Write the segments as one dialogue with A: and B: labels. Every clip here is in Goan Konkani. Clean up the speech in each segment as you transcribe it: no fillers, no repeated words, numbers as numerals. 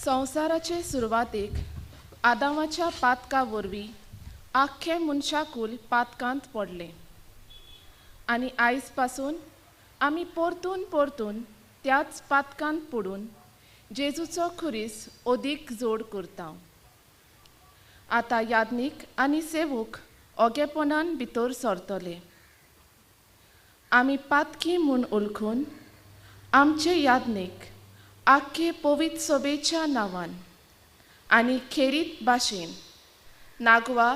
A: संवसाराचे सुरवातेक आदामाच्या पातका वरवीं आख्खें मनशाकूल पातकांत पडलें आनी आयज पासून आमी परतून परतून त्याच पातकांत पडून जेजूचो खुरीस अदीक जोड करता. आतां याज्ञीक आनी सेवूक ओगेपणान भितर सरतले. आमी पातकी म्हूण उलखून आमचे याज्ञीक आख्खे पवित्र सभेच्या नांवान आनी खेरीत भाशेन नागवा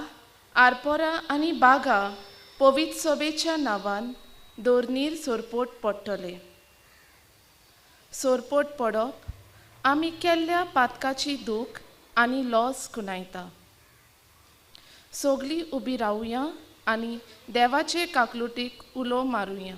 A: आरपोरा आनी बागा पवित्र सभेच्या नांवान दोरनीर सोरपोट पडटले. सोरपोट पडप आमी केल्ल्या पातकाची दूख आनी लॉस खुणायता. सगळीं उबी रावया आनी देवाचे काकलुटीक उलो मारुया.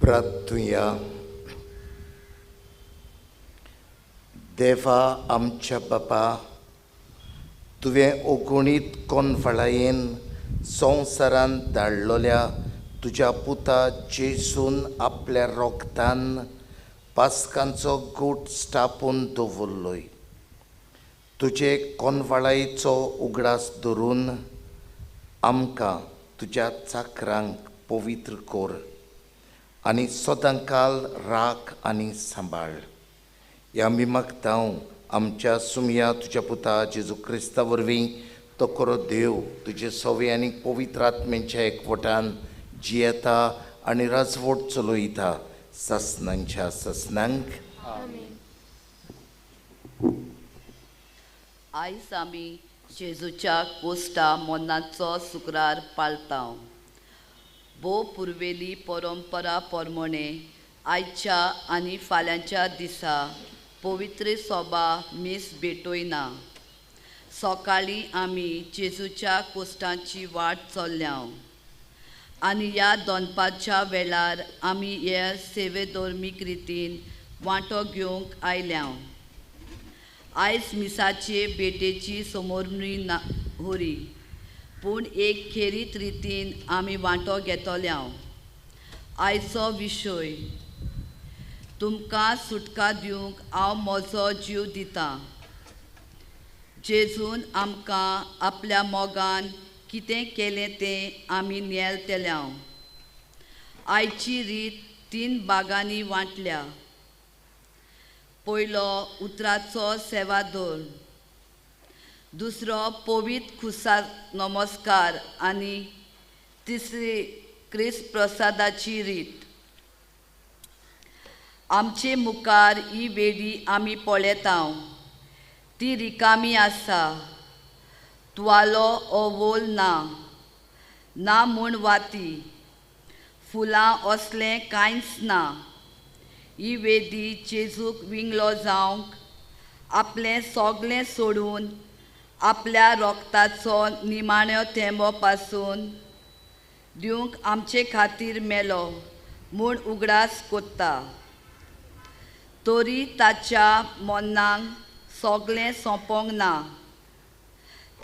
B: प्रार्थुया. देवा आमच्या बापा, तुवें ओगुणीत कोनफळायेन संवसारांत धाडलोल्या तुज्या पुता जेजून आपल्या रोगतान पास्कांचो गूट स्थापून दवरलोय. तुजे कोनवाळायेचो उगडास धरून आमकां तुज्या चाकरांक पवित्र कर आनी सदांकाल राख आनी सांबाळ. ह्या आमी मागता आमच्या सुमया तुज्या पुता जेजू क्रिस्ता वरवीं तो खरो देव तुजे सवे आनी पवित्र आत्म्यांच्या एकवटान जियेता आनी राजवट चलयता ससनांच्या ससनांक.
C: आयज आमी जेजूच्या कोस्टा मोनाचो शुक्रार पाळता. भोव पुर्वेली परंपरा प्रमाणे आयच्या आनी फाल्यांच्या दिसा पवित्र सोबा मीस भेटयना. सकाळीं आमी जेजूच्या कोश्टांची वाट चल्ल्या आनी ह्या दनपारच्या वेळार आमी हे सेवेधर्मीक रितीन वांटो घेवंक आयल्या. आयज मिसाचे भेटेची समोरणी ना होरी पूण एक खेरीत रितीन आमी वांटो घेतल्या. आयचो विशय तुमकां सुटका दिवंक हांव म्हजो जीव दितां. जेजून आमकां आपल्या मोगान कितें केलें तें आमी नेलतल्या. आयची रीत 3 भागांनी वांटल्या. पयलो उतराचो सेवादोर, दुसरो पवित्र खुसा नमस्कार आनी तिसरी क्रिस्त प्रसादाची रीत. आमचे मुखार ही वेदी आमी पळयता, ती रिकामी आसा, तुवालो ओवोल ना, ना म्हूण वाती फुलां असलें कांयच ना. ही वेदी जेजूक विंगलो जावंक आपलें सगलें सोडून आपल्या रोगताचो निमाण्यो थेंबो पासून दिवंक आमचे खातीर मेलो म्हूण उगडास कोत्ता. तरी ताच्या मनाक सगलें सोंपोंक ना,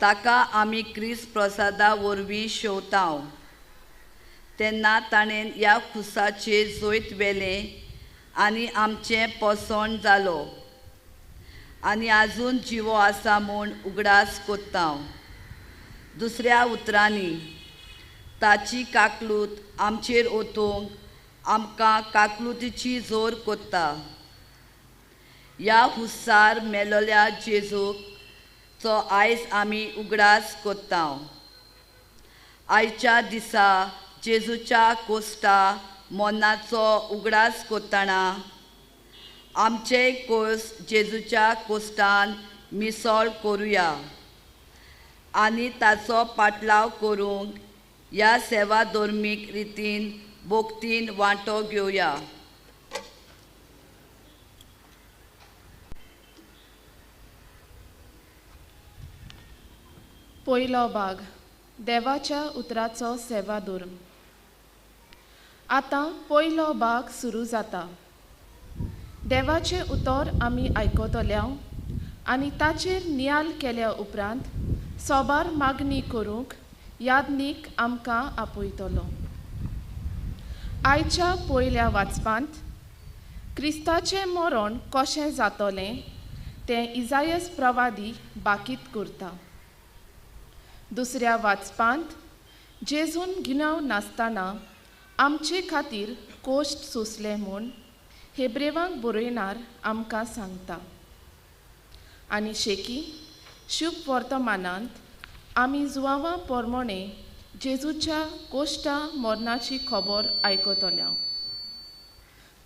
C: ताका आमी क्रिस्त प्रसादा वरवीं शेवता. तेन्ना ताणें ह्या खुसाचेर जैत व्हेलें आनी आमचें पोसण जालो आनी आजून जिवो आसा म्हूण उगडास कोत्ता. दुसऱ्या उतरांनी ताची काकलूत आमचेर ओतूंक आमकां काकलुतीची जोर कोत्ता. ह्या हुस्सार मेलोल्या जेजूक चो आयज आमी उगडास कोत्ता. आयच्या दिसा जेजूच्या कोश्टा मनाचो उगडास कोत्ताना आमचे कोस जेजूच्या कोश्टान मिसळ करुया आनी ताचो पाटलाव करूंक ह्या सेवा धर्मीक रितीन भोक्तीन वांटो घेवया.
A: पयलो भाग, देवाच्या उतराचो सेवा धर्म. आतां पयलो भाग सुरू जाता. देवाचें उतर आमी आयकतल्या आनी ताचेर नियाल केल्या उपरांत सोबार मागणी करूंक यादनीक आमकां आपयतलो. आयच्या पयल्या वाचपांत क्रिस्ताचें मरण कशें जातलें तें इजायस प्रवादी बाकीत करता. दुसऱ्या वाचपांत जेजून गिनाव नासतना आमचे खातीर कोश्ट सोंसले म्हूण हेब्रेवांक बरयणार आमकां सांगता. आनी शेकी शुभ वर्तमानांत आमी जुवांवा पोरमोणे जेजूच्या कोश्टा मरणाची खबर आयकतल्या.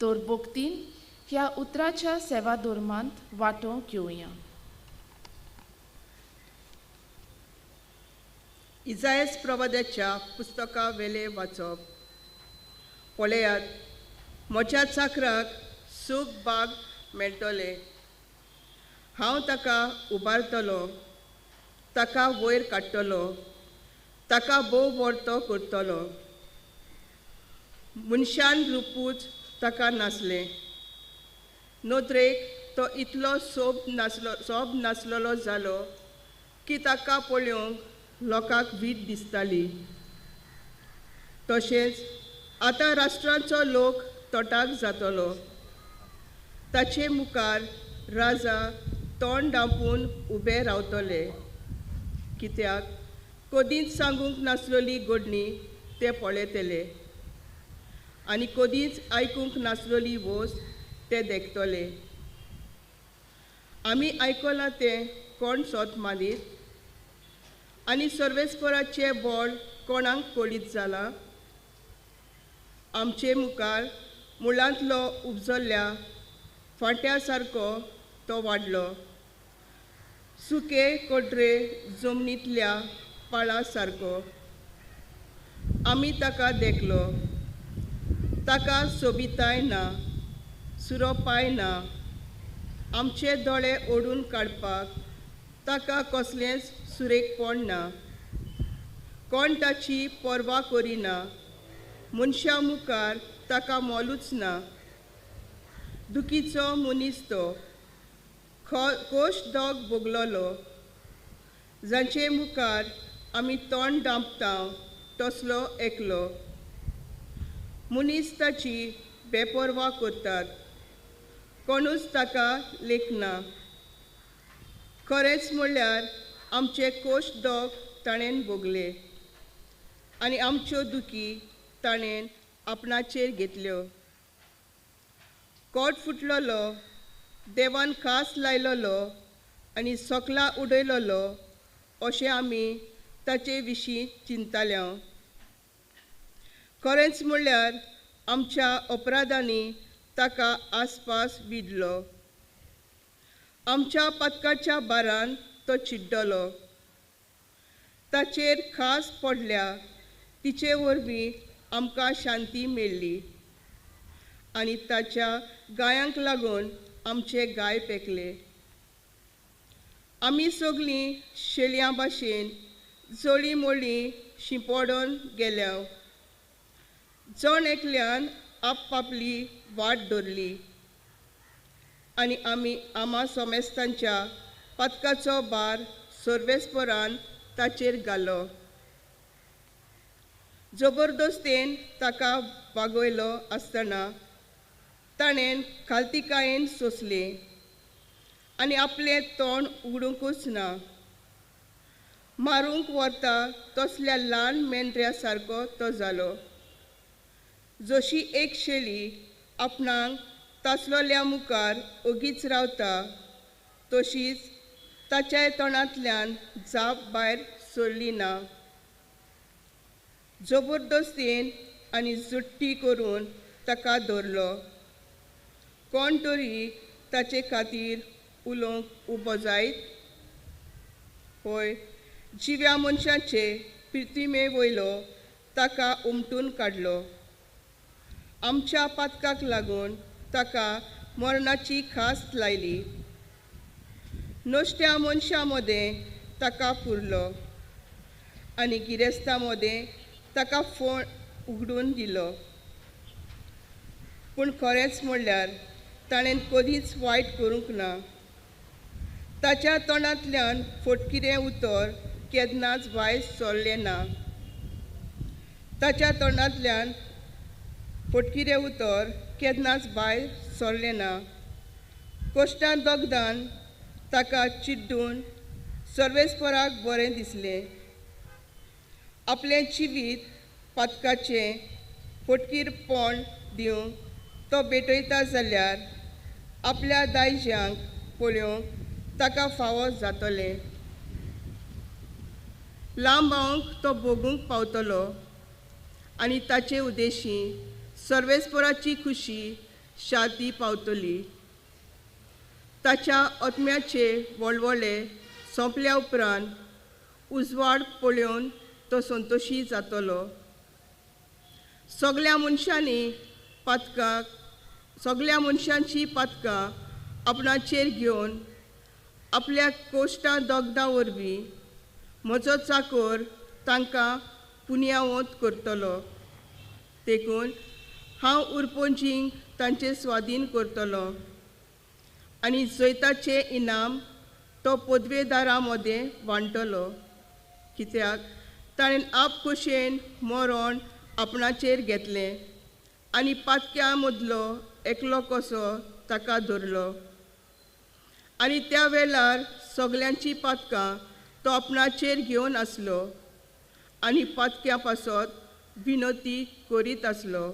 A: तर भक्तीन ह्या उतराच्या सेवा धर्मांत वांटो घेवया.
D: इजायस प्रवाद्याच्या पुस्तका वेले वाचप. पळयात, म्हज्या चाकराक सूख बाग मेळटले, हांव ताका उबारतलो, ताका वयर काडटलो, ताका भोव व्हरतो करतलो. मनशान रुपूच ताका नासलें, नदरेक तो इतलो सोब नासलेलो जालो की ताका पळोवंक लोकांक वीट दिसताली. तशेंच आतां राष्ट्रांचो लोक तोटाक जातलो, ताचे मुखार राजा तोंड धांपून उबे रावतले, कित्याक कदींच सांगूंक नासलेली घडणी ते पळयतले आनी कदींच आयकूंक नासलेली वस्त ते देखतले. आमी आयकलां तें कोण सोत मानीत आनी सर्वेस्पराचें बळ कोणाक कळीत जालां? आमचे मुखार मुळांतलो उपजल्ल्या फांट्या सारको तो वाडलो, सुके कोटरे जमनींतल्या पाळा सारको. आमी ताका देखलो, ताका सोबिताय ना, सुरोपाय ना, आमचे दोळे ओडून काडपाक ताका कसलेंच सुरेखपण ना. कोण ताची पर्वा करिना, मनशां मुखार ताका मोलूच ना. दुखीचो मनीस तो, कोश दोग भोगलोलो, जांचे मुखार आमी तोंड धांपता तसलो एकलो. मनीस ताची बेपर्वा करतात, कोणूच ताका लेखना. खरेंच म्हणल्यार आमचे कोश दोग ताणें भोगले आनी आमच्यो दुखी ताणें आपणाचेर घेतल्यो. कोट फुटलोलो, देवान खास लायलोलो आनी सोकला उडयलोलो अशें आमी ताचे विशीं चिंतताले. खरेंच म्हणल्यार आमच्या अपराधांनी ताका आसपास विडलो. आमच्या पातकाच्या बारान तो चिड्डलो. ताचेर खास पडल्या तिचे वरवीं आमकां शांती मेळ्ळी आनी ताच्या गायांक लागून आमचे गाय पेकले. आमी सगळीं शेळयां भाशेन जळी मोळी शिंपडून गेल्या. जण एकल्यान आपआपली वाट धरली आनी आमी आमा सोमेस्तांच्या पातकाचो भार सर्वेस्परान ताचेर घालो. जबरदस्तेन ताका वागयलो आसतना ताणें खालतिकायेन सोंसलें आनी आपलें तोंड उगडुंकूच ना. मारूंक व्हरता तसल्या ल्हान मेंढऱ्या सारको तो जालो. जशी एक शेळी आपणाक तासलोल्या मुखार ओगीच रावता तशीच ताच्या तोंडांतल्यान जाप भायर सरली ना. जबरदस्तेन आनी जुट्टी करून ताका धरलो. कोण तरी ताचे खातीर उलोवंक उबो जायत? होय, जिव्या मनशाचे पृथ्वी वयलो ताका उमटून काडलो. आमच्या पातकाक लागून ताका मरणाची खास लायली. नश्ट्या मनशां मदें ताका पुरलो आनी गिरेस्तां मदें ताका फोण उगडून दिलो. पूण खरेंच म्हणल्यार ताणें कदींच वायट करूंक ना. ताच्या तोंडांतल्यान फटकिरें उतर केन्नाच भायर सरलें ना. ताच्या तोंडांतल्यान फटकिरें उतर केन्नाच भायर सरलें ना. कश्टान दगदान ताका चिड्डून सर्वेस्पराक बरें दिसलें. आपलें जिवीत पातकाचें फटकीरपण दिवंक तो भेटयता जाल्यार आपल्या दायज्यांक पळोवंक ताका फावो जातलें. लांब तो भोगूंक पावतलो आनी ताचे उद्देशी सर्वेस्पराची खुशी शांती पावतली. ताच्या आत्म्याचे वळवळे सोंपल्या उपरांत उजवाड पळोवन तो संतोशी जातलो. सगळ्या मनशांनी पातकां सगळ्या मनशांची पातकां आपणाचेर घेवन आपल्या कोश्टां दगदां वरवीं म्हजो चाकोर तांकां पुनयावंत करतलो. देखून हांव उरपोंजींक तांचे स्वाधीन करतलो आनी जैताचें इनाम तो पदवेदारां मदें वांटलो. कित्याक ताणें आपखुशेन मरण आपणाचेर घेतलें आनी पातक्यां मदलो एकलो कसो ताका धरलो. आनी त्या वेळार सगल्यांची पातकां तो आपणाचेर घेवन आसलो आनी पातक्यां पासत विनोती करीत आसलो.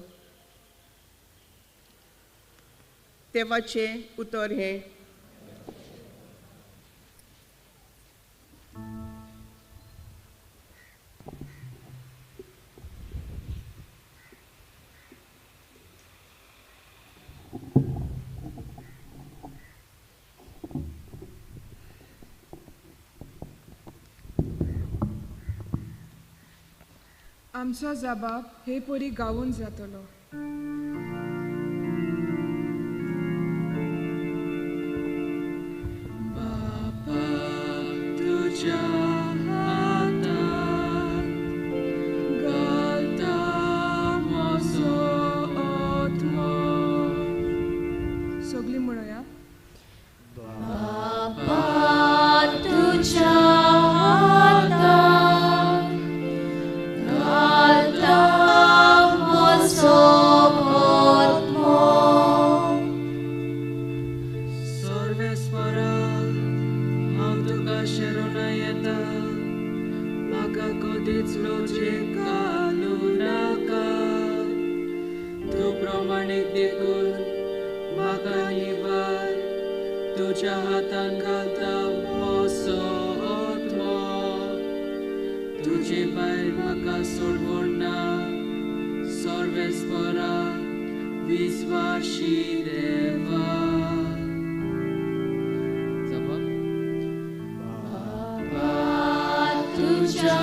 D: देवाचें उतर हें.
E: आमचो जबाब हे परी गावून जातलो.
F: बापा तुज्या हातांत घालता म्हजो आत्मो.
E: सगळीं म्हणया.
F: बापा तुज्या हातांत घालता म्हजो आत्मो.
G: सर्वेस्परा हांव तुका शरण येता, म्हाका कदीच लजेक घालूं नाका. तूं प्रमाणीक देखून म्हाका निवार, तुज्या हातान घालता म्हजो आत्मो. तुजे भायर म्हाका सोडवण ना, सर्वेस्परा विश्वासी देवा. जबाब.
F: बापा तुज्या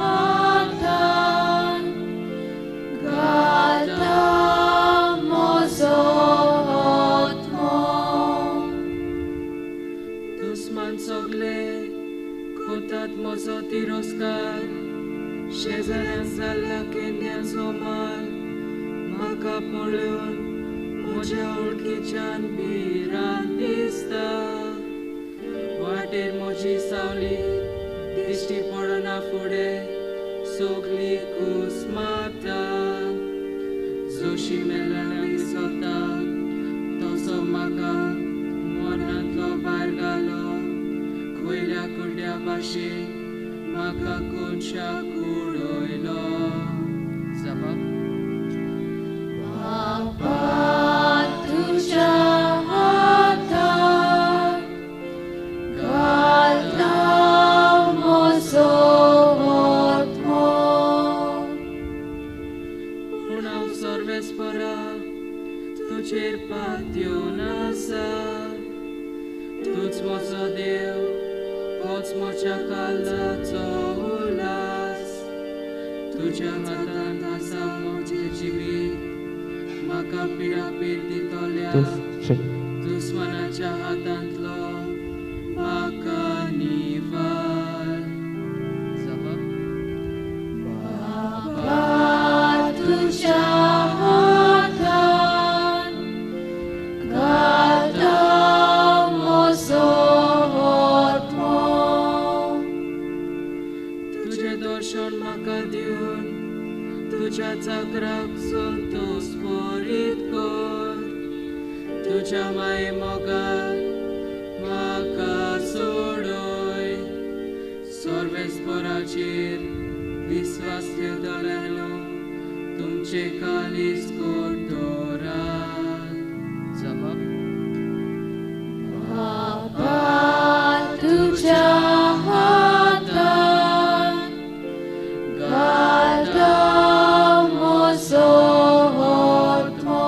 F: हातान घालता म्हजो आत्मो.
G: दुस्मान सगळे कोतात म्हजो तिरस्कार, शेजाऱ्यान जाल्ल्या केन्याचो माल म्हाका पळोवन म्हज्या वळखीच्यान भिरांत दिसता. वाटेर म्हजी सावली दिश्टी पडना फुडें सगली कूस मारता. जशी मेल्ल्यान दिसता तसो म्हाका मरणांतलो भायर घालो, खंयल्या कुड्ड्या भाशेन म्हाका कोनशाक उडयलो. जबाब.
F: बापा तुज्या हातान घालता म्हजो आत्मो.
G: पूण हांव सर्वेस्परा तुजेर पातयेवन आसा. तूंच म्हजो देव, होच म्हज्या काळजाचो उल्हास. तुज्या हातान आसा म्हजें जिवीत, म्हाका पिडापीड दितल्या दुस्मानाच्या हातांतलो म्हाका निवार. जबाब.
F: बापा तुज्या हातान घालता म्हजो आत्मो.
G: तुजें दर्शन म्हाका दिवन तुज्या चाकराक संतोस भरीत कर. तुज्या माये मोगान म्हाका सोडय. सर्वेस्पराचेर विस्वास ठेवतल्यांनो तुमचे काळीज गोड दवरात. जबाब.
F: बापा तुज्या हातान घालता म्हजो आत्मो.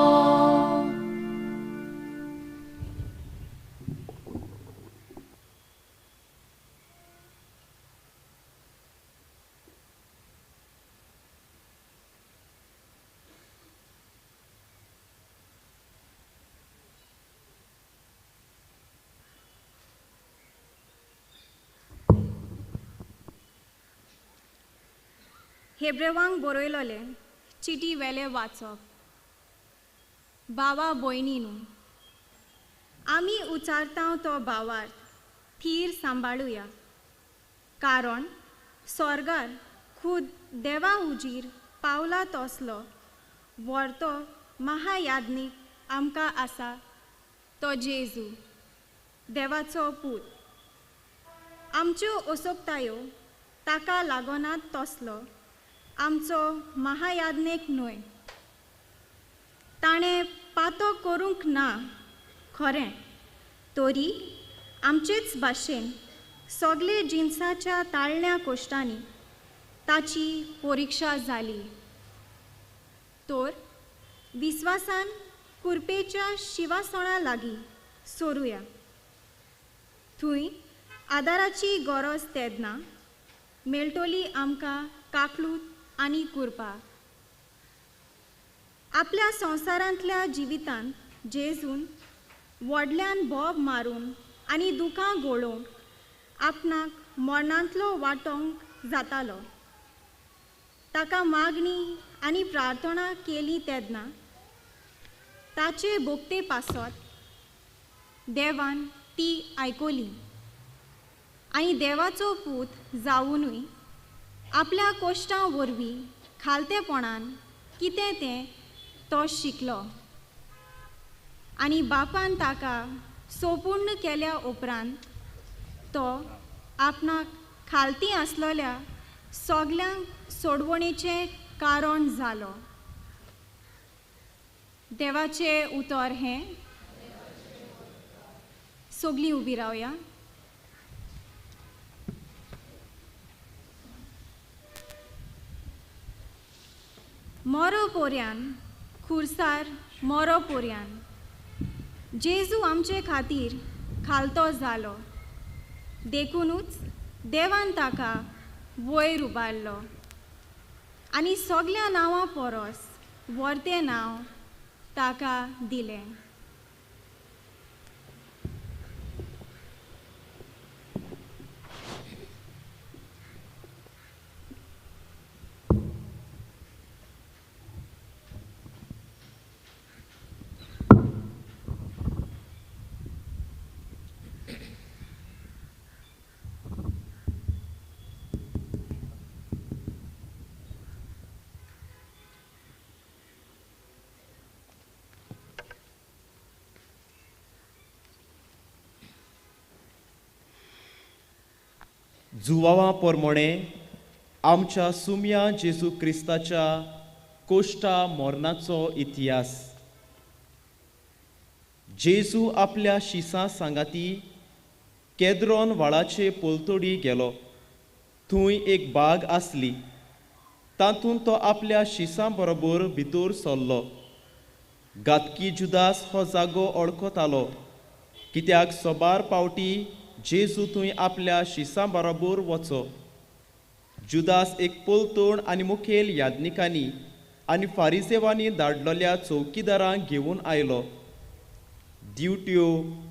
H: हेब्रेवांक बरयलोले चिटी वेले वाचप. भावा भयणीनू, आमी उचारता तो भावार्थ थीर सांबाळुया, कारण स्वर्गार खूद देवा हुजीर पावला तसलो व्हरतो महायाज्ञीक आमकां आसा, तो जेजू देवाचो पूत. आमच्यो असोक्तायो ताका लागोनात तसलो आमचो महायाज्ञीक न्हय. ताणें पातो करूंक ना खरें, तरी आमचेच भाशेन सगळे जिनसाच्या ताळण्या कोश्टांनी ताची परिक्षा जाली. तर विस्वासान कुरपेच्या शिवासणा लागीं सोरुया, थंय आदाराची गरज तेन्ना मेळटली आमकां काकलूत आनी कुरपा. आपल्या संवसारांतल्या जिवितांत जेजून व्हडल्यान बोब मारून आनी दुकां गळोवन आपणाक मरणांतलो वांटोवंक जातालो. ताका मागणी आनी प्रार्थना केली तेन्ना ताचे भोगते पासत देवान ती आयकली आनी देवाचो पूत जावुनूय आपल्या कोश्टां वरवीं खालतेपणान कितें तें तो शिकलो आनी बापान ताका सोपूर्ण केल्या उपरांत तो आपणाक खालती आसलेल्या सगल्यांक सोडवणेचें कारण जालो. देवाचें उतर हें. सगलीं उबी रावया. मोरो पोऱ्यान खुर्सार मोरो पोरयान जेजू आमचे खातीर खालतो जालो, देखुनूच देवान ताका वयर उबारलो आनी सगल्या नांवां पोरोस वर्तें नांव ताका दिलें.
I: जुवावा पोरमोणे आमच्या सुम्या जेजू क्रिस्ताच्या कोश्टा मोरनाचो इतिहास. जेजू आपल्या शिसां सांगाती केद्रोन व्हाळाचे पोलतोडी गेलो. थंय एक बाग आसली, तातूंत तो आपल्या शिसां बरोबर भितर सरलो. घातकी जुदास हो जागो ओळखतालो, कित्याक सोबार पावटी जेजू थंय आपल्या शिसां बरोबर वचो. जुदास एक पोलतोण आनी मुखेल याज्ञिकांनी आनी फारिसेवांनी धाडलेल्या चौकीदारांक घेवन आयलो. दिवट्यो,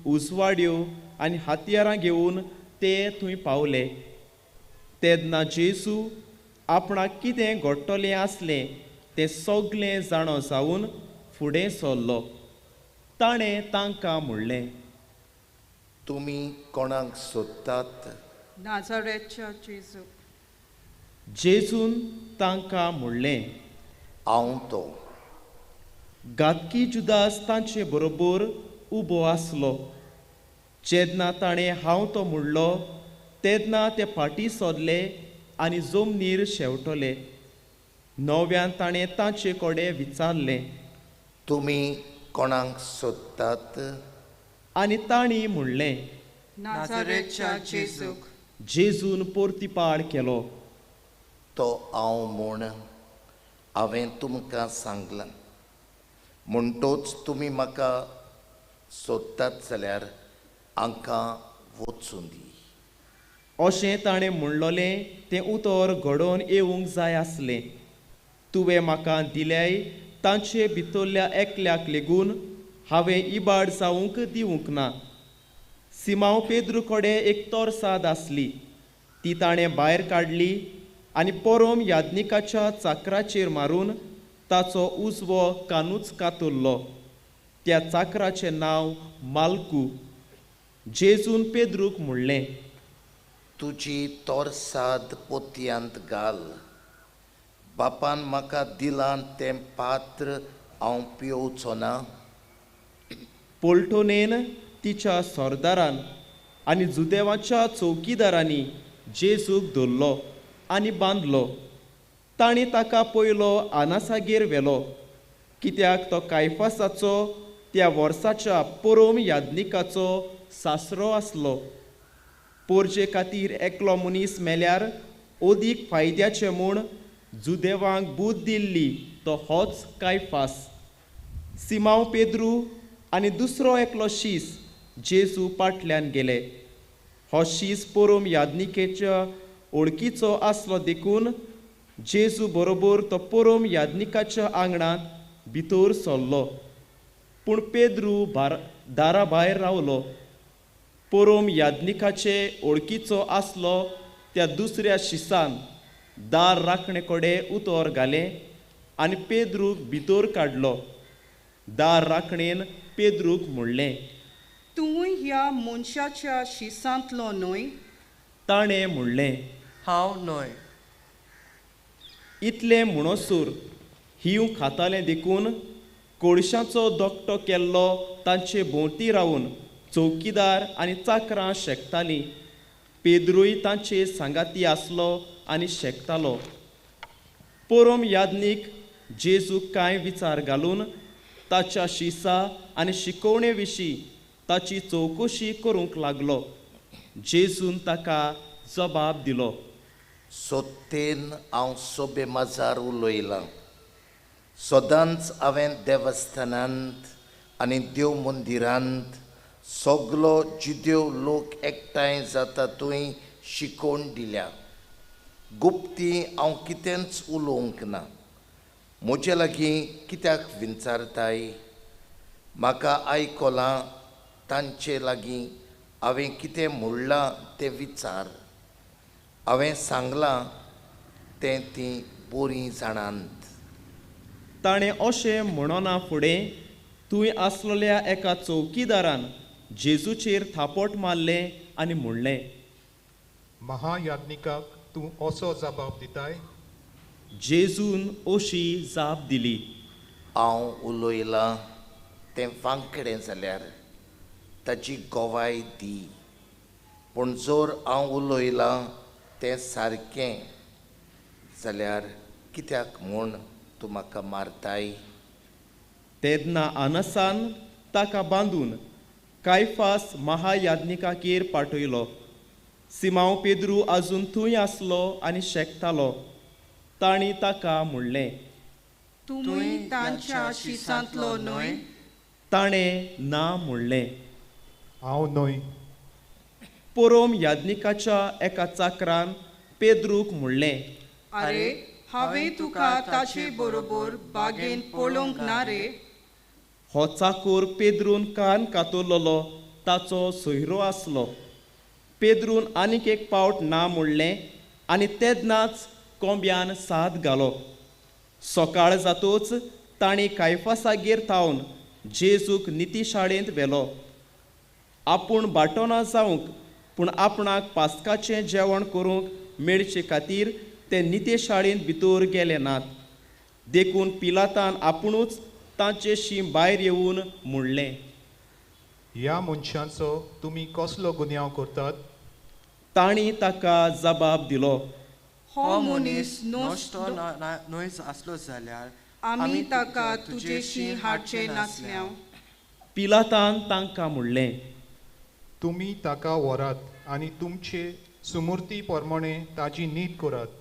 I: उजवाड्यो आनी हत्यारां घेवन ते थंय पावले. तेन्ना जेजू आपणाक कितें घडटलें आसलें तें सगलें जाणो जावन फुडें सरलो. ताणें तांकां म्हणलें,
B: तुमी कोणाक सोदतात?
D: नाझारेथच्या जेजूक.
I: जेजून तांकां म्हणलें,
B: हांव तो.
I: घातकी जुदास तांचे बरोबर उबो आसलो. जेन्ना ताणें हांव तो म्हणलो तेन्ना ते फाटीं सरले आनी जमनीर शेंवटले. नव्यान ताणें तांचे कडेन विचारलें,
B: तुमी कोणाक सोदतात?
I: आनी तांणी म्हणलें,
D: नाझारेथच्या जेजूक.
I: जेजून पोर्तिपाळ केलो,
B: तो हांव म्हूण हांवें तुमकां सांगलां, म्हणटोच तुमी म्हाका सोदतात जाल्यार हांकां वचूं दी.
I: अशें ताणें म्हणलोलें तें उतर घडोवन येवंक जाय आसलें. तुवें म्हाका दिल्याय तांचे भितरल्या एकल्याक लेगून हांवें इबाड जावंक दिवंक ना. सिमांव पेद्रू कडेन एक तोरसाद आसली, ती ताणें भायर काडली आनी पोरोम याज्ञिकाच्या चाकराचेर मारून ताचो उजवो कानूच कातरलो. त्या चाकराचें नांव मालकू. जेजून पेद्रूक म्हणलें,
B: तुजी तोरसाद पोतयांत घाल. बापान म्हाका दिलां तें पात्र हांव पिवचो ना.
I: पोलटोनेन तिच्या सरदारान आनी जुदेवाच्या चौकीदारांनी जेजूक धरलो आनी बांदलो. तांणी ताका पयलो आनासागेर व्हेलो, कित्याक तो कायफासाचो त्या वर्साच्या पोरोम याज्ञिकाचो सासरो आसलो. पोरजे खातीर एकलो मनीस मेल्यार अदीक फायद्याचें म्हूण जुदेवांक बूद दिल्ली तो होच कायफास. सिमांव पेद्रू आनी दुसरो एकलो शीस जेजू पाटल्यान गेले. हो शीस पोरोम याज्ञिकेच्या ओळखीचो आसलो देखून जेजू बरोबर तो पोरोम याज्ञिकाच्या आंगणांत भितर सरलो. पूण पेद्रू दारा भायर रावलो. पोरोम याज्ञिकाचे ओळखीचो आसलो त्या दुसऱ्या शिसान दार राखणे कडेन उतर घालें आनी पेद्रूक भितर काडलो. दार राखणेन पेद्रूक म्हणलें,
D: तूंय ह्या मनशाच्या शिसांतलो न्हय?
I: ताणें म्हणलें,
G: हांव न्हय.
I: इतलें म्हणोसर हिंव खातालें देखून कोळशाचो दोकटो केल्लो तांचे भोंवती रावन चौकीदार आनी चाकरां शेकतालीं. पेद्रूय तांचे सांगाती आसलो आनी शेकतालो. पोरोम याज्ञीक जेजूक कांय विचार घालून ताच्या शिसा आनी शिकोवणे विशीं ताची चवकशी करूंक लागलो. जेजून ताका जबाब दिलो,
B: सत्तेन हांव सोबे माजार उलयलां. सदांच हांवें देवस्थानांत आनी देव मंदिरांत सगलो जिदेव लोक एकठांय जाता थंय शिकोवन दिल्या. गुप्ती हांव कितेंच उलोवंक ना. म्हजे लागीं कित्याक विचारताय? म्हाका आयकलां तांचे लागीं हांवें कितें म्हणलां तें विचार. हांवें सांगलां तें तीं बरीं जाणांत.
I: ताणें अशें म्हणना फुडें थंय आसलेल्या एका चौकीदारान जेजूचेर थापट मारलें आनी म्हणलें,
J: महायाज्ञिकाक तूं असो जबाब दिताय?
I: जेजून अशी जाप दिली,
B: हांव उलयलां तें वांकडें जाल्यार ताची गवाय दी, पूण जर हांव उलयलां तें सारकें जाल्यार कित्याक म्हूण तूं म्हाका मारताय?
I: तेन्ना अनसान ताका बांदून कायफास महायाज्ञिकागेर पाठयलो. सिमांव पेद्रू आजून थंय आसलो आनी शेकतालो. तांणी ताका म्हणलें,
K: तुमी तांच्या शिसांतलो न्हय?
I: ताणें ना म्हणलें,
J: हांव न्हय.
I: पोरोम याज्ञिकाच्या एका चाकरान पेद्रूक म्हणलें,
K: आरे, हांवें तुका ताचे बरोबर बागेंत पळोवंक ना रे?
I: हो चाकूर पेद्रून कान कातरलोलो ताचो सोयरो आसलो. पेद्रून आनीक एक पावट ना म्हणलें आनी तेन्नाच कोंब्यान साद घालो. सकाळ जातोच तांणी कायफासागेर थावन जेजूक निती शाळेंत व्हेलो. आपूण बाटोना जावंक पूण आपणाक पास्काचें जेवण करूंक मेळचे खातीर ते निती शाळेंत भितर गेले नात. देखून पिलातान आपुणूच तांचेशी भायर येवन म्हणलें,
J: ह्या मनशांचो तुमी कसलो गुन्यांव करतात?
I: तांणी ताका जबाब दिलो,
K: हो मनीस
G: नश्टो न्हय आसलो जाल्यार
K: आमी ताका तुजेशी हाडचे नासल्या.
I: पिलातान तांकां म्हणलें,
J: तुमी ताका व्हरात आनी तुमचे सुमुर्ती प्रमाणे ताजी नीत करात.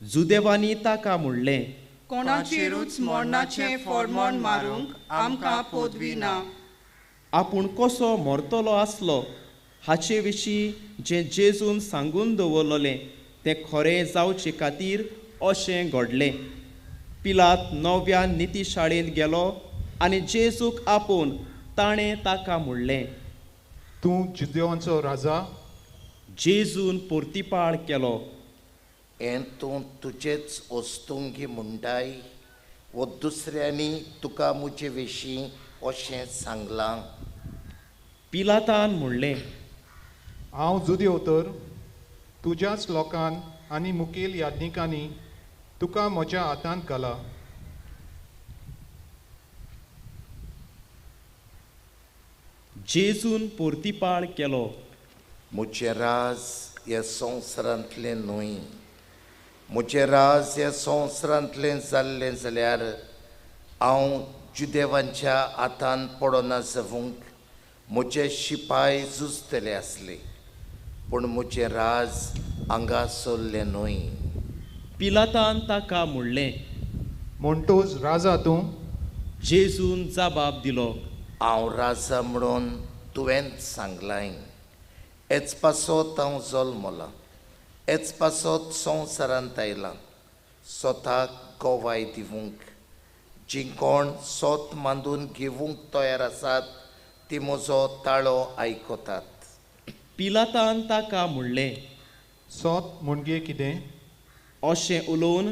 I: जुदेवांनी ताका म्हणलें,
K: कोणाचेरूच मरणाचें फॉर्मोन मारूंक आमकां पदवी ना.
I: आपूण कसो मरतलो आसलो हाचे विशीं जें जेजून सांगून दवरलें तें खरें जावचे खातीर अशें घडलें. पिलात नव्या निती शाळेंत गेलो आनी जेजूक आपोवन ताणें ताका म्हणलें,
J: तूं जुदेवांचो राजा?
I: जेजून पोर्तिपाळ केलो,
B: हें तूं तुजेच वस्तुंगी म्हणटाय वो दुसऱ्यांनी तुका म्हजे विशीं अशें सांगलां?
I: पिलातान म्हणलें,
J: हांव जुदेव तर? तुज्याच लोकान आनी मुखेल याज्ञिकांनी तुका म्हज्या हातांत घाला.
I: जेजून पोर्तिपाळ केलो,
B: म्हजें राज ह्या संवसारांतलें न्हय. म्हजें राज ह्या संवसारांतलें जाल्लें जाल्यार हांव जुदेवांच्या हातान पडना जावंक म्हजे शिपाय झुजतले आसले, पूण म्हजें राज हांगा सरलें न्हय.
I: पिलातान ताका म्हणलें,
J: म्हणटोच राजा तूं?
I: जेजून जबाब दिलो,
B: हांव राजा म्हणून तुवेंच सांगलां. हेच पासत हांव जल्मलां, हेच पासत संवसारांत आयलां, स्वताक गवाय दिवंक. जीं कोण सोत मांदून घेवंक तयार आसात ती म्हजो ताळो आयकतात.
I: पिलातान ताका म्हणलें,
J: सोत म्हणजे कितें?
I: अशें उलोवन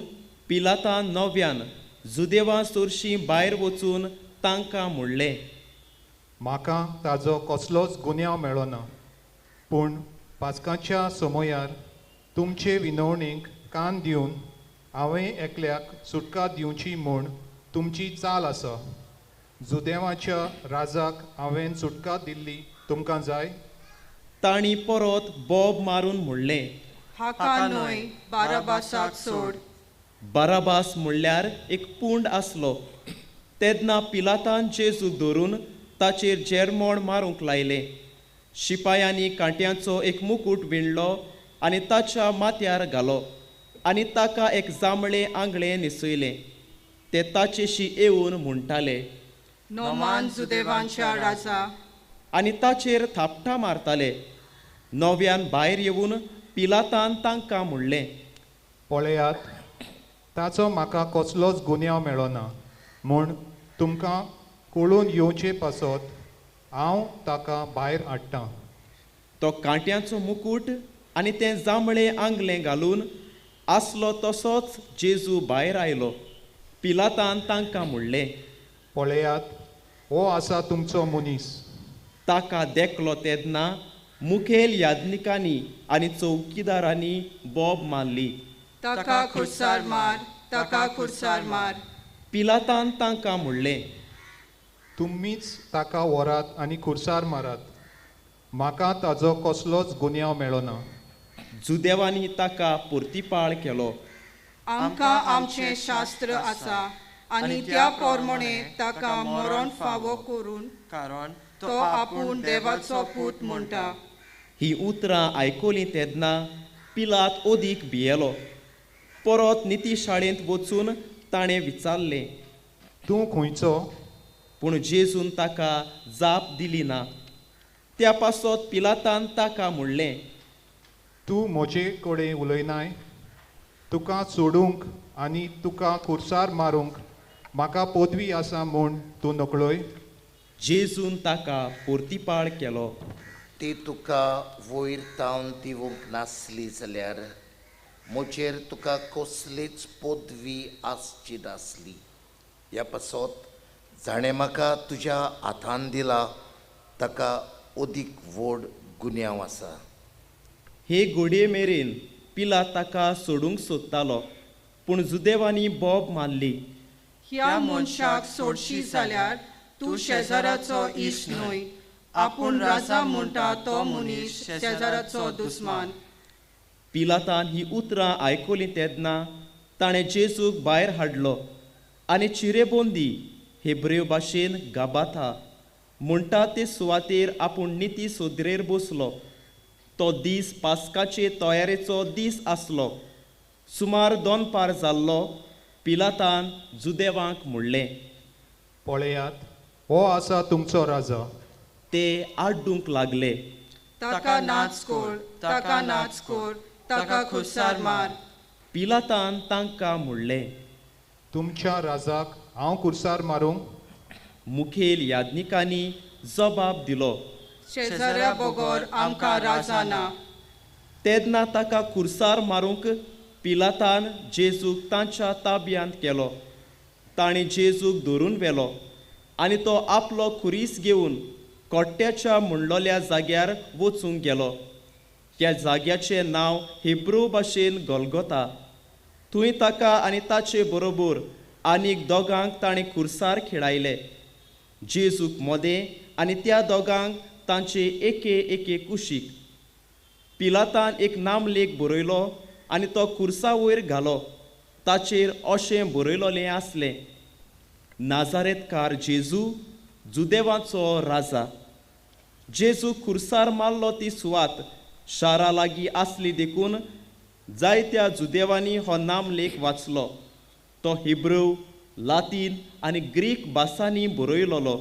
I: पिलातान नव्यान जुदेवा सोरशीं भायर वचून तांकां म्हणलें,
J: म्हाका ताजो कसलोच गुन्यांव मेळना, पूण पास्काच्या समयार तुमचे विनवणेक कान दिवन हांवें एकल्याक सुटका दिवची म्हूण तुमची चाल आसा. जुदेवाच्या राजाक हांवें सुटका दिल्ली तुमकां जाय?
I: तांणी परत बोब मारून म्हणलें,
K: हाका न्हय, बाराबासाक सोड.
I: बाराबास म्हणल्यार एक पूंड आसलो. तेन्ना पिलातान जेजूक धरून ताचेर जेरमोण मारूंक लायलें. शिपायांनी कांट्यांचो एक मुकूट विणलो आनी ताच्या माथ्यार घालो आनी ताका एक जांबळें आंगळें न्हेसयलें. ते ताचेशी येवन म्हणटाले,
K: नोमान जुदेवांच्या राजा,
I: आनी ताचेर थापटां मारताले. नव्यान भायर येवन पिलातान तांकां म्हणलें,
J: पळयात, ताचो म्हाका कसलोच गुन्यांव मेळना म्हूण तुमकां कळून येवचे पासत हांव ताका भायर हाडटां.
I: तो कांट्यांचो मुकूट आनी तें जांबळे आंगलें घालून आसलो तसोच जेजू भायर आयलो. पिलातान तांकां म्हणलें,
J: पळयात, हो आसा तुमचो मनीस.
I: ताका देखलो तेन्ना मुखेल याज्ञिकांनी आनी चौकीदारांनी बोब मारली,
K: ताका खुर्सार मार, ताका खुर्सार मार.
I: पिलातान तांकां म्हणलें,
J: तुमीच ताका व्हरात आनी खुर्सार मारात, म्हाका ताजो कसलोच गुन्यांव मेळना.
I: जुदेवांनी ताका परतिपाळ केलो,
K: आमकां आमचें शास्त्र आसा आनी त्या प्रमाणे ताका मरण फावो करून,
G: कारण
K: तो आपूण देवाचो पूत म्हणटा.
I: ही उतरां आयकलीं तेन्ना पिलात ओदीक भियेलो. परत निती शाळेंत वचून ताणें विचारलें,
J: तूं खंयचो?
I: पूण जेजून ताका जाप दिली ना. त्या पासत पिलातान ताका म्हणलें,
J: तूं म्हजे कडेन उलयनाय? तुका सोडूंक आनी तुका खुर्सार मारूंक म्हाका पदवी आसा म्हूण तूं नकळय?
I: जेजून ताका परतिपाळ केलो,
B: ती तुका वयर तावन दिवंक नासली जाल्यार म्हजेर तुका कसलीच पदवी आसची नासली. ह्या पासत जाणें म्हाका तुज्या हातान दिला ताका अदीक व्हड गुन्यांव आसा.
I: हे घडये मेरेन पिलात ताका सोडूंक सोदतालो, पूण जुदेवांनी बोब मारली,
K: ह्या मनशाक सोडशी जाल्यार तूं शेजाराचो इश्ट न्हय, आपूण राजा म्हणटा तो मनीस शेजाराचो दुस्मान.
I: पिलातान ही उतरां आयकलीं तेन्ना ताणें जेजूक भायर हाडलो आनी चिरेबंदी, हेब्रेव भाशेन गाबाथा म्हणटा ते सुवातेर आपूण निती सोदरेर बसलो. तो दीस पास्काचे तयारेचो दीस आसलो. सुमार दनपार जाल्लो. पिलातान जुदेवांक म्हणलें,
J: पळयात, हो आसा तुमचो राजा.
I: ते आड्डूंक लागले,
K: ताका नाच कर, ताका नाच कर, ताका खुर्सार मार.
I: पिलातान तांकां म्हणलें,
J: तुमच्या राजाक हांव खुर्सार मारूं?
I: मुखेल याज्ञिकांनी जबाब दिलो,
K: शेजाऱ्या बगर आमकां राजा ना.
I: तेन्ना ताका खुर्सार मारूंक पिलातान जेजूक तांच्या ताब्यांत केलो. ताणें जेजूक धरून व्हेलो आनी तो आपलो खुरीस घेवन कोट्ट्याच्या म्हणलोल्या जाग्यार वचूंक गेलो. ह्या जाग्याचें नांव हिब्रू भाशेन गोलगोता. थंय ताका आनी ताचे बरोबर आनीक दोगांक ताणें खुर्सार खेळायले, जेजूक मदें आनी त्या दोगांक तांचे एके एके कुशीक. पिलातान एक नामलेख बरयलो आनी तो खुर्सा वयर घालो. ताचेर अशें बरयलोलें आसलें, नाजारेतकार जेजू, जुदेवाचो राजा. जेजू खुर्सार मारलो ती सुवात शारा लागीं आसली देखून जायत्या जुदेवांनी हो नामलेख वाचलो. तो हिब्रू, लातीन आनी ग्रीक भासांनी बरयलोलो.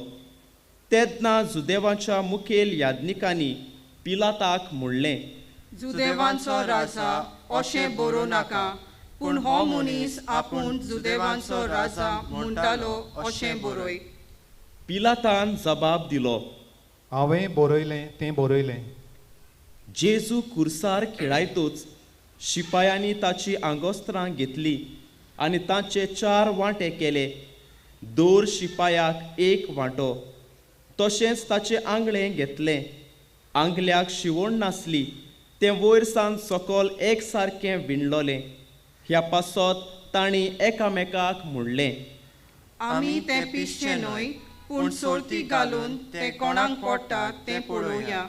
I: तेन्ना जुदेवांच्या मुखेल याज्ञिकांनी पिलाताक म्हणलें,
K: जुदेवांचो राजा अशें बरोवं नाका, पूण हो मनीस आपूण जुदेवांचो राजा म्हणटालो अशें बरय.
I: पिलातान जबाब दिलो,
J: हांवें बरयलें तें बरयलें.
I: जेजू खुर्सार खेळायतूच शिपायांनी ताची आंगोस्त्रां घेतली आनी ताचे 4 वांटे केले, दर शिपायाक एक वांटो. तशेंच ताचें आंगळें घेतलें. आंगल्याक शिवण नासली, तें वयर सावन सकल एक सारकें विणलोलें. ह्या पासत तांणी एकामेकाक म्हणलें,
K: आमी तें पिशचें न्हय, पूण सोर्ती घालून तें कोणाक पडटा तें पळोवया.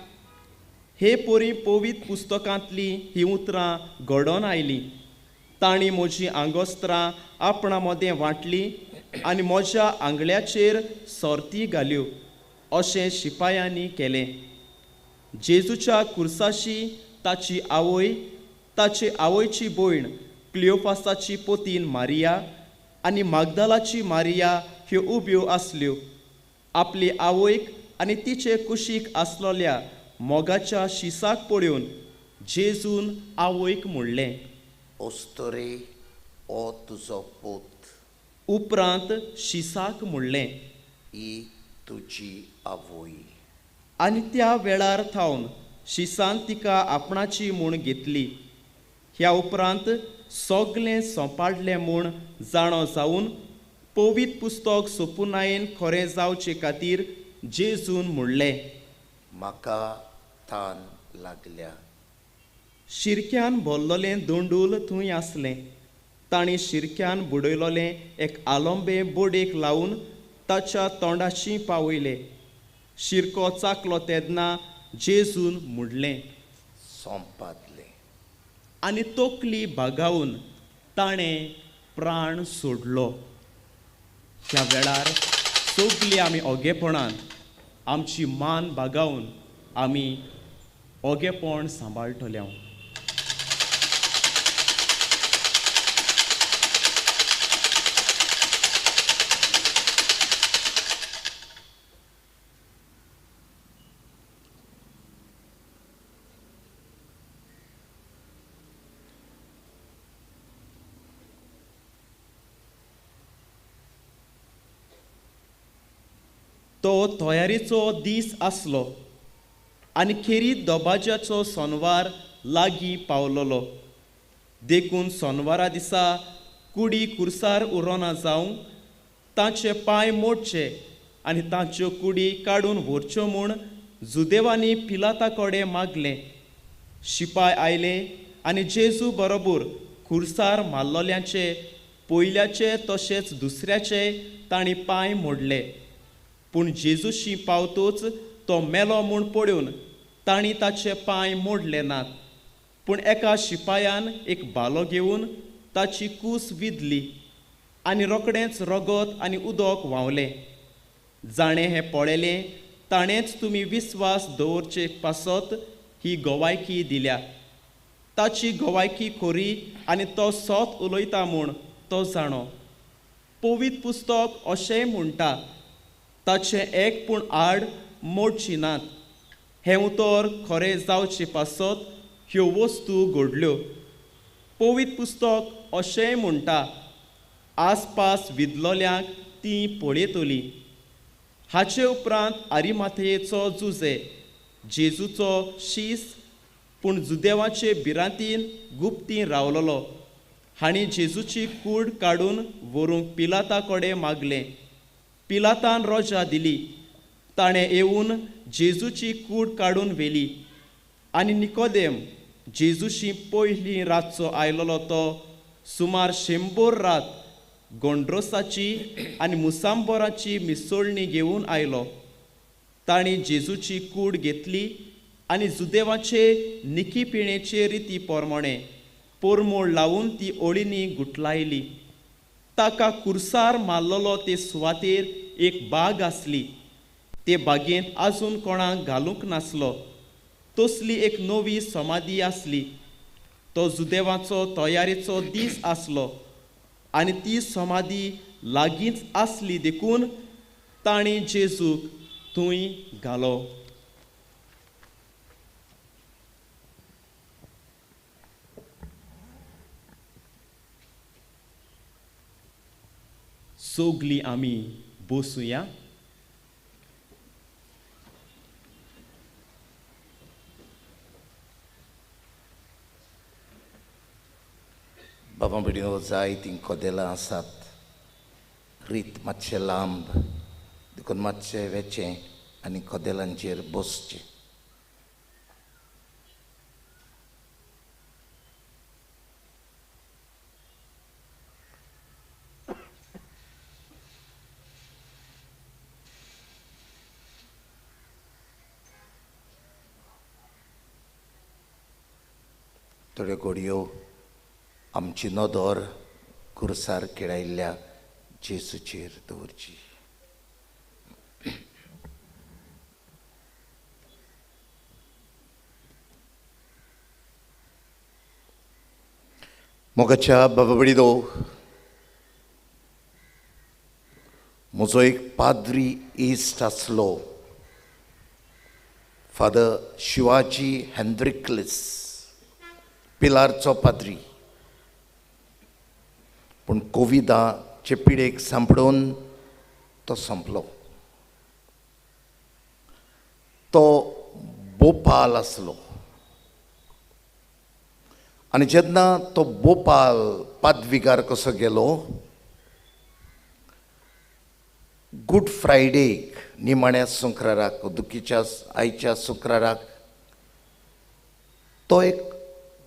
I: हे परी पवित्र पुस्तकांतली ही उतरां घडोवन आयलीं. तांणी म्हजीं आंगोस्त्रां आपणा मदें वांटलीं आनी म्हज्या आंगळ्याचेर सोर्ती घाल्यो, अशें शिपायांनी केलें. जेजूच्या खुर्साशी ताची आवय, ताचे आवयची भयण क्लियोफासाची पोतीन मारिया आनी मागदालाची मारिया ह्यो उब्यो आसल्यो. आपली आवयक आनी तिचे कुशीक आसलोल्या मोगाच्या शिसाक पळोवन जेजून आवयक म्हणलें,
B: अस्तुरे, ओ तुजो पूत.
I: उपरांत शिसाक म्हणलें,
B: ही तुजी आवय.
I: आनी त्या वेळार थावन शिसान तिका आपणाची म्हूण घेतली. ह्या उपरांत सगळें सोंपाडलें म्हूण जाणो जावन पवित्र पुस्तक सोपुनायेन खरें जावचे खातीर जेजून म्हणलें,
B: म्हाका तान लागल्या.
I: शिरक्यान भरलोलें दोंडूल थंय आसलें. तांणी शिरक्यान बुडयलोलें एक आलोंबे बोडेक लावन ताच्या तोंडाशी पावयलें. शिरको चाकलो तेन्ना जेजून म्हणलें,
B: सोंपादलें.
I: आनी तकली बागावन ताणें प्राण सोडलो. त्या वेळार सगळीं आमी ओगेपणान आमची मान बागावन आमी ओगेपण सांबाळटले. तो तयारीचो दीस आसलो आनी खेरीत दबाज्याचो सोनवार लागीं पावलोलो. देखून सोनवारा दिसा कुडी कुर्सार उरोना जावं तांचे पांय मोडचे आनी तांच्यो कुडी काडून व्हरच्यो म्हूण जुदेवांनी पिलाता कडेन मागलें. शिपाय आयले आनी जेजू बरोबर कुर्सार मारलोल्यांचे पयल्याचे तशेंच दुसऱ्याचे तांणी पांय मोडले. पूण जेजूशी पावतोच तो मेलो म्हूण पळोवन तांणी ताचे पांय मोडले नात. पूण एका शिपायान एक भालो घेवन ताची कूस विदली आनी रोखडेंच रगत आनी उदक व्हांवलें. जाणें हें पळयलें ताणेंच तुमी विस्वास दवरचे पासत ही गवायकी दिल्या. ताची गवायकी खरी आनी तो सत उलयता म्हूण तो जाणो. पवित्र पुस्तक अशेंय म्हणटा, ताचें एक पूण आड मोडची नात. हें उतर खरें जावचे पासत ह्यो वस्तू घडल्यो. पवित्र पुस्तक अशेंय म्हणटा, आसपास विदलोल्यांक तीं पळयतलीं. हाचे उपरांत आरिमाथेचो जुजे जेजूचो शीस पूण जुदेवाचे भिरांतीन गुप्ती रावलोलो हांणी जेजूची कूड काडून व्हरूंक पिलाता कडेन मागलें. पिलातान रोजा दिली. ताणें येवन जेजूची कूड काडून व्हेली आनी निकोदेम जेजूशी पयलीं रातचो आयलोलो तो सुमार 100 रात गोंड्रोसाची आनी मुसांबराची मिसळणी घेवन आयलो. तांणी जेजूची कूड घेतली आनी जुदेवाचे निकी पिणेचे रिती प्रमाणे पोरमोळ लावन ती ओळींनी गुटलायली. ताका कुर्सार मारलोलो ते सुवातेर एक बाग आसली. ते बागेंत आजून कोणाक घालूंक नासलो तसली एक नवी समाधी आसली. तो जुदेवाचो तयारेचो दीस आसलो आनी ती समाधी लागींच आसली देखून तांणी जेजूक थंय घालो. सगळीं आमी बसुया.
B: बाबा भयणीनो, जाय तीं कदेलां आसात. रीत मातशें लांब देखून मातशें वेचें आनी कदेलांचेर बसचें. थोड्यो घडयो आमची नदर कुर्सार खेळायल्ल्या जेजूचेर दवरची. मोगाच्या बाबा भयणीनो, म्हजो एक पाद्री इश्ट आसलो, फादर शिवाजी हेंद्रिक्लिस, पिलारचो पाद्री. पूण कोविडाचे पिडेक सांपडून तो सोंपलो. तो बोपाल आसलो आनी जेन्ना तो बोपाल पादविगार कसो गेलो, गुड फ्रायडेक, निमाण्या शुक्राराक, दुखीच्या आयच्या शुक्राराक तो एक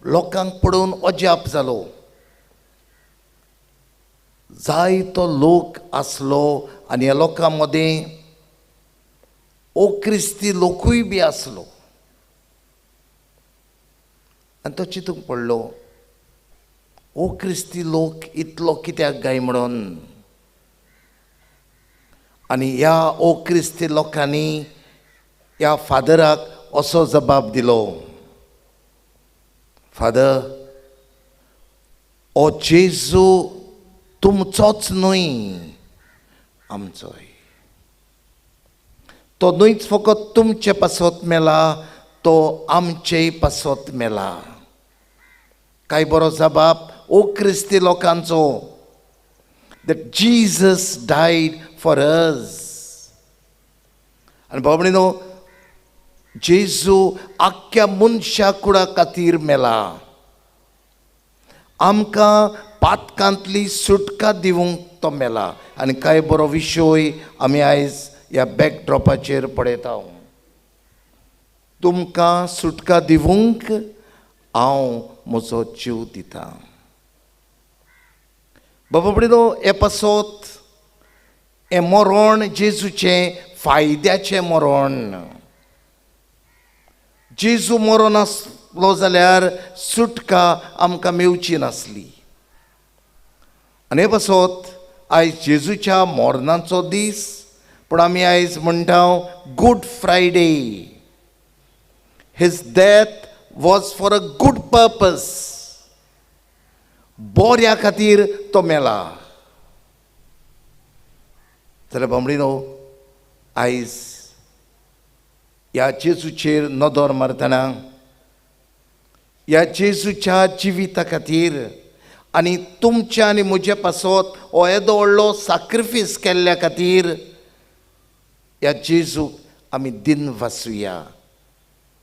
B: लोकांक पळोवन अजाप जालो. जायतो लोक आसलो आनी ह्या लोकां मदें ओ क्रिस्ती लोकूय बी आसलो. आनी तो चिंतूंक पडलो, ओ क्रिस्ती लोक इतलो कित्याक काय म्हणून. आनी ह्या ओ क्रिस्ती लोकांनी ह्या फादराक असो जबाब दिलो, फादर, ओ जेजू तुमचोच न्हय, आमचोय. तो न्हयच फकत तुमचे पासत मेला, तो आमचेय पासत मेला. काय बरो जबाब ओ क्रिस्ती लोकांचो, that Jesus died for us. आनी बाबडीनो न्हू, जेजू आख्ख्या मनशा कुडा खातीर मेला, आमकां पातकांतली सुटका दिवंक तो मेला. आनी काय बरो विशय आमी आयज ह्या बॅकड्रॉपाचेर पळयता. तुमकां सुटका दिवंक हांव म्हजो जीव दिता. बाबा भयणीनो, हे पासत हें मरण जेजूचें फायद्याचें मरण. जेजू मरो नासलो जाल्यार सुटका आमकां मेवची नासली. आनी हे पासत आयज जेजूच्या मरणाचो दीस, पूण आमी आयज म्हणटा Good Friday. His death was for a good purpose. बऱ्या खातीर तो मेला. जाल्यार बामणीनो, आयज ह्या जेजूचेर नदर मारतना ह्या जेजूच्या जिविता खातीर आनी तुमच्या आनी म्हज्या पासत हो येदो व्हडलो साक्रिफीस केल्ल्या खातीर ह्या जेजूक आमी दिन वासुया,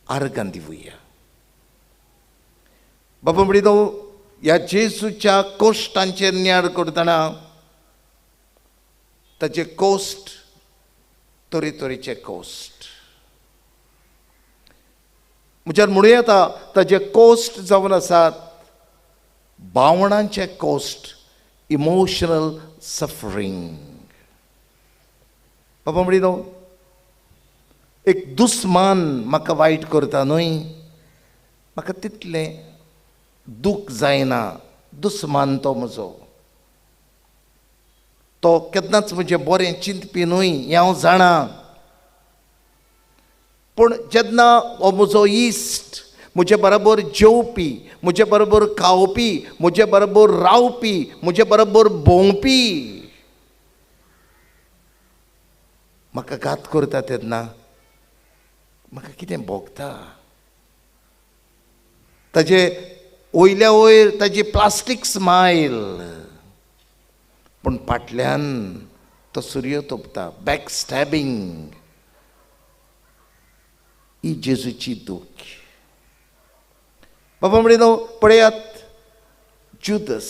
B: आर्गां दिवया. बाबा म्हणिनो, ह्या जेजूच्या कोश्टांचेर नियाळ करतना ताचे कोश्ट तरेतरेचे कोश्ट म्हज्यान म्हणूं येता. ताचे कोश्ट जावन आसात भावनांचे कोश्ट, इमोशनल सफरींग. बाबा म्हणिनो, एक दुस्मान म्हाका वायट करता न्हय, म्हाका तितलें दूख जायना. दुस्मान तो म्हजो, तो केन्नाच म्हजें बरें चिंतपी न्हय हें हांव जाणा. पूण जेन्ना हो म्हजो इश्ट, म्हजे बरोबर जेवपी, म्हजे बरोबर खावपी, म्हजे बरोबर रावपी, म्हजे बरोबर भोंवपी म्हाका घात करता तेन्ना म्हाका कितें भोगता. ताजे वयल्या वयर ताजी प्लास्टीक स्मायल, पूण फाटल्यान तो सुरयो तोपता, बॅक स्टॅबिंग. ही जेजूची दूख. बाबा म्हणिनो, पळयात जुदस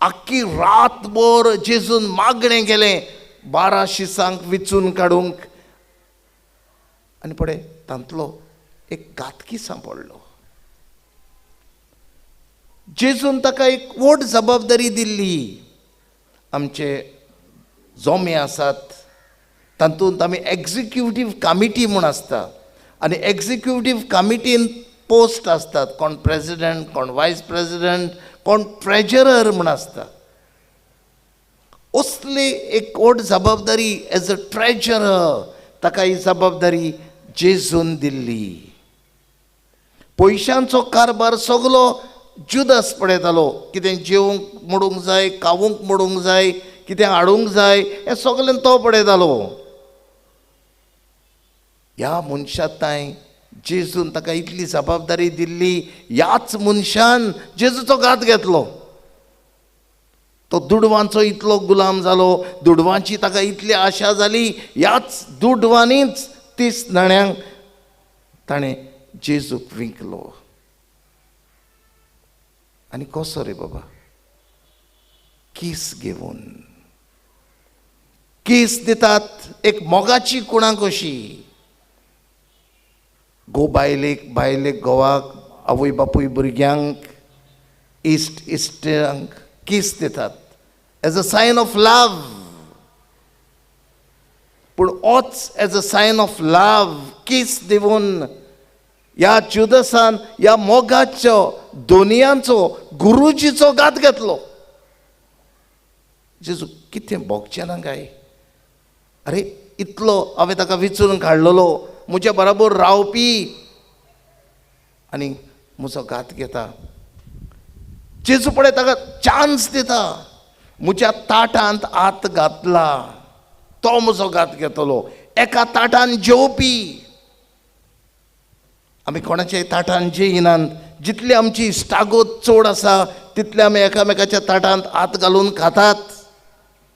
B: आख्खी रातभर जेजून मागणें केलें 12 शिसांक विचून काडूंक, आनी पळय तांतलो एक घातकी सांपडलो. जेजून ताका एक व्हड जबाबदारी दिल्ली. आमचे जोमे आसात तातूंत आमी एक्जिक्युटीव कमिटी म्हूण आसता आनी एक्जिक्युटीव कमिटीन पोस्ट आसतात, कोण प्रेजिडेंट, कोण वायस प्रेजिडेंट, कोण ट्रेजरर म्हूण आसता. असली एक व्हड जबाबदारी एज अ ट्रेजरर ताका ही जबाबदारी जेजून दिल्ली. पयशांचो कारभार सगलो जुदास पळयतालो, कितें जेवंक मोडूंक जाय, खावूंक मोडूंक जाय, कितें हाडूंक जाय हें सगळें तो पळयतालो. ह्या मनशा तांय जेजून ताका इतली जबाबदारी दिल्ली, ह्याच मनशान जेजूचो घात घेतलो. तो दुडवांचो इतलो गुलाम जालो, दुडवांची ताका इतली आशा जाली, ह्याच दुडवांनीच 30 नाण्यांक ताणें जेजूक विंकलो. आनी कसो रे बाबा, कीस घेवन कीस दितात एक मोगाची कुणा कशी. गो बायलेक, बायलेक घोवाक, आवय बापूय भुरग्यांक, इश्ट इश्टांक कीस दितात as a sign of love. पूण ouch as a sign of love kiss दिवन ह्या जुदसान ह्या मोगाचो दोनयांचो गुरुजीचो घात घेतलो. जेजू कितें भोगचें ना काय? अरे इतलो हांवें ताका विचून काडलेलो, म्हज्या बराबर रावपी, आनी म्हजो घात घेता. जेजू पळय ताका चान्स दिता, म्हज्या ताटांत हात घातला तो म्हजो घात घेतलो. एका ताटान जेवपी, आमी कोणाच्याय ताटान जेयनात. जितली आमची इश्टागत चड आसा तितले आमी एकामेकाच्या ताटांत हात घालून खातात,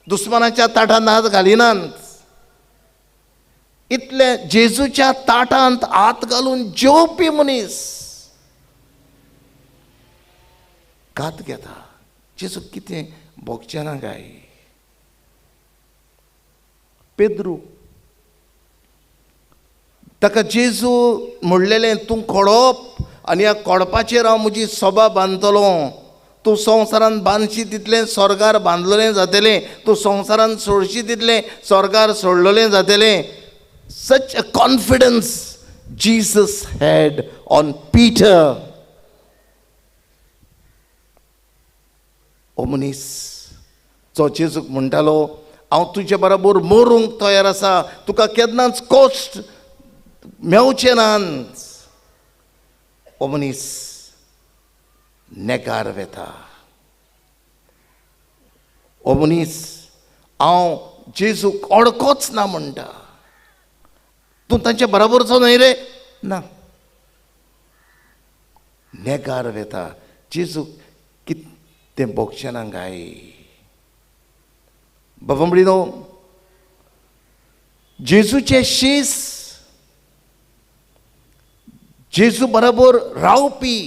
B: दुस्मानाच्या ताटांत हात घालिनात. इतले जेजूच्या ताटांत हात घालून जेवपी मनीस घात घेता. जेजू कितें भोगचें ना काय? पेद्रू ताका जेजू म्हणलेलें, तूं खोडप आनी ह्या खोडपाचेर हांव म्हजी सभा बांदतलो. तूं संवसारान बांदशी तितलें स्वर्गार बांदलेलें जातलें, तूं संवसारान सोडशी तितलें स्वर्गार सोडलेलें जातलें. Such a confidence Jesus had on Peter. ओ मनीस जो जेजूक म्हणटालो, हांव तुजे बराबर मरूंक तयार आसा, तुका केन्नाच कश्ट मेवचे नात. ओ मनीस नेगार वेता. ओ मनीस हांव जेजूक ओळखोच ना म्हणटा. तूं तांच्या बराबरचो न्हय रे? ना, नेगार वेता. जेजूक कितें भोगचें ना काय? बाबा म्हणलो, जेजूचे शीस, जेजू बराबर रावपी,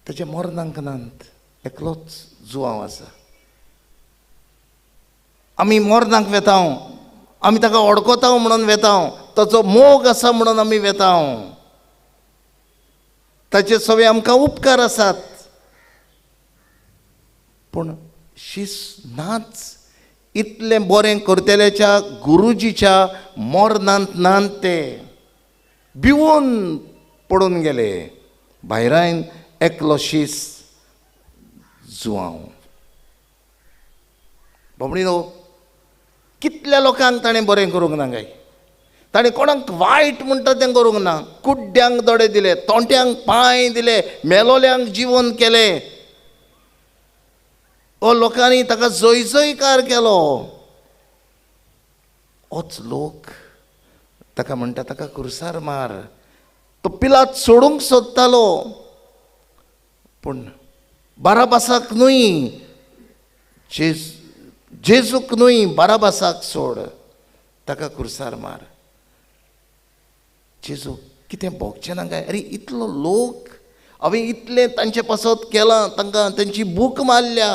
B: ताच्या मरणांक नात एकलोच जुवांव आसा. आमी मरणाक वेता, आमी ताका ओडकोता म्हणून वेता, ताचो मोग आसा म्हणून आमी वेता, ताचे सगळे आमकां उपकार आसात. पूण शीस नाच. इतलें बरें करतल्याच्या गुरुजीच्या मरणांत नात ते भिवून पडून गेले. भायरान एकलो शीस जुवांव. बाबडीनो, कितल्या लोकांक ताणें बरें करूंक ना काय? ताणें कोणाक वायट म्हणटा तें करूंक ना. कुड्ड्यांक दोडे दिले, तोंट्यांक पांय दिले, मेलोल्यांक जिवन केलें. ओ लोकांनी ताका जय जयकार केलो. ओच लोक ताका म्हणटा, ताका कुर्सार मार. तो पिलात सोडूंक सोदतालो, पूण बाराबासाक न्हय, जेजूक न्हय, बाराबासाक सोड, ताका कुर्सार मार. जेजू कितें भोगचें ना काय? अरे इतलो लोक हांवें इतलें तांचे पासत केलां, तांकां तांची भूक मारल्या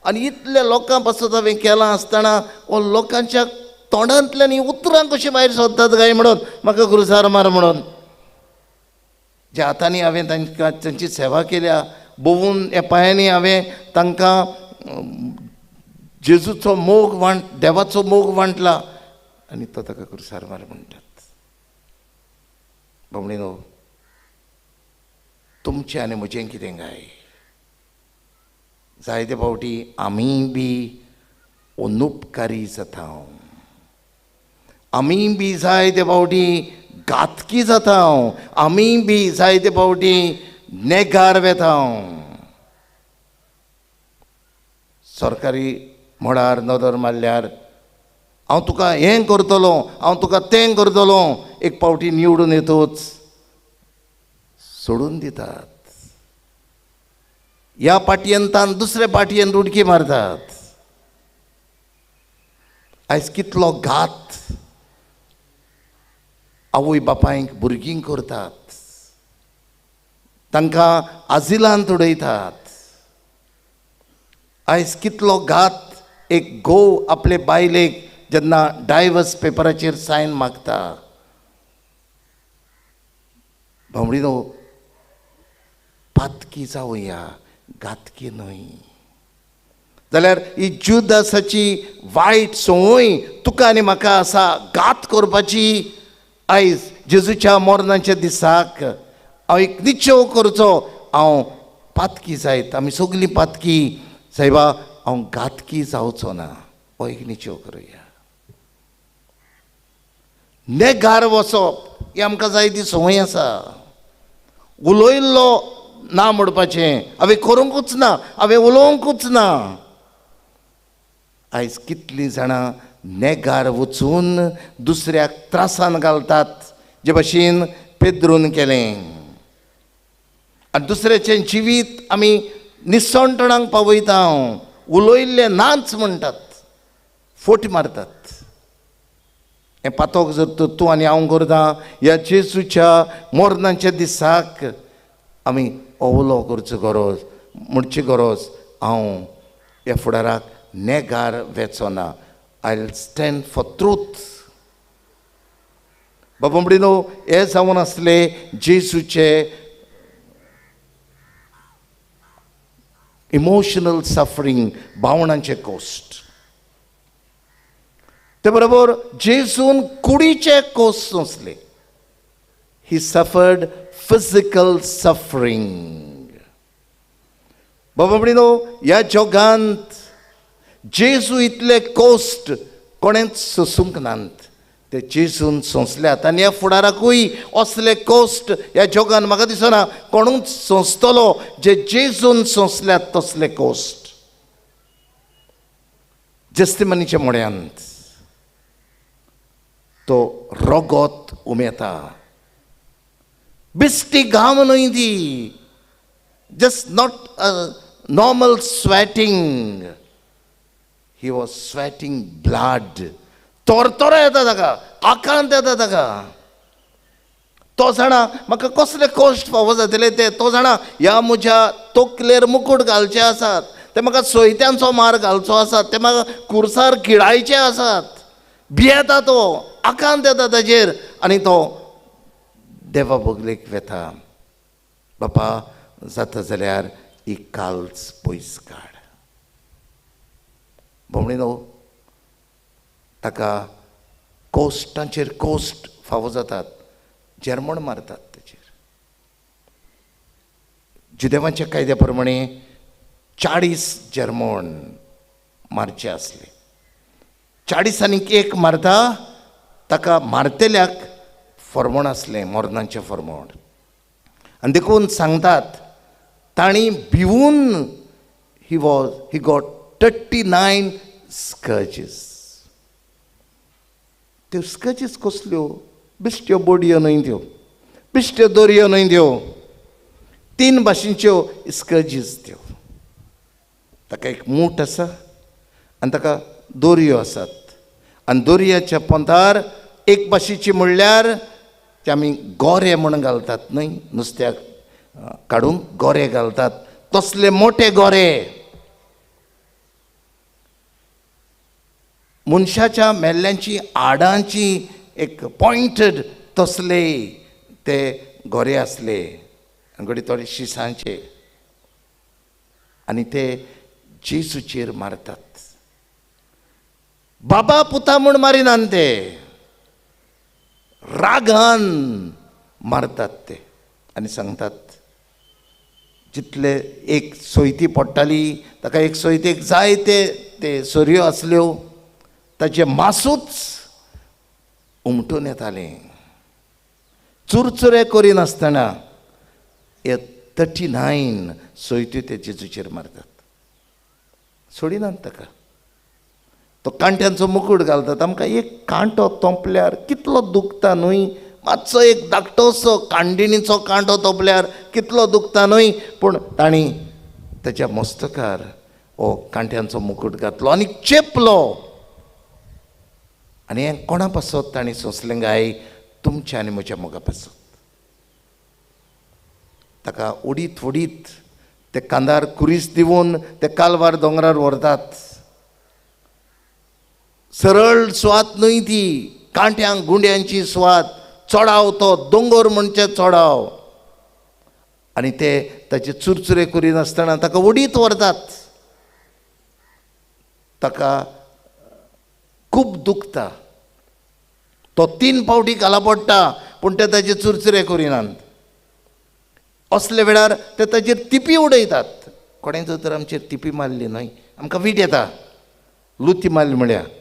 B: आनी इतल्या लोकां पासत हांवें केलां आसतना हो लोकांच्या तोंडांतल्यान हीं उतरां कशीं भायर सोदतात काय म्हणून म्हाका कुर्सार मार म्हणून. ज्या हातांनी हांवें तांकां तांची सेवा केल्या, भोंवून ह्या पांयांनी हांवें तांकां जेजूचो मोग वांट, देवाचो मोग वांटला, आनी तो ताका कुर्सार मार म्हणटात. बाबडीनो, तुमचें आनी म्हजें कितें काय? जायते फावटी आमी बी अनुपकारी जाता, आमी बी जायते फावटी घातकी जाता, आमी बी जायते फावटी नेगार वेता. सरकारी मळार नदर मारल्यार हांव तुका हें करतलो, हांव तुका तें करतलो, एक पावटी निवडून येतूच सोडून दितात. ह्या पाटयेन तान दुसऱ्या पाटयेन उडकी मारतात. आयज कितलो घात आवय बापायक भुरगीं करतात, तांकां आजिलांत उडयतात. आयज कितलो घात एक घोव आपले बायलेक जेन्ना डायवर्स पेपराचेर सायन मागता. भावणीनो, पातकी जावया, घातकी न्हय. जाल्यार ही जुदासाची वायट संवय तुका आनी म्हाका आसा घात करपाची. आयज जेजूच्या मरणाच्या दिसाक हांव एक निश्चेव करचो, हांव पातकी जायत, आमी सगळीं पातकी सायबा, हांव घातकी जावचो ना, हो एक निश्चेव करुया. नेगार वचप ही आमकां जाय ती संवय आसा. उलयल्लो ना म्हणपाचें हांवें करूंकूच ना, हांवें उलोवंकूच ना. आयज कितलीं जाणां नेगार वचून दुसऱ्याक त्रासान घालतात, जे भाशेन पेद्रून केलें. आनी दुसऱ्याचें जिवीत आमी निसणटणाक पावयता, उलयल्लें नाच म्हणटात, फोट मारतात. हें पातोक जर तूं आनी हांव करता, ह्या जेजूच्या मरणाच्या दिसाक आमी उलो करचो गरज, म्हणची गरज, हांव ह्या फुडाराक नेगार वेचो ना. I will stand for truth. बाबा म्हणिनो, हे जावन आसले जेजूचे इमोशनल सफरींग, भावनांचे कोश्ट. ते बरोबर जेजून कुडीचे कोश्ट सोंसले. He suffered physical suffering. बाबा म्हणिनो, ह्या जगांत जेजू इतले कोश्ट कोणेंच सोसूंक नात, ते जेजून सोंसल्यात. आनी ह्या फुडाराकूय असले कोश्ट ह्या जगान म्हाका दिसना कोणूच सोंसतलो जे जेजून सोंसल्यात तसले कोश्ट. जेस्तिमनीच्या मोड्यांत तो रगत उमेता, बिस्टी घाम न्हय ती, just not a normal sweating, he was sweating blood. तोरतोरो येता ताका, आकांत येता ताका. तो जाणा म्हाका कसले कश्ट फावो जातले ते, तो जाणा ह्या म्हज्या तकलेर मुकूट घालचे आसात, ते म्हाका सोयत्यांचो मार घालचो आसात, ते म्हाका कुर्सार किळायचे आसात. भियेता तो, आकांत येता ताजेर आनी तो देवा बगलेक वेता. बापा जाता जाल्यार ही काल्स पयस काड. भोंवणीनो, ताका कोश्टांचेर कोश्ट फावो जातात, जेरमण मारतात ताचेर. जुदेवांच्या कायद्या प्रमाणे 40 जेरमण मारचे आसले. 40 आनीक एक मारता, ताका मारतल्याक फॉर्मण आसलें, मरणाचें फॉर्मण. आनी देखून सांगतात तांणी भिवून he got 39 scourges. त्यो स्कर्जीस कसल्यो? बिश्ट्यो बोडयो न्हय त्यो, बिश्ट्यो दोरयो न्हय त्यो, 3 भाशेंच्यो स्कर्जीस त्यो. ताका एक मूठ आसा आनी ताका दोरयो आसात, आनी दोरयाच्या पोंतार एक भाशेची म्हणल्यार ते आमी गोरे म्हूण घालतात न्हय, नुस्त्याक काडूंक गोरे घालतात, तसले मोटे गोरे. मनशाच्या मेल्ल्यांची आडांची एक पॉयंटेड तसले ते गोरे आसले, आनी थोडे शिसांचे, आनी ते जेजूचेर मारतात. बाबा पुता म्हूण मारिनात ते, रागान मारतात ते. आनी सांगतात जितले एक सोयती पडटाली ताका एक सोयतेक जाय ते ते सरयो आसल्यो, ताचे मासूच उमटून येतालें. चुरचुरे करिनासतना हे 39 सोयत्यो ते जेजूचेर मारतात. सोडिनात ताका. तो कांट्यांचो मुकूट घालतात. आमकां एक कांटो तोंपल्यार कितलो दुखता न्हय, मातसो एक धाकटोसो कांडिणीचो कांटो तोंपल्यार कितलो दुखता न्हय. पूण तांणी ताच्या मस्तकार हो कांट्यांचो मुकूट घातलो आनी चेपलो. आनी हें कोणा पासत तांणी सोंसलें काय? तुमच्या आनी म्हज्या मोगा पासत. ताका ओडीत ओडीत ते कांदार कुरीस दिवन ते कालवार दोंगरार व्हरतात. सरळ सुवात न्हय ती, कांट्यांक गुंड्यांची सुवात. चडाव तो दोंगोर म्हणचे चडाव. आनी ते ताचे चुरचुरे करिनासतना ताका ओडीत व्हरतात. ताका खूब दुखता, तो 3 फावटी खाला पडटा, पूण ते ताचे चुरचुरे करिनात. असल्या वेळार ते ताचेर तिपी उडयतात. कोणें जर तर आमचेर तिपी मारली न्हय, आमकां वीट येता. लुती मारली म्हळ्यार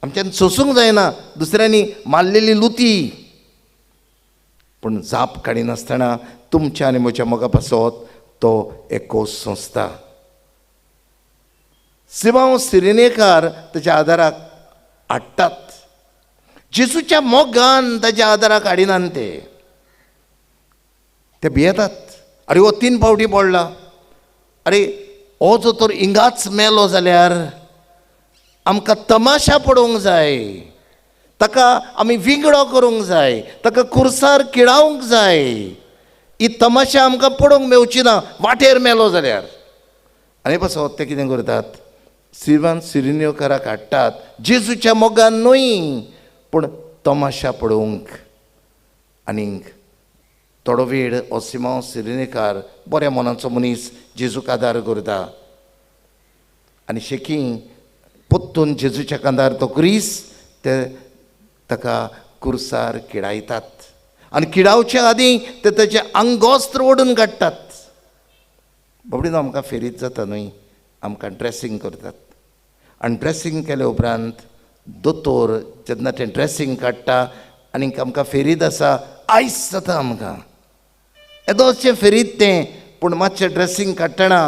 B: आमच्यान सोसूंक जायना दुसऱ्यांनी मारलेली लुती. पूण जाप काडिनासतना तुमच्या आनी म्हज्या मोगा पासत तो एकोस सोंसता. सिमांव सिरिनेकार ताच्या आदाराक हाडटात. जेजूच्या मोगान ताच्या आदाराक हाडिनात. ते ते भियेतात. आरे हो 3 फावटी पडला, आरे हो जो तर हिंगाच मेलो जाल्यार आमकां तमाशा पळोवंक जाय, ताका आमी विंगडो करूंक जाय, ताका कुर्सार किळावंक जाय. ही तमाशा आमकां पळोवंक मेवची ना वाटेर मेलो जाल्यार. आनी पासत ते कितें करतात, सिवान सिरिनेकाराक हाडटात जेजूच्या मोगान न्हय, पूण तमाशा पळोवंक. आनीक थोडो वेळ हो सिमांव सिरिनेकार बऱ्या मनाचो मनीस जेजूक आदार करता. आनी शेकी पोत्तून जेजूच्या कांदार तो क्रीस ते ताका कुर्सार किडायतात. आनी किडावचे आदीं ते ताचें आंगोस्त्र ओडून काडटात. बाबडीनो आमकां फेरीत जाता न्हय, आमकां ड्रेसींग करतात. आनी ड्रेसींग केले उपरांत दोतोर जेन्ना तें ड्रेसींग काडटा आनी आमकां फेरीत आसा, आयस जाता आमकां. येदोचें फेरीत तें, पूण मातशें ड्रेसींग काडटना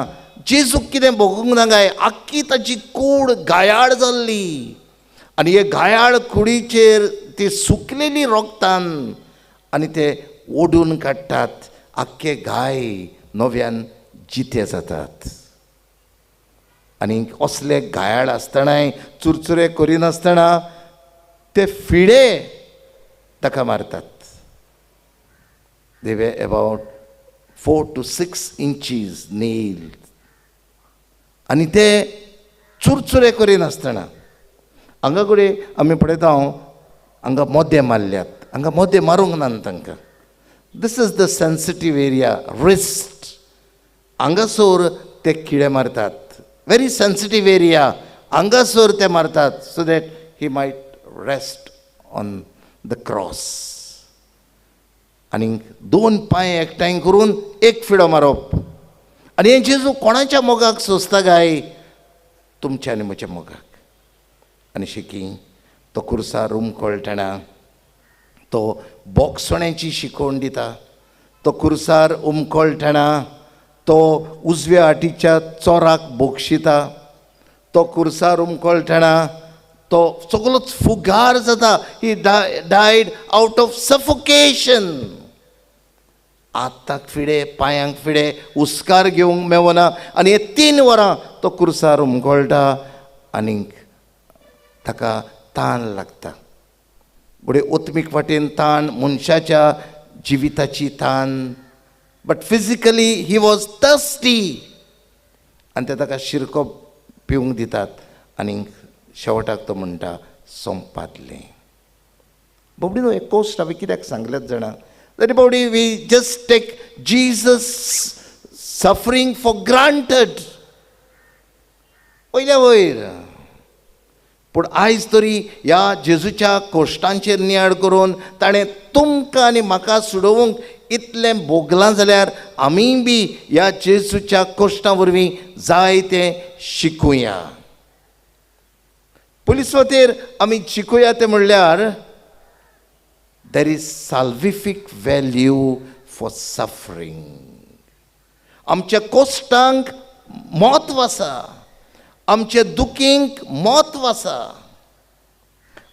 B: जेजूक कितें भोगूंक ना काय, आख्खी ताची कूड गायाळ जाल्ली. आनी हे गायाळ कुडीचेर ती सुकलेली रोगतान आनी ते ओडून काडटात. आख्खे गाय नव्यान जिते जातात. आनी असले गायाळ आसतनाय चुरचुरे करिनासतना ते फिडे ताका मारतात. They were about 4 to 6 inches nail. आनी ते चुरचुरे करिनासतना हांगा कडेन आमी पळयता, हांगा मोदे मारल्यात, हांगा मोदे मारूंक ना तांकां. This is the sensitive area, wrist. हांगासर ते किडे मारतात, व्हेरी सेन्सिटीव एरिया, हांगासर ते मारतात, so that he might rest on the cross. आनी 2 पांय एकठांय करून एक फिडो मारप. आनी हें जेजू कोणाच्या मोगाक सोंसता काय? तुमच्या आनी म्हज्या मोगाक. आनी शेकी तो कुर्सार उमकळटना तो बोगसण्याची शिकवण दिता. तो कुर्सार उमकळटना तो उजव्या हाटीच्या चोराक बोगशिता. तो कुर्सार उमकळटना तो सगळोच फुगार जाता. He died out of suffocation. हाताक फिडे, पांयांक फिडे, हुस्कार घेवंक मेवना. आनी हे 3 वरां तो कुर्सार उमकळटा आनीक ताका ताण लागता. घडये ओत्मीक वाटेन ताण, मनशाच्या जिविताची ताण, but physically he was thirsty. आनी ते ताका शिरको पिवंक दितात. आनी शेवटाक तो म्हणटा सोंपातलें. बाबडीनो एक कोस्ट हांवें कित्याक सांगलेंच जाणा, तरी बाबडी we just take Jesus suffering for granted वयल्या वयर. पूण आयज तरी ह्या जेजूच्या कोश्टांचेर नियाळ करून ताणें तुमकां आनी म्हाका सुडोवंक इतलें भोगलां जाल्यार आमीय बी ह्या जेजूच्या कोश्टां वरवीं जायतें शिकुया. पुलीस वतेर आमी शिकुया तें म्हणल्यार there is salvific value for suffering. आमच्या कोश्टांक म्हत्व आसा. आमचे दुखींक म्हत्व आसा.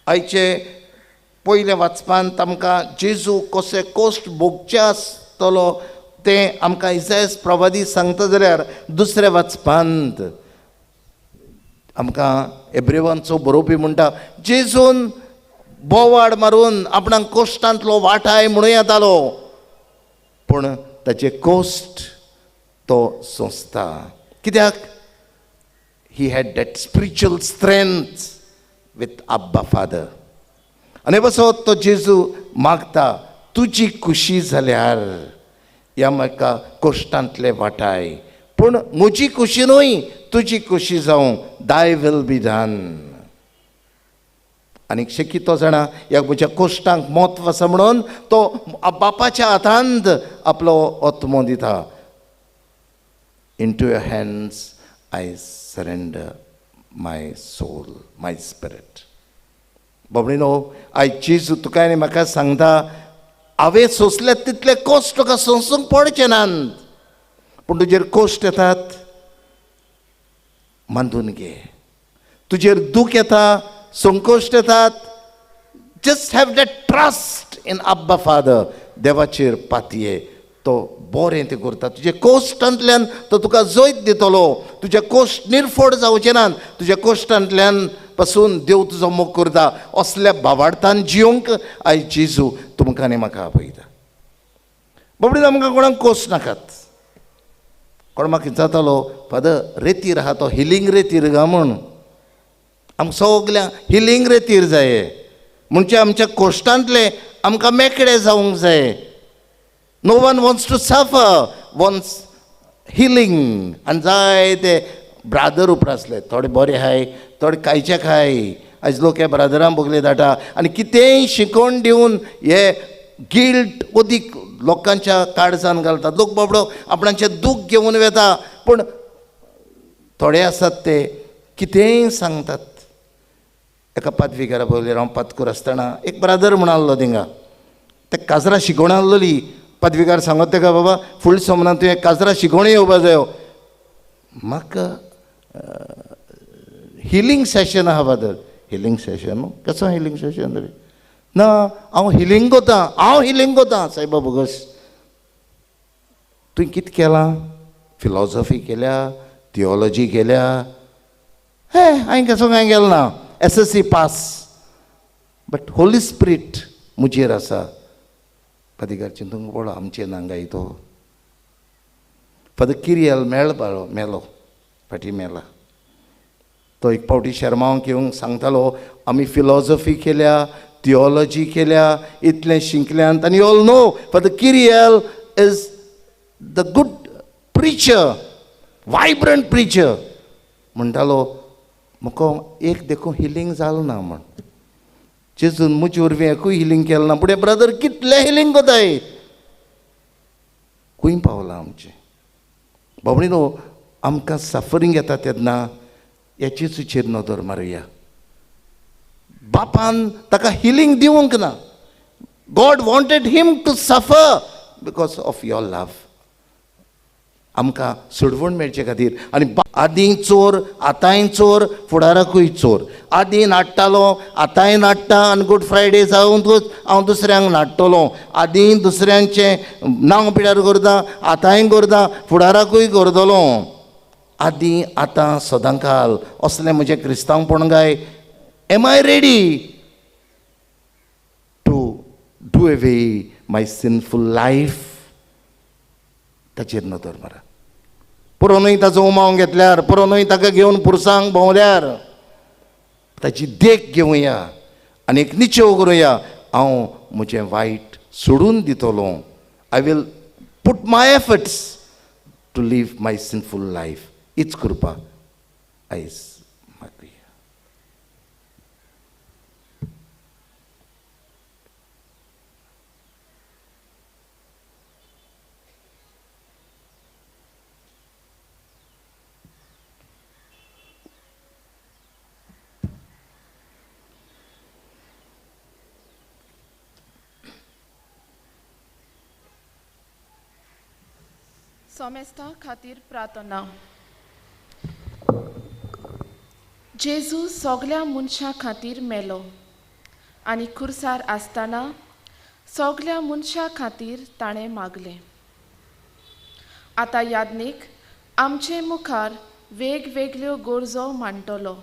B: आयचे पयल्या वाचपांत आमकां जेजू कशे कश्ट भोगचे आसतलो तें आमकां इसायास प्रवादी सांगता जाल्यार दुसऱ्या वाचपांत आमकां एब्रेवांचो बरोवपी म्हणटा जेजून बोवाड मारून आपणाक कोश्टांतलो वाटाय म्हणूं येतालो, पूण ताचे कोश्ट तो सोंसता. कित्याक? He had that spiritual strength with Abba father. आनी बसो तो जेजू मागता तुजी खुशी जाल्यार ह्या म्हाका कोश्टांतले वाटाय, पूण म्हजी खुशी न्हय तुजी खुशी जावं, दाय will be done. आनी शक्य जाणा ह्या म्हज्या कोश्टांक म्हत्व आसा म्हणून तो बापाच्या हातांत आपलो आत्मो दिता. Into your hands I surrender my soul, my spirit. बाबडीनो, आयज जेजू तुका आनी म्हाका सांगता हांवें सोंसल्यात तितले कश्ट तुका सोंसूंक पडचे नात, पूण तुजेर कश्ट येतात मानून घे, तुजेर दूख येता, संकश्ट येतात, just have that trust in Abba father. देवाचेर पातये, तो बरें तें करता. तुज्या कोश्टांतल्यान तो तुका जैत दितलो, तुज्या कोश्ट निर्फोड जावचे नात, तुज्या कोश्टांतल्यान पासून देव तुजो मोग करता. असल्या भावार्थान जिवंक आयज जेजू तुमकां आनी म्हाका आपयता. बाबडी आमकां कोणाक कोश्ट नाकात. कोण म्हाका विचारतालो, फादर रेतीर आहा तो हिलींग रेतीर गा म्हूण. आमकां सगल्यांक हिलींग रेतीर जाय, म्हणजे आमच्या कोश्टांतले आमकां मेकळे जावंक जाय. No one wants to suffer, wants healing. आनी जायते ब्रादर उपरासले, थोडे बरे आहाय, थोडे कायचे खाय. आयज लोक हे ब्रादरां बगले धाडटा आनी कितेंय शिकोवन दिवन हे गिल्ट अदीक लोकांच्या काळजान घालतात. लोक बाबडो आपणाचें दूख घेवन वेता, पूण थोडे आसात ते कितेंय सांगतात. एका पादविगारा बगलेर हांव पादकूर आसतना एक ब्रादर म्हूण आहलो थिंगा, ते काजरां शिकोवन आहलोली. पादविगार सांगत तेका, बाबा फुडल्या सोमना तुवें काजरां शिकोवन येवपा जायो. म्हाका हिलींग सेशन आहा फादर. हिलींग सेशन? कसो हिलींग सेशन रे? ना, हांव हिलींग कोता, हांव हिलींग कोता. सायबा बोगस, तुवें कितें केलां? फिलॉसॉफी केल्या, थियोलॉजी केल्या? हे हांवें कसो कांय केलें ना, SSC pass, but holy spirit म्हजेर आसा. फादर चिंतूंक पडलो आमचे नांगाय तो फादर किरियल मेळपालो, मेलो फाटीं मेला. तो एक फावटी शेरमांव घेवंक सांगतालो, आमी फिलॉसॉफी केल्या, थियोलॉजी केल्या, इतलें शिकल्यांत. आनी all know father Kiriel is the good preacher, vibrant preacher. म्हणटालो म्हाका एक देखून हिलींग जालें ना म्हण, जेजून म्हजे वरवीं एकूय हिलींग केलें ना, पूण ब्रदर कितलें हिलींग कोताय. खंय पावलां आमचें? बाबडीनो, आमकां सफरींग येता तेन्ना ह्या जेजूचेर नदर मारुया. बापान ताका हिलींग दिवंक ना. God wanted him to suffer because of your love. आमकां सोडवण मेळचे खातीर. आनी आदीं चोर, आतांय चोर, फुडाराकूय चोर. आदीं नाडटालो, आतांय नाडटा. आनी गूड फ्रायडे जावंकूच हांव दुसऱ्यांक नाडटलो. आदीं दुसऱ्यांचें नांव पिड्यार करता, आतांय करता, फुडाराकूय करतलो. आदीं आतां सदांकाल असलें म्हजें क्रिस्तांवपण काय? Am I ready to do away my sinful life? ताचेर नदर मारा. पुरोनूय ताचो उमाव घेतल्यार, पुरोनूय ताका घेवन पुरसांक भोंवल्यार, ताची देख घेवया आनी एक निचेव करुया, हांव म्हजें वायट सोडून दितलो. I will put my efforts to live my sinful life. हीच कृपा आयज मागुया.
A: सोमेस्ता खातीर प्रार्थना. जेजू सगल्या मनशां खातीर मेलो आनी खुर्सार आसतना सगल्या मनशां खातीर ताणें मागलें. आतां याज्ञीक आमचे मुखार वेगवेगळ्यो गरजो मांडटलो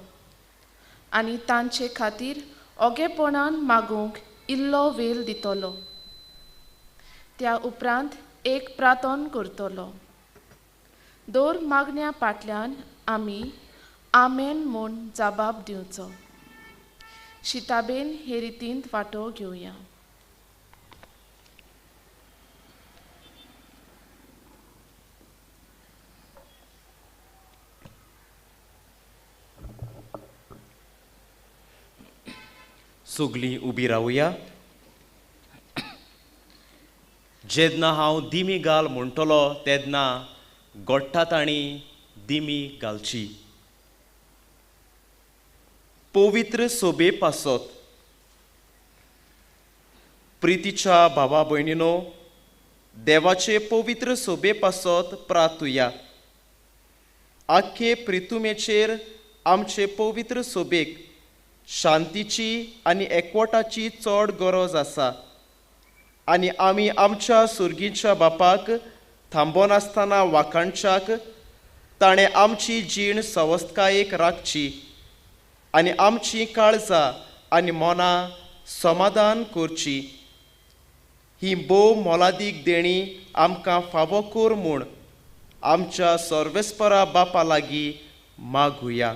A: आनी तांचे खातीर ओगेपणान मागूंक इल्लो वेळ दितलो. त्या उपरांत एक प्रार्थन करतलो. दर मागण्या फाटल्यान आमी आमेन म्हूण जबाब दिवचो. शिताबेन हे रितींत वांटो घेवया.
I: सगलीं उबी रावया. जेन्ना हांव दिमी घाल म्हणटलो तेन्ना गोडटा तांणी दिमी घालची. पवित्र सोबे पासत प्रितीच्या भावा भयणीनो, देवाचे पवित्र सोबे पासत प्रातुया. आख्खे प्रितुमेचेर आमचे पवित्र सोबेक शांतीची आनी एकवटाची चड गरज आसा आनी आमी आमच्या सुर्गीच्या बापाक थांबोनासतना वाखाणच्याक ताणें आमची जीण सवस्तकायेक राखची आनी आमची काळजां आनी मनां समाधान करची. ही भोव मोलादीक देणी आमकां फावो कर म्हूण आमच्या सर्वेस्परा बापा लागीं मागुया.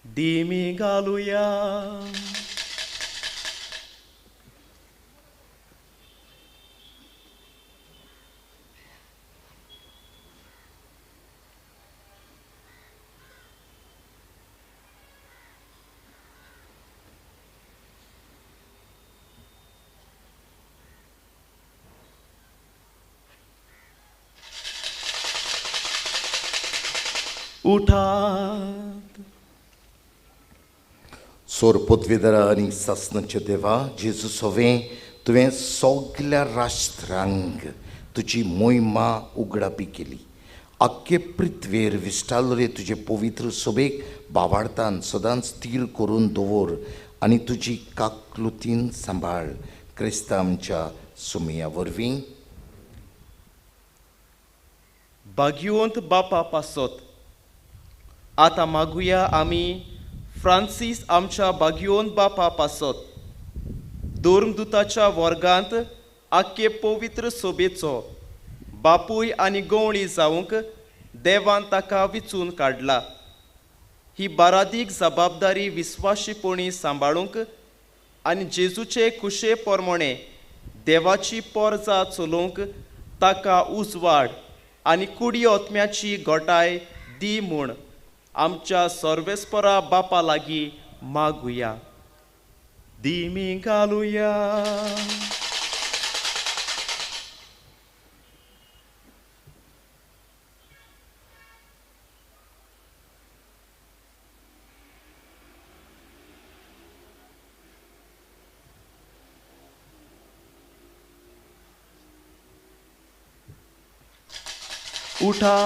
I: दिमी घालुया. उठात.
B: सोर पदवीधरा आनी सासणाच्या देवा जेजू सोवें तुवें सगल्या राष्ट्रांक तुजी मोहिमा उगडापी केली. आख्खे पृथ्वेर विस्टालोरे तुजे पवित्र सोबेक बावार्थान सदांच स्थीर करून दवर आनी तुजी काकलुतीन सांबाळ. क्रिस्ता आमच्या सुमया वरवीं.
I: भाग्यवंत बापा पासत आतां मागुया आमी फ्रांसीस आमच्या भाग्यवंत बापा पासत धर्मदुताच्या वर्गांत आख्खे पवित्र सोबेचो बापूय आनी गवळी जावंक देवान ताका विचून काडला. ही बारादीक जबाबदारी विस्वाशीपणी सांबाळूंक आनी जेजूचे खुशे प्रमाणे देवाची पोरजा चलोवंक ताका उजवाड आनी कुडी आत्म्याची गोटाय दी म्हूण आमच्या सर्वेस्परा बापा लागीं मागुया. दिमी घालुया. उठा.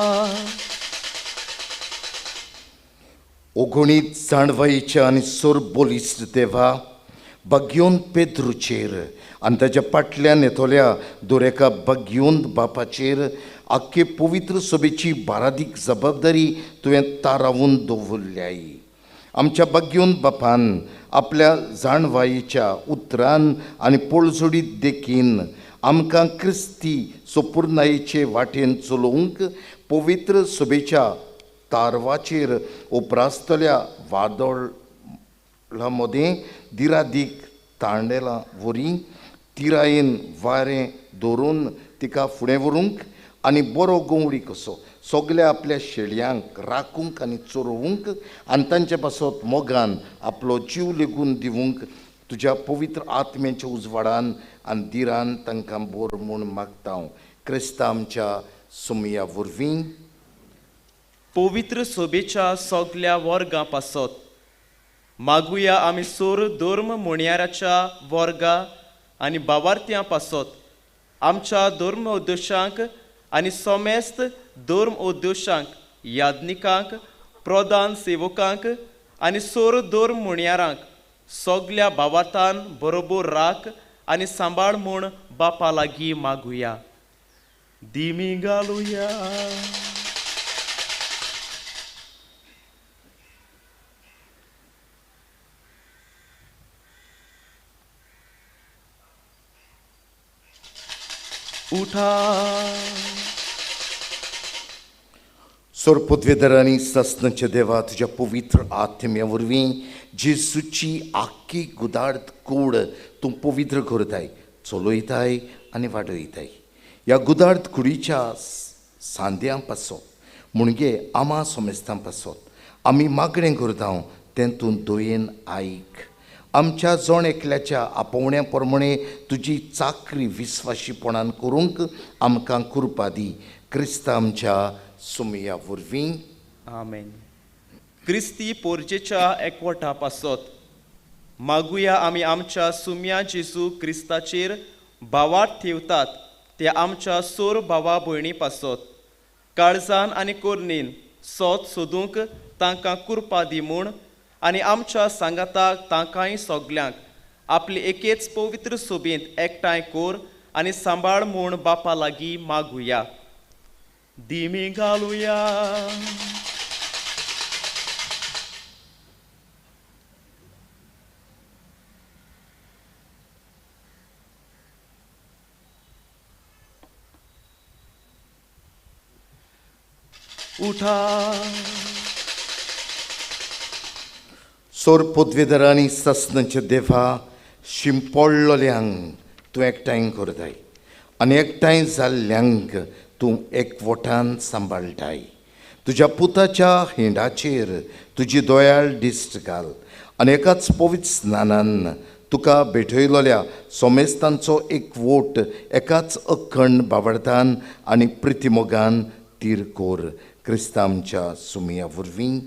B: ओगुणीत जाणवायेच्या आनी सोर बोलिस्ट देवा भाग्योन पेद्रूचेर आनी ताच्या फाटल्यान येतल्या दरेका भाग्योन बापाचेर आख्खे पवित्र सभेची बारादीक जबाबदारी तुवें तारावून दवरल्याय. आमच्या भाग्योन बापान आपल्या जाणवायेच्या उतरान आनी पोळजोडीत देखीन आमकां क्रिस्ती सोपुर्णायेचे वाटेन चलोवंक पवित्र सभेच्या तारवाचेर उप्रासतल्या वादळा मदें दिरादीक तांडेला वरी तिरायेन वारें दवरून तिका फुडें व्हरूंक आनी बरो गंवडी कसो सगल्या आपल्या शेळयांक राखूंक आनी चरोवंक आनी तांचे पासत मोगान आपलो जीव लेगून दिवंक तुज्या पवित्र आत्म्याच्या उजवाडान आनी दिरान तांकां बोर म्हूण मागता हांव. क्रिस्ता आमच्या सुमया वरवीं.
I: पवित्र सोबेच्या सगल्या वर्गां पासत मागुया आमी सोर धर्म म्हणयाराच्या वर्गा आनी बावार्थ्यां पासत आमच्या धर्म उद्देशांक आनी समेस्त धर्म उद्देशांक याज्ञिकांक प्रधान सेवकांक आनी सोर दोर मुणयारांक सगल्या भावातान बरोबर राख आनी सांबाळ म्हूण बापा लागीं मागुया. दिमी घालुया. उठा.
B: सोरपुद्वेदरांनी ससनाच्या देवा, तुज्या पवित्र आत्म्या वरवीं जेजूची आख्खी गुदार्द कूड तूं पवित्र करताय, चलयताय आनी वाडयताय. ह्या गुदार्द कुडीच्या सांद्यां पासत म्हणजे आमा सोमेस्तां पासत आमी मागणें करता तें तूं दयेन आयक. आमच्या जण एकल्याच्या आपोवण्या प्रमाणे तुजी चाकरी विस्वाशीपणान करूंक आमकां कृपा दी. क्रिस्ता आमच्या सुमया वरवीं.
I: आमेन. क्रिस्ती पोरजेच्या एकवटा पासत मागुया. आमी आमच्या सुमया जेजू क्रिस्ताचेर भावार्थ ठेवतात ते आमच्या सोर भावा भयणी पासत काळजान आनी कोरणीन सोत सोदूंक तांकां कृपा दी म्हूण आनी आमच्या सांगाताक तांकांय सगल्यांक आपली एकेच पवित्र सोबींत एकठांय कोर आनी सांबाळ म्हूण बापा लागीं मागुया. दिमी घालुया. उठा.
B: सोर पदवेदारांनी ससनाच्या देवा, शिंपडलोल्यांक तूं एकठांय करताय आनी एकठांय जाल्ल्यांक तूं एकवटान सांबाळटाय. तुज्या पुताच्या हिंडाचेर तुजी दोयाळ दिश्ट घाल आनी एकाच पवित्र स्नानान तुका भेटयलोल्या सोमेस्तांचो एकवट एकाच अखंड बावडतान आनी प्रितिमोगान तीर कोर. क्रिस्ता आमच्या सुमया वरवीं.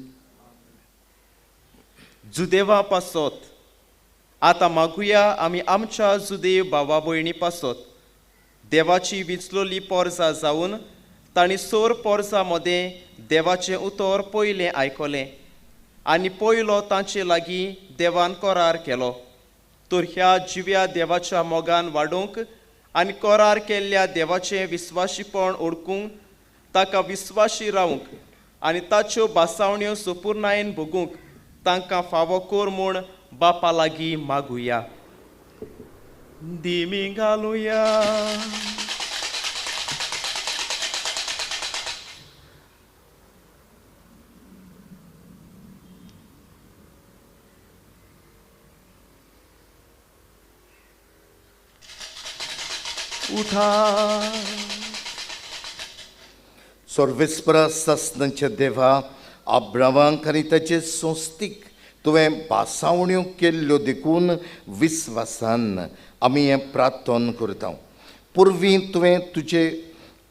I: जुदेवा पासत आतां मागुया. आमी आमच्या जुदेव भावा भयणी पासत देवाची विचलोली पोरसां जावन तांणी सोर पोरसां मदें देवाचें उतर पयलें आयकलें आनी पयलो तांचे लागीं देवान करार केलो. तर ह्या जिव्या देवाच्या मोगान वाडोवंक आनी करार केल्ल्या देवाचें विस्वाशीपण ओळखूंक, ताका विस्वाशी रावंक आनी ताच्यो भासावण्यो सुपुर्णायेन भोगूंक तांकां फावो कोर म्हूण बापा लागीं मागुया. दिमी घालुया. उठा.
B: सर्वेस्परा ससनाच्या देवा, अब्रावांक आनी ताचे संस्थीक तुवें भासावण्यो केल्ल्यो देखून विस्वासान आमी हें प्रार्थन करता. पुर्वी तुवें तुजे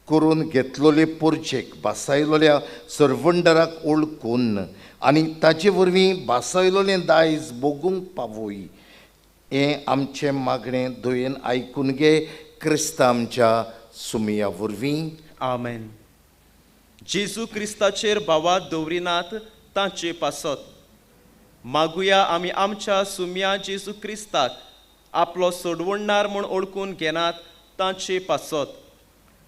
B: करून घेतलोले पोरजेक भासायलोल्या सरवंडराक ओळखून आनी ताजे वरवीं भासायलोलें दायज भोगूंक पावय हें आमचें मागणें दयेन आयकून घे. क्रिस्ता आमच्या सुमया वरवीं.
I: आमेन. जेजू क्रिस्ताचेर भावात दवरिनात तांचे पासत मागुया. आमी आमच्या सुमया जेजू क्रिस्ताक आपलो सोडवणणार म्हूण ओळखून घेनात तांचे पासत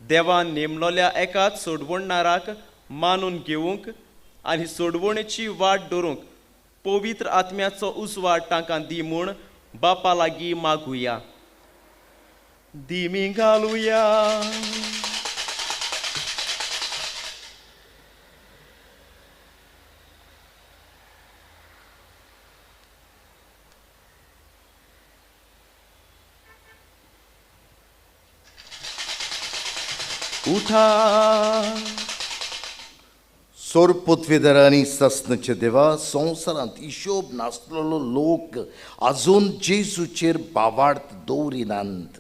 I: देवान नेमलोल्या एकाच सोडवणणाराक मानून घेवंक आनी सोडवणेची वाट दवरूंक पवित्र आत्म्याचो उजवाड तांकां दी म्हूण बापा लागीं मागुया. दिमी घालुया. उठा.
B: सोर पृथ्वीधरांनी ससनाच्या देवा, संवसारांत हिशोब नासलेलो लोक आजून जेजूचेर भावार्थ दवरिनात.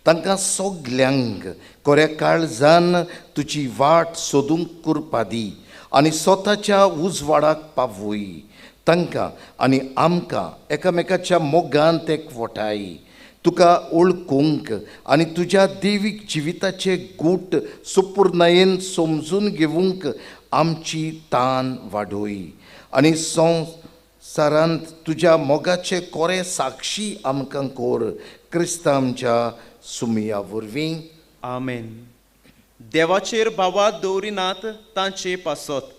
B: तांकां सगल्यांक कोऱ्या काळजान तुजी वाट सोदूंक कृपा दी आनी स्वताच्या उजवाडाक पावय. तांकां आनी आमकां एकामेकाच्या मोगान एकवटाय. तुका ओळखूंक आनी तुज्या देवीक जिविताचे गूट सुपुर्णायेन समजून घेवंक आमची तान वाडोय आनी संवसारांत तुज्या मोगाचे कोरे साक्षी आमकां कोर, क्रिस्ता आमच्या सुमिया वरवीं.
I: आमेन. देवाचेर भावात दवरिनात तांचे पासत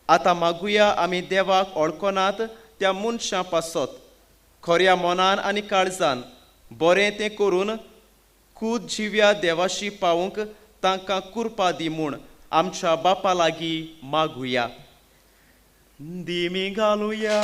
I: आतां मागुया आमी देवाक ओळखनात त्या मनशां पासत खऱ्या मनान आनी काळजान बरें तें करून खूद जिव्या देवाशी पावूंक तांकां कुरपा दी म्हूण आमच्या बापा लागीं मागुया. दिमी घालुया.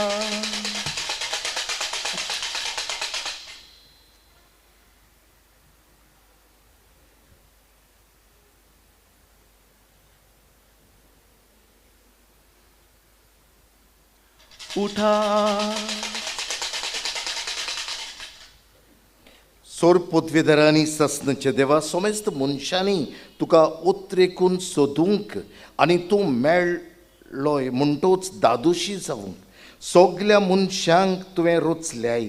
I: उठा.
B: सोर पदवेदारांनी ससनचे देवा, समेस्त मनशांनी तुका उतरेकून सोदूंक आनी तूं मेळ्ळोय म्हणटोच दादोशी जावंक सगल्या मनशांक तुवें रोचल्याय.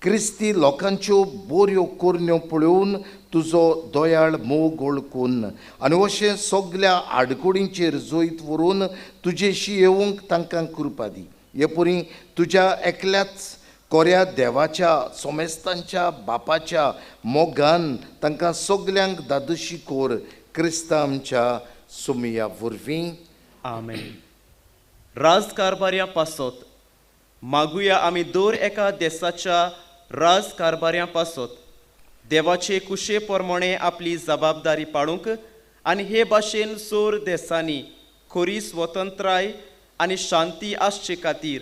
B: क्रिस्ती लोकांच्यो बोऱ्यो कोरण्यो पळोवन तुजो दयाळ मोग वळखून आनी अशें सगल्या आडकुडींचेर जैत व्हरून तुजेशी येवंक तांकां कृपा दी. हे पुरी तुज्या एकल्याच कोऱ्या देवाच्या सोमेस्तांच्या बापाच्या मोगान तांकां सगल्यांक दादोशी कोर, क्रिस्ता आमच्या सुमिया वरवीं.
I: आमेन. राजकारभार्यां पासत मागुया आमी दर एका देसाच्या राजकारभार्यां पासत देवाचे कुशे प्रमाणे आपली जबाबदारी पाळूंक आनी हे भाशेन सोर देसांनी खरी स्वतंत्राय आनी शांती आसचे खातीर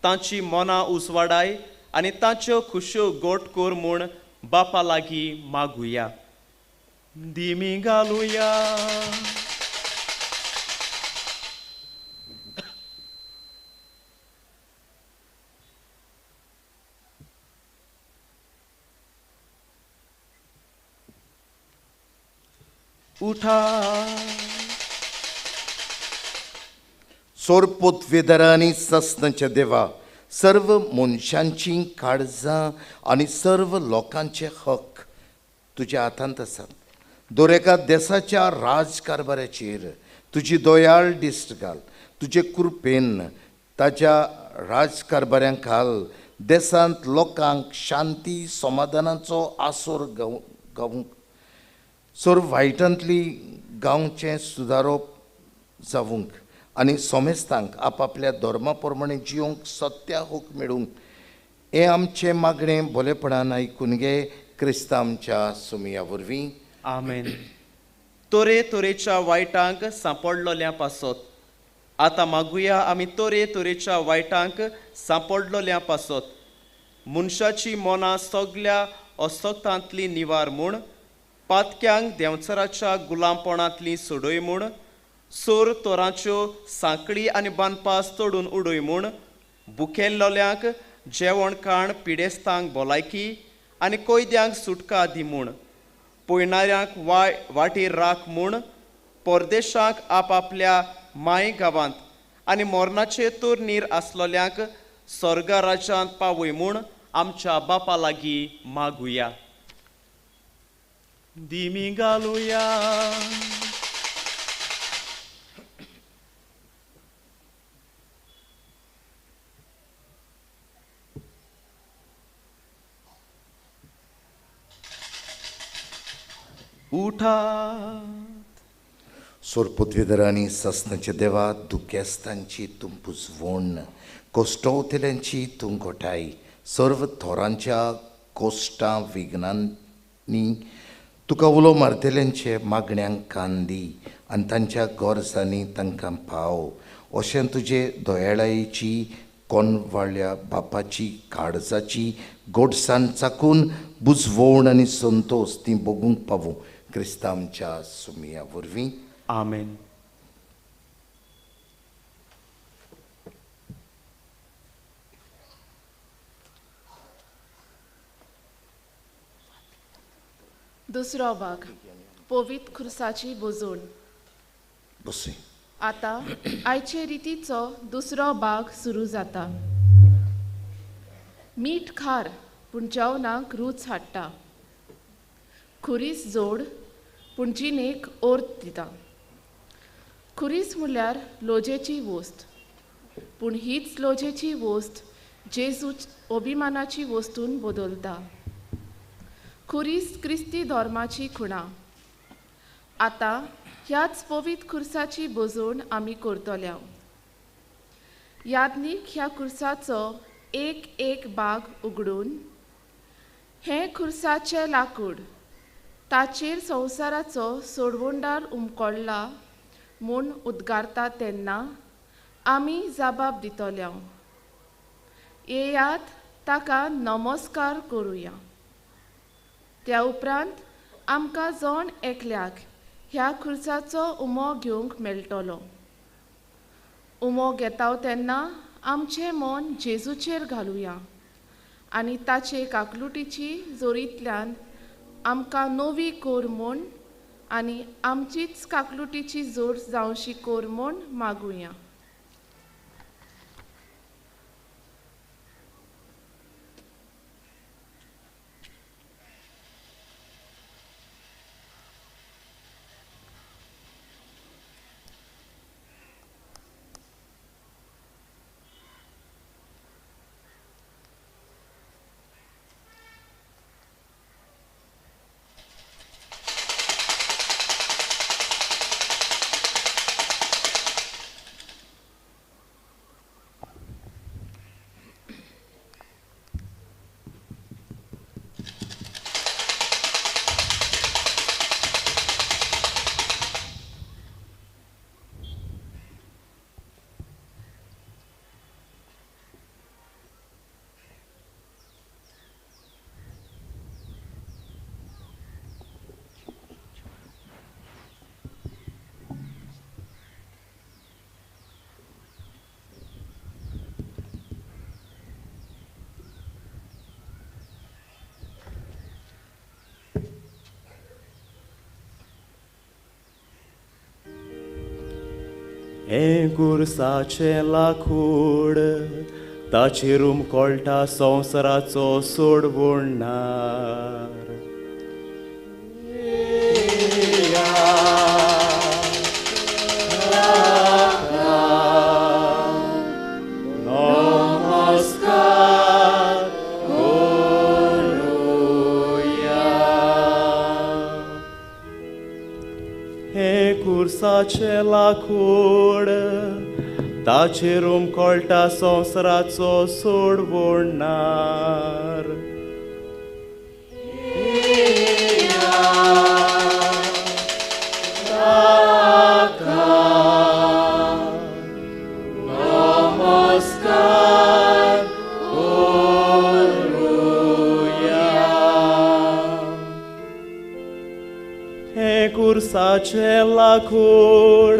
I: तांची मनां उजवाडाय आनी तांच्यो खुश्यो गोट कोर म्हूण बापा लागीं मागुया. दिमी घालुया. उठा.
B: सोर पदवेदारांनी ससनाच्या देवा, सर्व मनशांची काळजां आनी सर्व लोकांचे हक तुज्या हातांत आसात. दर एका देसाच्या राजकारभाराचेर तुजी दयाळ दिश्ट घाल. तुजे कृपेन ताज्या राजकारभाऱ्यांक घाल देसांत लोकांक शांती समाधानाचो आसोर गावूंक, सर्व वायटांतली गांवचें सुदारप जावूंक आनी सोमेस्तांक आपापल्या धर्मा प्रमाणे जिवंक सत्या हूक मेळूंक हें आमचें मागणें भोलेपणान आयकून घे, क्रिस्ता आमच्या सुमिया वरवीं.
I: आमेन. तरे तरेच्या वायटांक सांपडलोल्या पासत आतां मागुया आमी तरे तरेच्या वायटांक सांपडलोल्या पासत मनशाची मनां सगल्या असक्तांतली निवार म्हूण, पातक्यांक देंवचाराच्या गुलामपणांतली सोडय म्हूण, सोर तोरांच्यो सांकळी आनी बांदपास तोडून उडय म्हूण, बुकेल्लोल्यांक जेवण खाण, पिडेस्तांक भलायकी आनी कोयद्यांक सुटका दी म्हूण, पयणाऱ्यांक वाटेर राख म्हूण, परदेशांक आपापल्या माय गांवांत आनी मरणाचे तोरणीर आसलोल्यांक स्वर्गा राज्यांत पावय म्हूण आमच्या बापा लागीं मागुया. दिमी घालुया. उठात.
B: सोरपदवेदारांनी ससनाच्या देवा, दुखेस्तांची तूं पुजवण, कोश्टवतल्यांची तूं गोठाय, सर्व थोरांच्या कोश्टां विघ्नांनी तुका उलो मारतल्यांचे मागण्यांक कान दी आनी तांच्या गरजांनी तांकां पाव. अशें तुजे दयाळायेची कोनवाळ्या बापाची काळजाची गोडसाण चाकून बुजवण आनी संतोश ती भोगूंक पावूं, क्रिस्ता आमच्या सुमिया वरवीं.
I: आमेन.
A: दुसरो भाग, पवित्र खुर्साची बोजोण. आतां आयचे रितीचो दुसरो भाग सुरू जाता. मीठ खार पूण जेवणाक रूच हाडटा, खुरीस जोड पूण जिणेक ओर्द दिता. खुरीस म्हळ्यार लोजेची वस्त, पूण हीच लोजेची वस्त जेजू अभिमानाची वस्तून बदलता. खुरीस क्रिस्ती धर्माची खुणा. आतां ह्याच पवित्र खुर्साची बजवण आमी करतल्या. याज्ञीक ह्या खुर्साचो एक एक भाग उगडून हें खुर्साचें लाकूड ताचेर संवसाराचो सोडवणदार उमकोडला म्हूण उद्गारता तेन्ना आमी जबाब दितल्या. येयात ताका नमस्कार करुया. त्या उपरांत आमकां जण एकल्याक ह्या खुर्साचो उमो घेवंक मेळटलो. उमो घेता तेन्ना आमचें मन जेजूचेर घालुया आनी ताचे काकलुटीची जोरींतल्यान आमकां नवी कोर म्हूण आनी आमचीच काकलुटीची जोड जावशी कोर म्हूण मागुया.
I: हें खुर्साचें लाकूड ताचेर उमकळटा संवसाराचो सोडवणदार. नमस्कार करुया. हें खुर्साचें लाकूड ताचेर उमकळटा संवसाराचो सोडवणदार. नमस्कार करुया. हें खुर्साचें लाकूड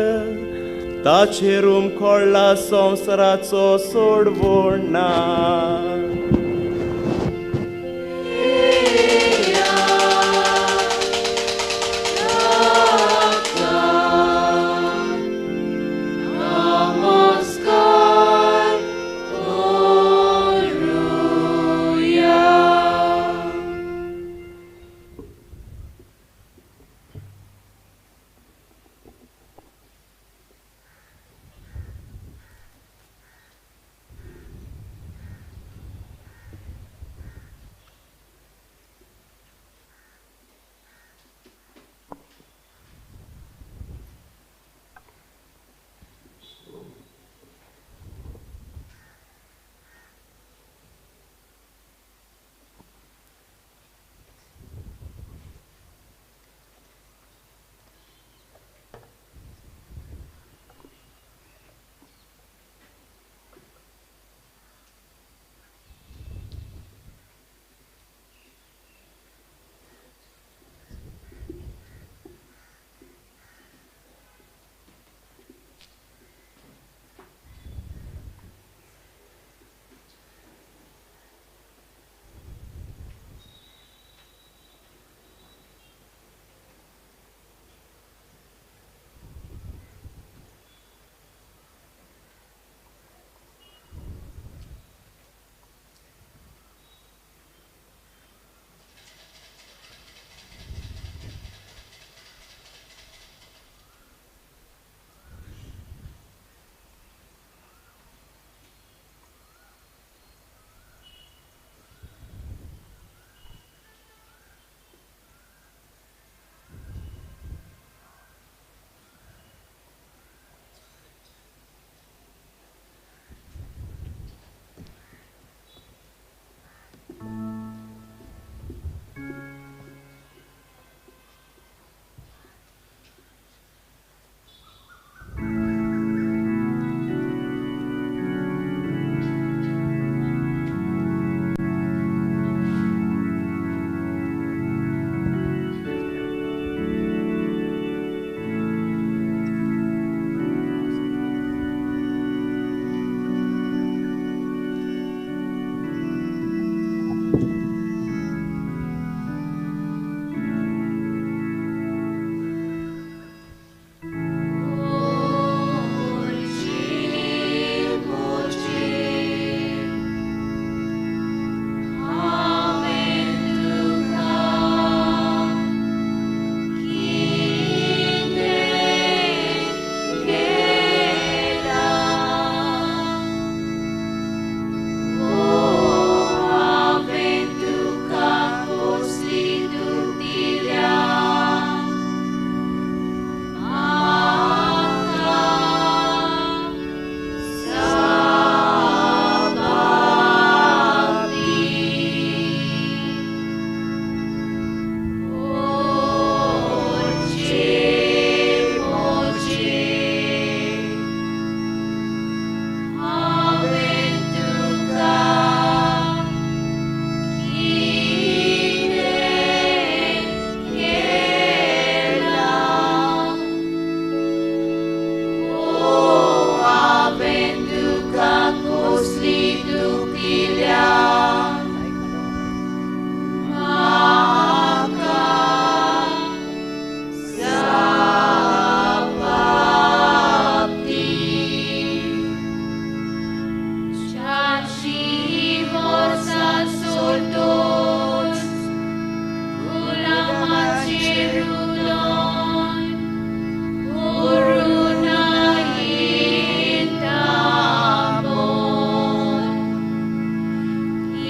I: ताचेर उमकळ्ळा संवसाराचो सोडवणदार.
F: नमस्कार करुया. 40 वर्सां सोडतोच गुलामाचेर उलोवन करुणायेन थांबोवन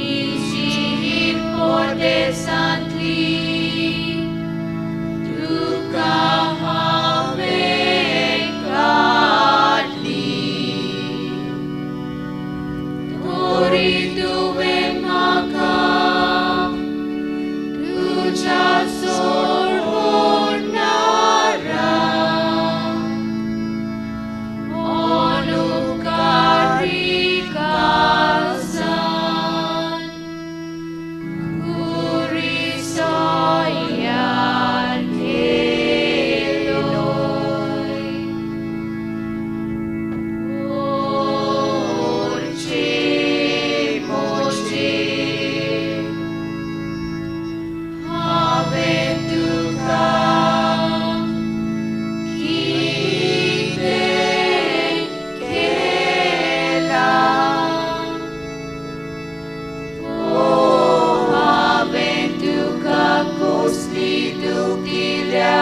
F: इजिप्त परदेसांतली तुका हांवें काडली तरी तुवें म्हाका तुज्या सोडणारा अनुपकारी काळजान कुरिसोयार केलोय. मोरचे मोरचे हांवें तुका कितें केलां? ओ हांवें तुका कसली दूख दिल्या?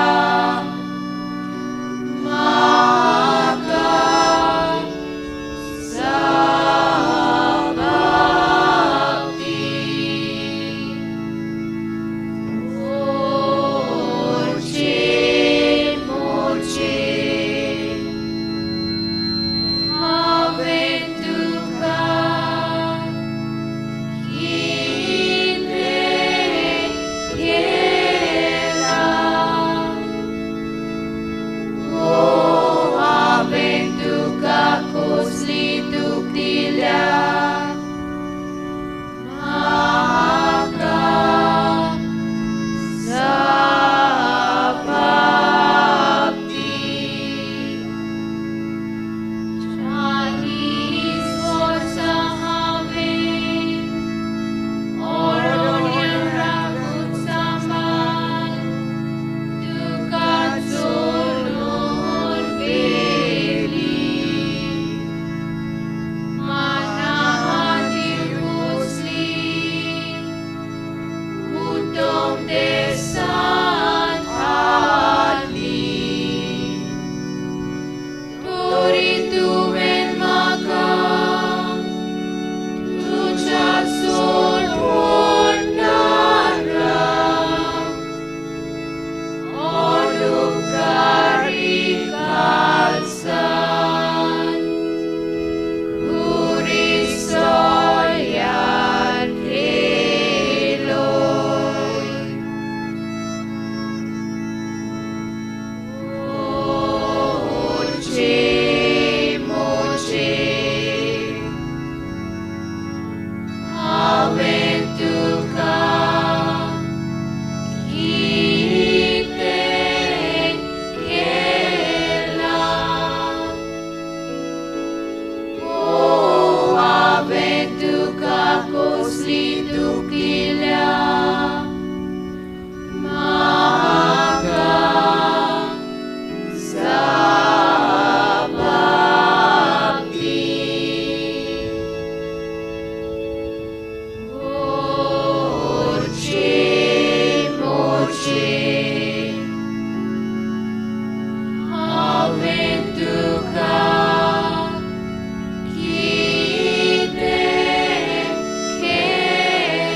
F: म्हाका जाप दी. मोरचे मोरचे हांवें तुका कितें केलां? ओ हांवें तुका कसली दूख दिल्या? म्हाका जाप दी. 40 वर्सां हांवें अरण्यांत राखून सांबाळ तुका चलोवन व्हेली. मना खातीर कसली उत्तम देसांत हाडली. तरी तुवें म्हाका तुज्या सोडणारा अनुपकारी काळजान कुरिसोयार केलोय. मोरचे मोरचे हांवें तुका कितें केलां? ओ हांवें तुका कसली दूख दिल्या? म्हाका जाप दी. मोरचे मोरचे हांवें तुका कितें केलां?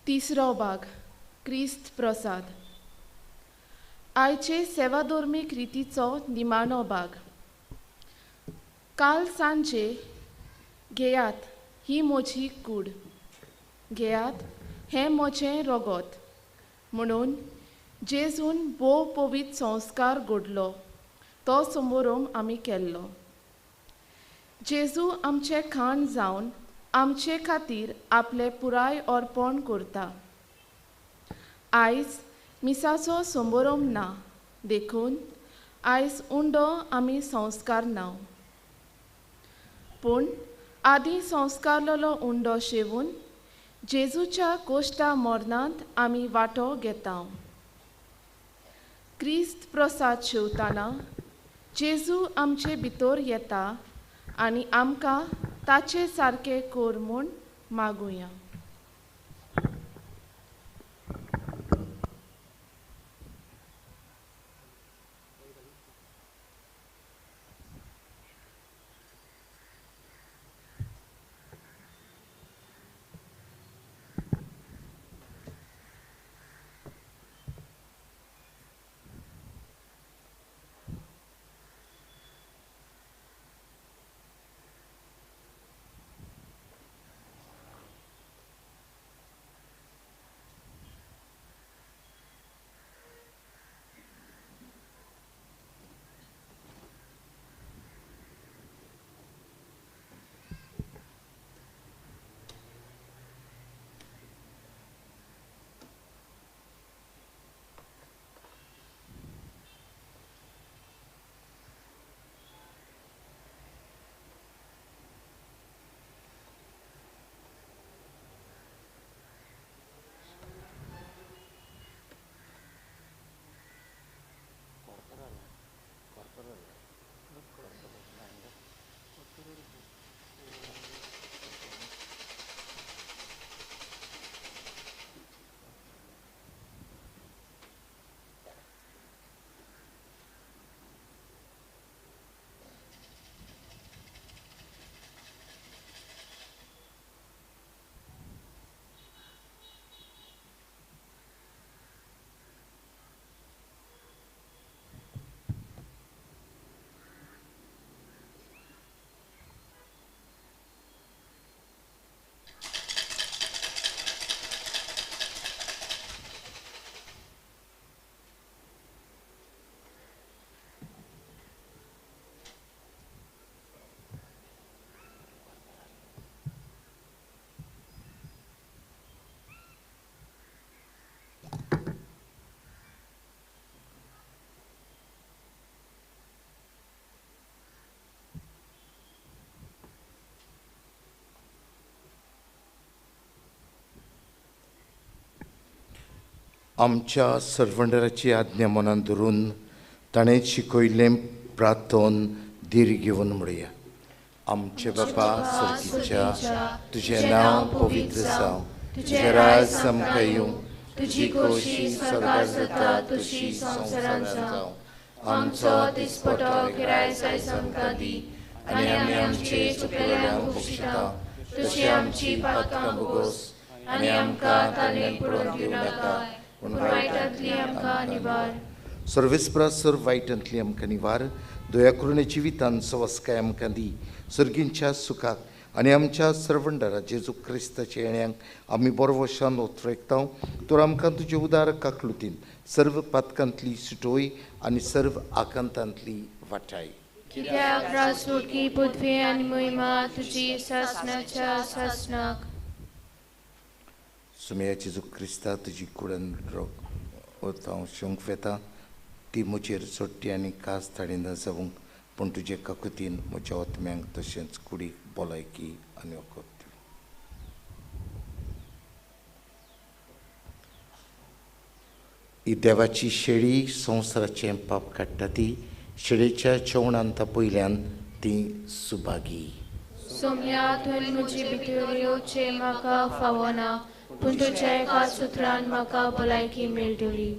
A: तिसरो भाग क्रिस्त प्रसाद. आयचे सेवाधर्मीक रितीचो निमाणो भाग. काल सांजे घेयात ही म्हजी कूड, घेयात हें म्हजें रगत म्हणून जेजून भोव पवित्र संस्कार घडलो तो समारोंभ आमी केल्लो. जेजू आमचें खाण जावन आमचे खातीर आपलें पुराय अर्पण करता. आयज मिसाचो समारोंभ ना देखून आयज उंडो आमी संस्कार ना, पूण आदीं संस्कारलेलो उंडो शेवून जेजूच्या कोश्टा मरणांत आमी वांटो घेता. क्रिस्त प्रसाद शेवतना जेजू आमचे भितर येता आनी आमकां ताचे सारकें कर म्हूण मागुया.
B: आमच्या सर्वंडराची आज्ञा मनान धरून ताणें शिकयल्लें प्रार्थन धीर घेवन म्हणया. आमचे बापा सर्गीच्या, तुजें नांव पवित्र जावं, तुजें राज आमकां येवं, तुजी खोशी स्वर्गार जाता तशी संवसारांत जावं. आमचो
F: दिसपटो गिरायस आयज आमकां दी आनी आमी आमचे चुकलेल्यांक बक्षिता तशी आमची पातकां भोगोस आनी आमकां ताणें पडोवन दिवं नाका पूण वायटांतली आमकां निवार.
B: सर्वेस्परा सर वायटांतली आमकां निवार, दया करून जिवितान सवस्काय आमकां दी, सर्गींच्या सुखाक आनी आमच्या सर्वंडरा जेजू क्रिस्ताच्या येण्यांक आमी बरवशान ओतरेकता. तर आमकां तुजे उदार काकलुतीन सर्व पातकांतली सुटोय आनी सर्व आकांतांतली वाटाय.
F: कित्याक राजवटकी पृथ्वी आनी महिमा तुजी सासणाच्या सासणाक.
B: सुमया जेजू क्रिस्ता तुजी कुडन हांव शेवंक वेता ती म्हजेर सोडटी आनी कास धाडिना जावंक, पूण तुजे काकुतीन म्हज्या आत्म्यांक तशेंच कुडीक भलायकी आनी वखद दिवं. ही देवाची शेळी संवसाराचें पाप काडटा ती शेळेच्या जेवणान तापयल्यान ती सुभागी.
F: सोम्या तुवें म्हजे भितर येवचें म्हाका फावना, पूण तुज्या एका सुत्रान म्हाका भलायकी मेळटली.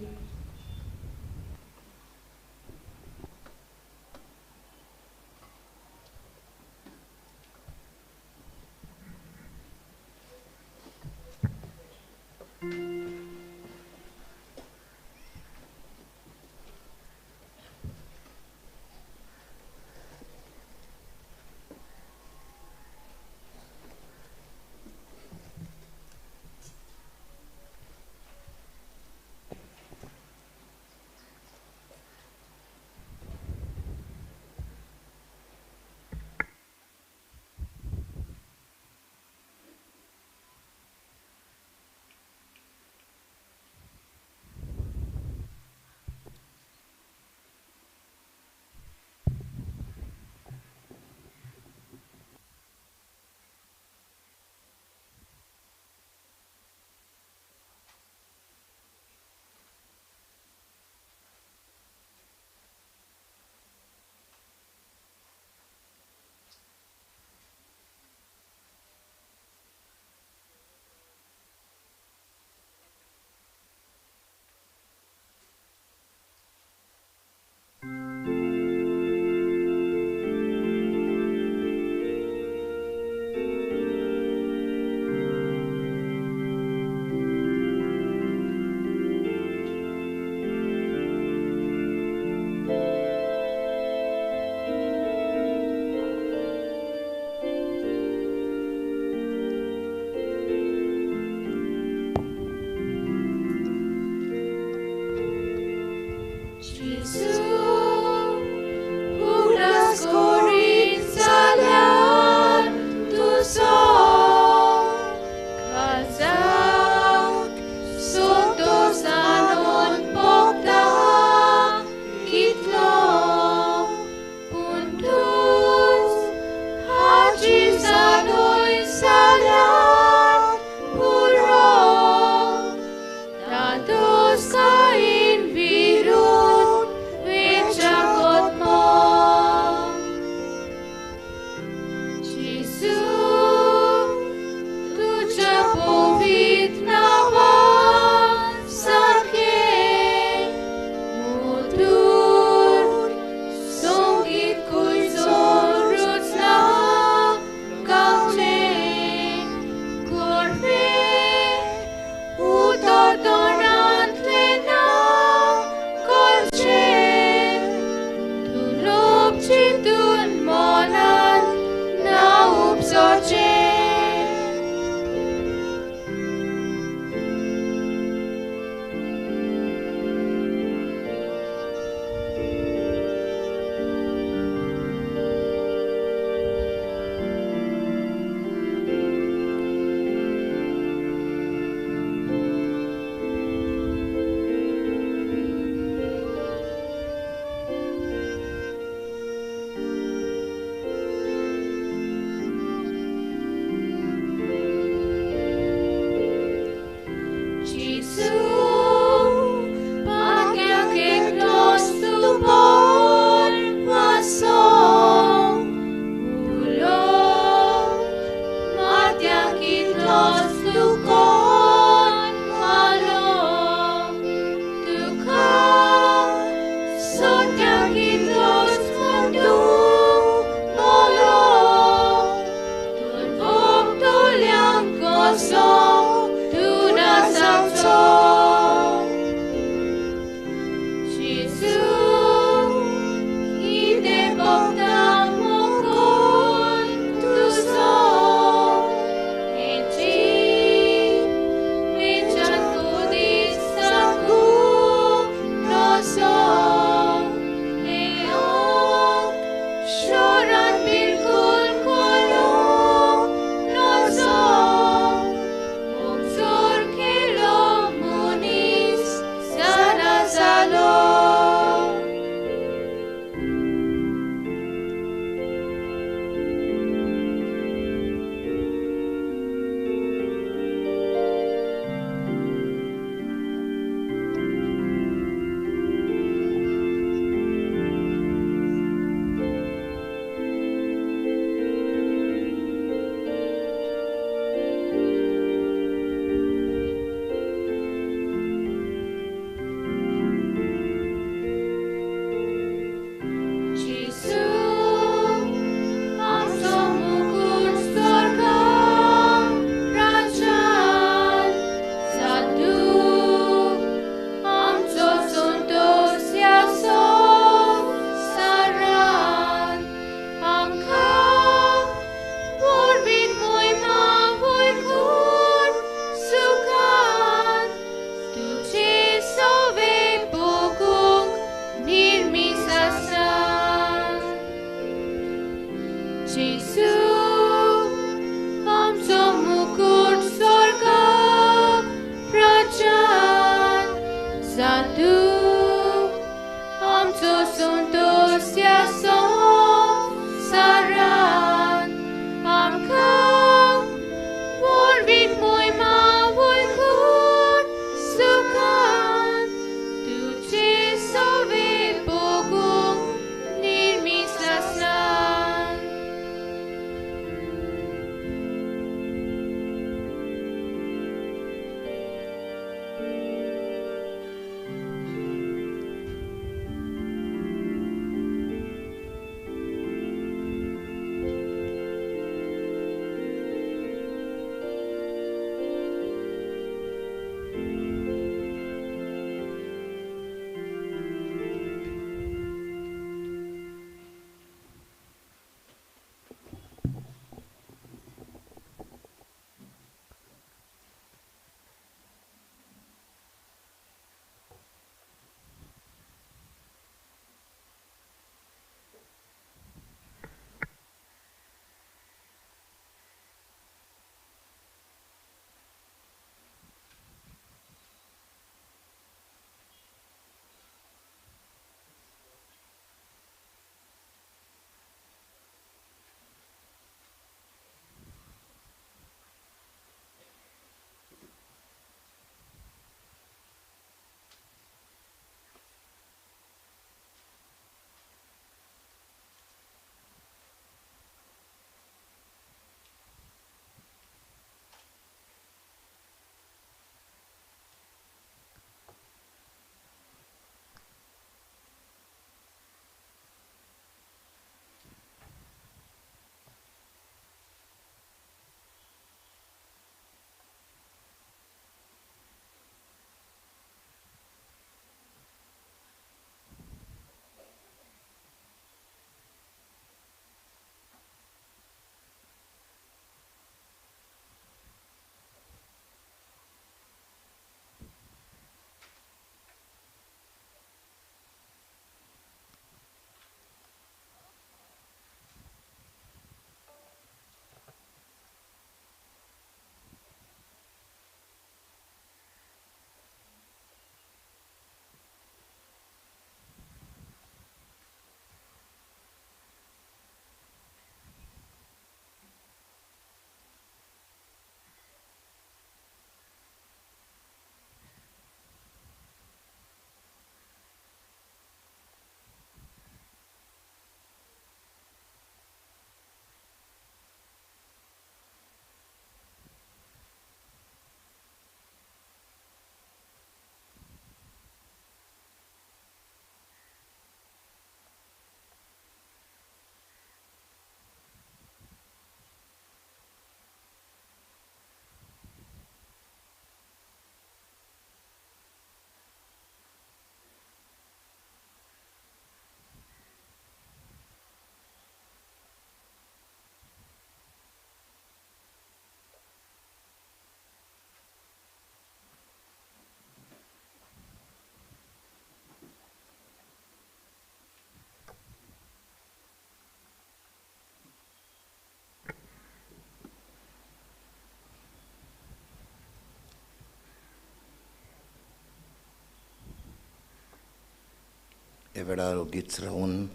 B: त्या वेळार ओगीच रावून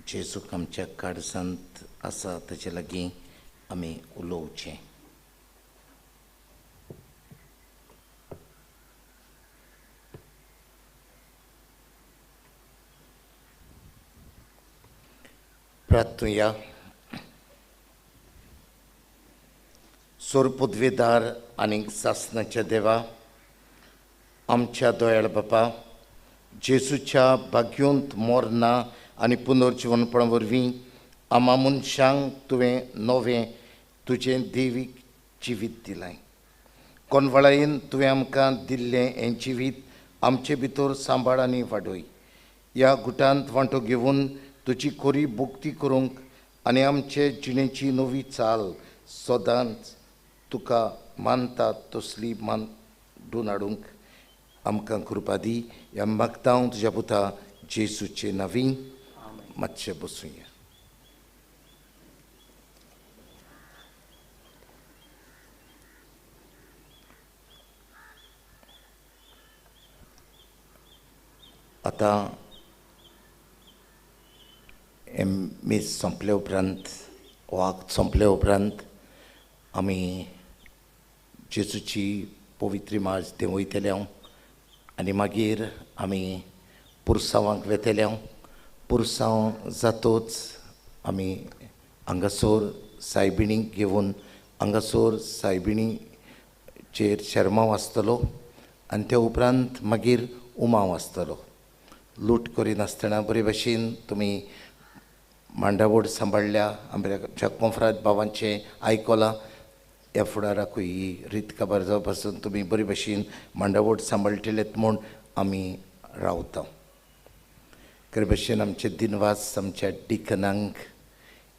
B: जेजूक आमच्या काळजांत आसा ताचे लागीं आमी उलोवचें. प्रार्थुया. सोरपुदवेदार आनी सासनाच्या देवा, आमच्या दयाळ बापा, जेजूच्या भाग्योंत मोरना आनी पुनर्जिवनपणा वरवीं आमा मनशांक तुवें नवें तुजें देवीक जिवीत दिलां. कोनवळायेन तुवें आमकां दिल्लें हें जिवीत आमचे भितर सांबाळ आनी वाडय. ह्या गुटांत वांटो घेवन तुजी कोरी भोक्ती करूंक आनी आमचे जिणेची नवी चाल सदांच तुका मानता तसली मांडून हाडूंक आमकां कृपा दी. ह्या मागता हांव तुज्या पुता जेजूचे नांवी. मातशें बसुया. आतां मीस सोंपले उपरांत, वाक सोंपले उपरांत आमी जेजूची पवित्री मार्ज देंवयतले आनी मागीर आमी पुरसांवाक वेतले. पुरसांव जातोच आमी हांगासर सायबिणीक घेवन हांगासर सायबिणीचेर शेर्मांव आसतलो आनी त्या उपरांत मागीर उमाव आसतलो. लूट करिनासतना बरे भशेन तुमी मांडावड सांबाळ्ळ्या, आमच्या कोंफ्राद भावांचें आयकलां. ह्या फुडाराकूय ही रीत काबार जावपा पासून तुमी बरे भशेन मांडावड सांबाळटलेत म्हूण आमी रावता. खरे भशेन आमचे दिनवास आमच्या डिकनांक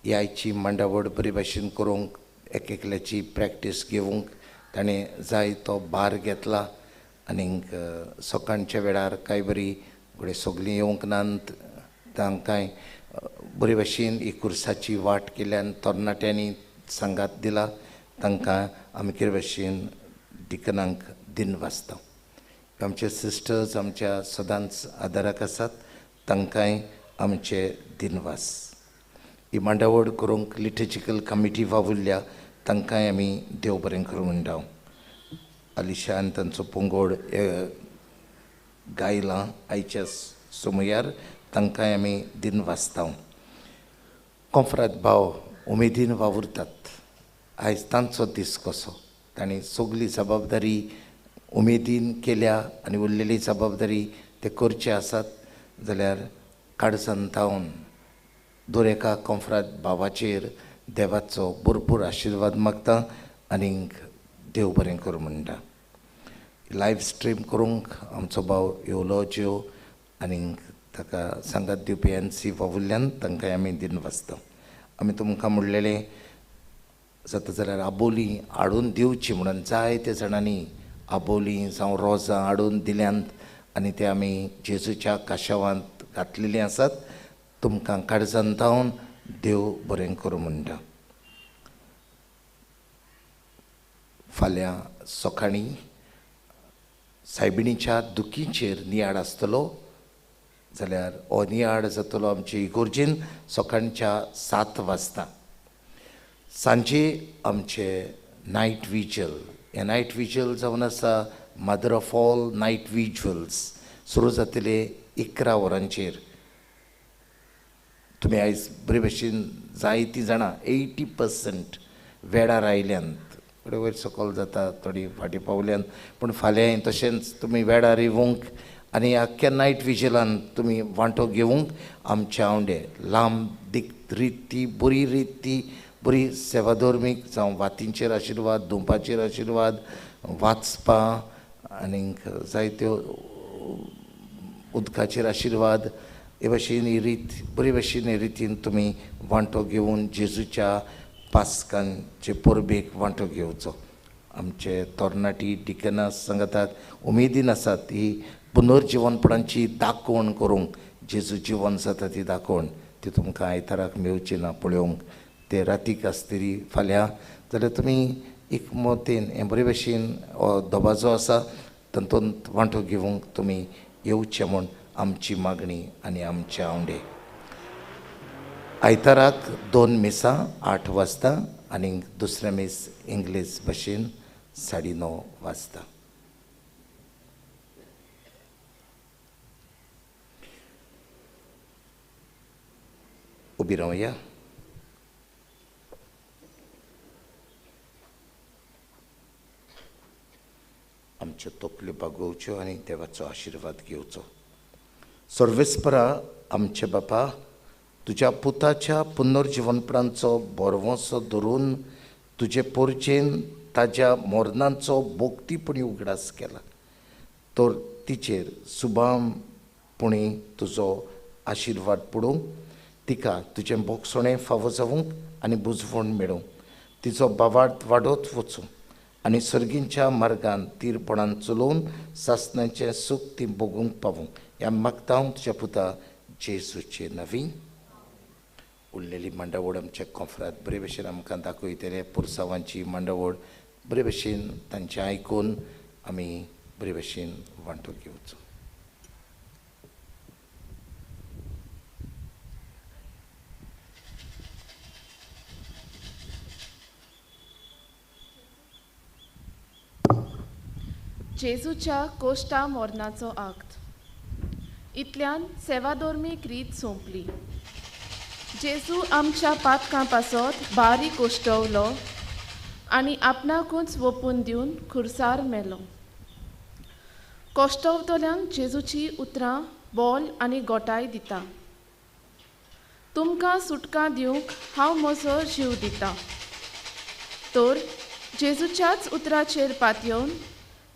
B: ह्याची मांडावड बरे भशेन करूंक एक एकल्याची प्रॅक्टीस घेवंक ताणें जाय तो भार घेतला. आनीक सकाळच्या वेळार कांय बरी घडये सगळीं येवंक नात, तांकांय बरे भशेन ही कुर्साची वाट केल्यान तरणाट्यांनी सांगात दिला. तांकां आमी कितें भशेन डिकनांक दिनवासता. आमचे सिस्टर्स आमच्या सदांच आदाराक आसात, तांकांय आमचे दिनवास. ही मांडावड करूंक लिटर्जिकल कमिटी वावुरल्या, तांकांय आमी देव बरें करूं म्हणटा. अलिशा आनी तांचो पंगड गायलां आयच्या समयार, तांकांय आमी दिनवासता. कोंफ्राद भाव उमेदीन वावुरतात. आयज तांचो दीस कसो, तांणी सगली जबाबदारी उमेदीन केल्या आनी उरलेली जबाबदारी ते करचे आसात. जाल्यार काळजान थावन दर एका कोंफ्राद भावाचेर देवाचो भरपूर आशिर्वाद मागता आनीक देव बरें करूं म्हणटा. लायव स्ट्रीम करूंक आमचो भाव येवलो ज्यो आनीक ताका सांगात दिवपी एन सी वावुरल्यान तांकांय आमी दिनवासता. आमी तुमकां म्हणलेलें जाता जाल्यार आबोलीं हाडून दिवची म्हणून जायते जाणांनी आबोलीं जावं रोजां हाडून दिल्यांत आनी ते आमी जेजूच्या काशावांत घातलेलीं आसात. तुमकां काळजान थावन देव बरें करूं म्हणटा. फाल्यां सकाळीं सायबिणीच्या दुखीचेर नियाळ आसतलो, जाल्यार हो नियाळ जातलो आमचे इगोर्जीन सकाळच्या 7 वाजता. सांजे आमचे नायट विजल, हें नायट विजल जावन आसा mother of all night vigils, सुरू जातले 11 वरांचेर. तुमी आयज बरे भशेन जायतीं जाणां 80% वेळार आयल्यांत, थोडे वयर सकयल जाता, थोडीं फाटीं पावल्यान, पूण फाल्यां तशेंच तुमी वेळार येवंक आनी आख्ख्या नायट विजलान तुमी वांटो घेवंक आमच्या आवंडे लांब दीक रीत ती बरी रीत ती बरी सेवाधर्मीक जावं वातींचेर आशिर्वाद, धुंपाचेर आशिर्वाद, वाचपां आनीक जायत्यो उदकाचेर आशिर्वाद, हे भशेन ही रीत बरे भशेन हे रितीन तुमी वांटो घेवन जेजूच्या पास्कांचे परबेक वांटो घेवचो. आमचे तरणाटी डिकनां सांगतात उमेदीन आसात ही पुनर्जिवनपणाची दाखोवण करूंक, जेजू जिवन जाता ती दाखोवण ती तुमकां आयताराक मेवची ना पळोवंक, ते रातीक आसतली फाल्यां. जाल्यार तुमी एक मतीन हें बरे भशेन हो दबाजो आसा तातूंत वांटो घेवंक तुमी येवचें म्हूण आमची मागणी आनी आमचे आवंडे. आयताराक 2 मिसां 8 वाजता आनी दुसरें मीस इंग्लीश भाशेन 9:30 वाजता. उबी रावया. आमच्यो तकल्यो बागोवच्यो आनी देवाचो आशिर्वाद घेवचो. सर्वेस्परा आमचे बापा, तुज्या पुताच्या पुनर्जिवनपणाचो बरवंसो धरून तुजे पोरचेन ताज्या मोरनांचो बोगतीपणी उगडास केला, तर तिचेर सुबाम पुणी तुजो आशिर्वाद पडूंक, तिका तुजें बोगसणें फावो जावंक आनी बुजवण मेळूंक, तिचो बावार्थ वाडत वचूं आनी सर्गींच्या मार्गान तीरपणान चलोवन सासणाचें सूख ती भोगूंक पावूंक. ह्या मागता हांव तुज्या पुता जेजूचे नवी. उरलेली मांडावळ आमच्या कोफरांत बरे भशेन आमकां दाखयतले. पुरसावांची मांडावळ बरे भशेन तांचें आयकून आमी बरे भशेन वांटो घेवचो.
A: जेजूच्या कोश्टा मोरनाचो आक्त. इतल्यान सेवाधर्मीक रीत सोंपली. जेजू आमच्या पातकां पासत बारीक कोश्टवलो आनी आपणाकूच वोपून दिवन खुर्सार मेलो. कोश्टवतल्यांक जेजूची उतरां बोल आनी गोटाय दिता. तुमकां सुटका दिवंक हांव म्हजो जीव दिता. तर जेजूच्याच उतराचेर पातयेवन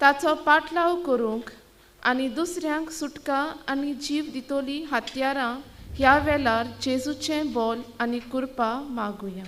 A: ताचो पाटलाव करूंक आनी दुसऱ्यांक सुटका आनी जीव दितली हत्यारां ह्या वेळार जेजूचें बोल आनी कृपा मागुया.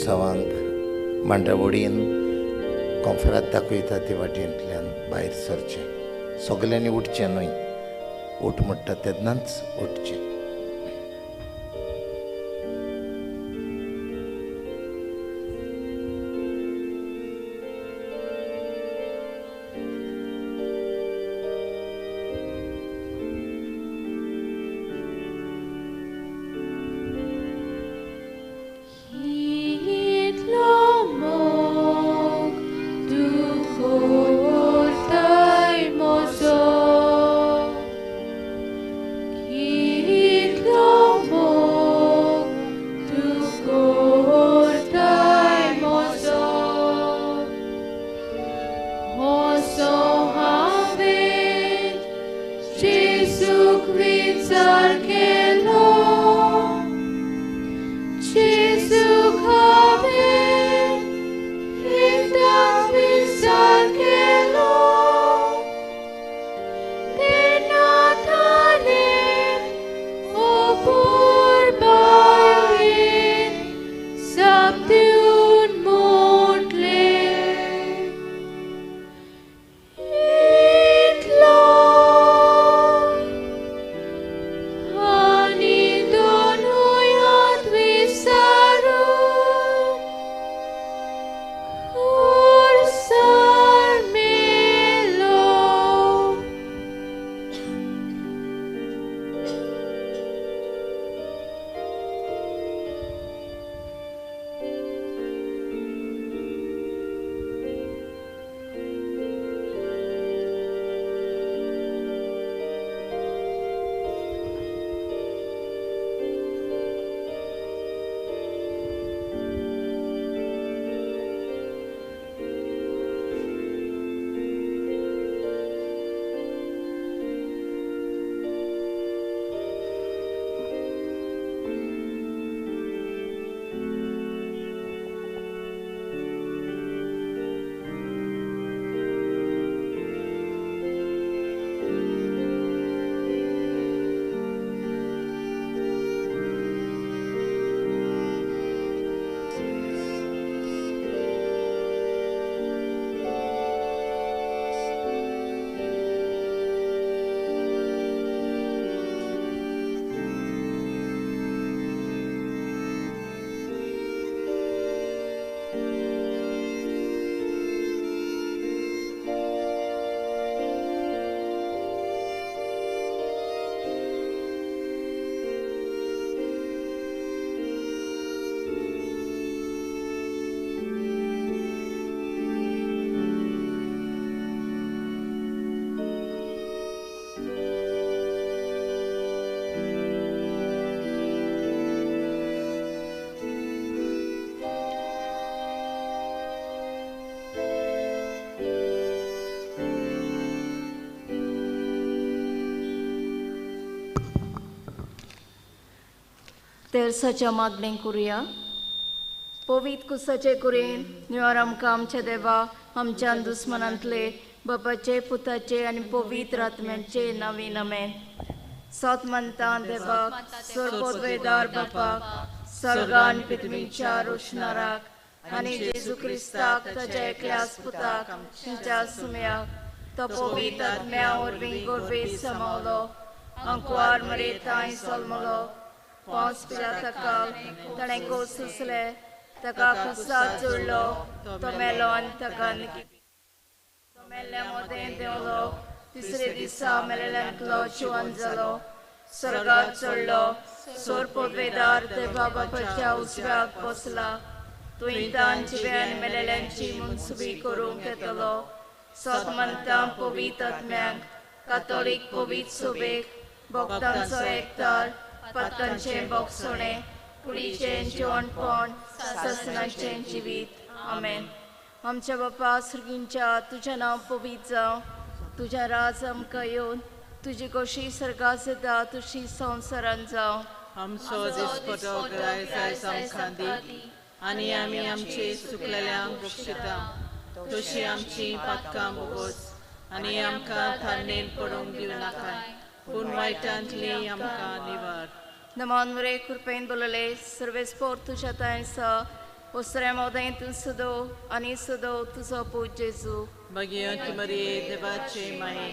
B: पुरसावांक मांडावडीन कोंफरात दाखयता ते वाटेंतल्यान भायर सरचें. सगल्यांनी उठचें न्हय, उठ म्हणटा तेन्नाच उठचें.
L: तेरसाच्या मागणें करुया. पवीत कुसाचे कुरेन निवार आमकां आमच्या देवा आमच्या दुस्मनांतले बापाचे पुताचे आनी पवित्र आत्म्याचे नवीन आमेन. सत म्हणटा देवाक सर्वोद्वेदार बापाक सर्गान पृथ्वीच्या रोशनाराक आनी जेजू क्रिस्ताक ताच्या एकल्याच पुताक आमच्या सुम्याक तो पवित्र आत्म्या वरवीं गोरवे समावलो अंकवार मरेतांय सलमलो पांच पिलाताकाल ताणें कोस सुसले ताका कुसात जोडलो तो मेलो आनी ताका तो मेल्ल्या मदें देंवलो तिसरे दिसा मेलेल्यांतलो जिवन जालो स्वर्गात चडलो सोर पदवेदार देवा बापाच्या उजव्याक बसला तुंयतान जिव्यान मेलेल्यांची मुनसुबी करूंक येतलो. सत म्हणटा पवित्र आत्म्यांक कातोलीक पवित्र सुबेक भक्तांचो एकतार पातकांचें बोगसणें कुडीचें जिवणपण सासणाचें जिवीत. आमेन. आमच्या बापा सर्गींच्या तुजें नांव पवित्र जावं, तुजें राज आमकां येवन तुजी गोशी सर्गात जाता तुजी संवसारान जावं.
K: आमचो दिसपटो ग्रायस आमकां दी आनी आमी आमचे चुकलेल्यांक बक्षिता तशी आमची पातकां बोगोस आनी आमकां थारणेन पडोवंक दिवं नाकाय पूण वायटांतली आमकां निवार.
L: नमन वरे कृपेन बोलले सर्वेस्पोर तुज्या तांय आसा ओसऱ्या मोदें तूं सदो आनी सदो तुजो पूत जेजू.
K: भगियंत मरिये देवाचे माये,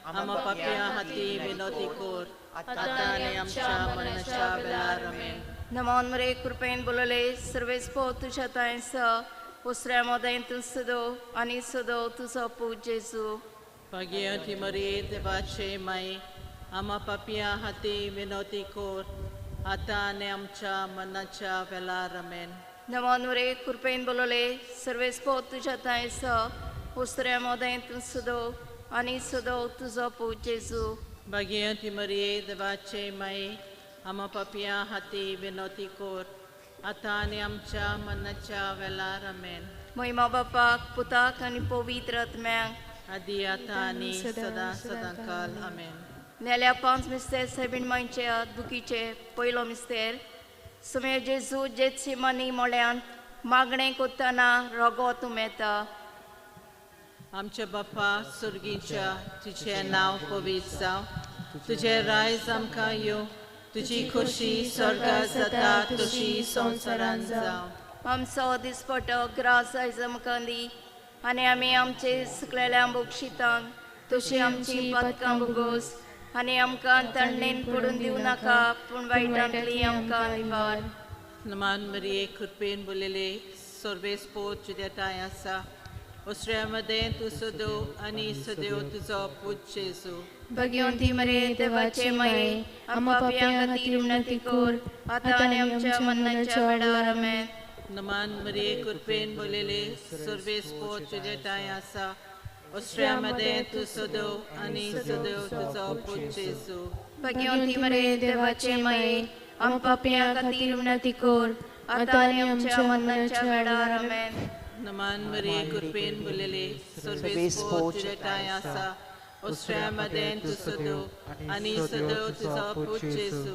K: आमा पापया हाती विनोती कोर, आतां आनी आमच्या मरणाच्या वेळार. आमेन.
L: नमोन मरे, कृपेन बोलले, सर्वेस्पो तुज्या तांय आसा, ओसऱ्या मोदें तूं सदो आनी सदो तुजो पूत जेजू.
K: भगियंत मरिये देवाचे माये, आमा पापया हाती विनोती कोर, आतां आनी आमच्या मरणाच्या वेळार. आमेन.
L: नमोन मरे, कृपेन बोलले, सर्वेस्पो तुज्या तांय आसा, ओसऱ्या मोदें तूं सदो आनी सदो तुजो पूत जेजू.
K: भगियंत मरिये देवाचे माये, आमा पापया हाती विनोती कोर, आतां आनी आमच्या मरणाच्या वेळार. आमेन.
L: महिमा बापाक, पुताक आनी पवित्र आत्म्याक,
K: आदी आतां आनी सदां सदां काल. आमेन.
L: नेल्या पांच मिस्तेर सेबीन मांयच्या दुखीचे. पयलो मिस्तेर, सुमे जेजू जेत्सिमानी मोळ्यांत मागणें कोत्तना रगत उमेता.
K: आमच्या बापा सुर्गीच्या, तुजें नांव पवित्र जावं, तुजें रायज आमकां येवं, तुजी खोशी स्वर्गात जाता तशी संवसारांत जावं.
L: आमचो दिसपटो ग्रास आयज आमकां दी, आनी आमी आमचे सुकलेल्या बक्षितांक तशी आमची पातकां भोगोस, आनी आमकां तणणेन पडून दिवं नाका, पूण वायटांतली आमकां निवार.
K: नमान मरिये, कृपेन बोलले, सर्वेस्पो तुज्या ठांय आसा, ओसऱ्या मदें तूं सदो आनी सदैव तुजो पूत जेजू.
L: भगिवंती मरिये देवाचे माये, आमकां पापयां खातीर विनंती कर, आतां आनी आमच्या मरणाच्या वेळार. आमेन.
K: नमान मरिये, कृपेन बोलले, सर्वेस्पो तुज्या ठांय आसा, ओसऱ्या मदें तूं सदो आनी सदैव तुजो पूत जेजू.
L: भगिवंती मरिये देवाचे माये, आमकां पापयां खातीर विनंती कर, आतां आनी आमच्या मरणाच्या वेळार. आमेन.
K: नमान मरिये, कृपेन बोलले, सर्वेस्पो तुज्या ठांय आसा, ओसऱ्या मदें तूं सदो आनी सदैव तुजो पूत जेजू.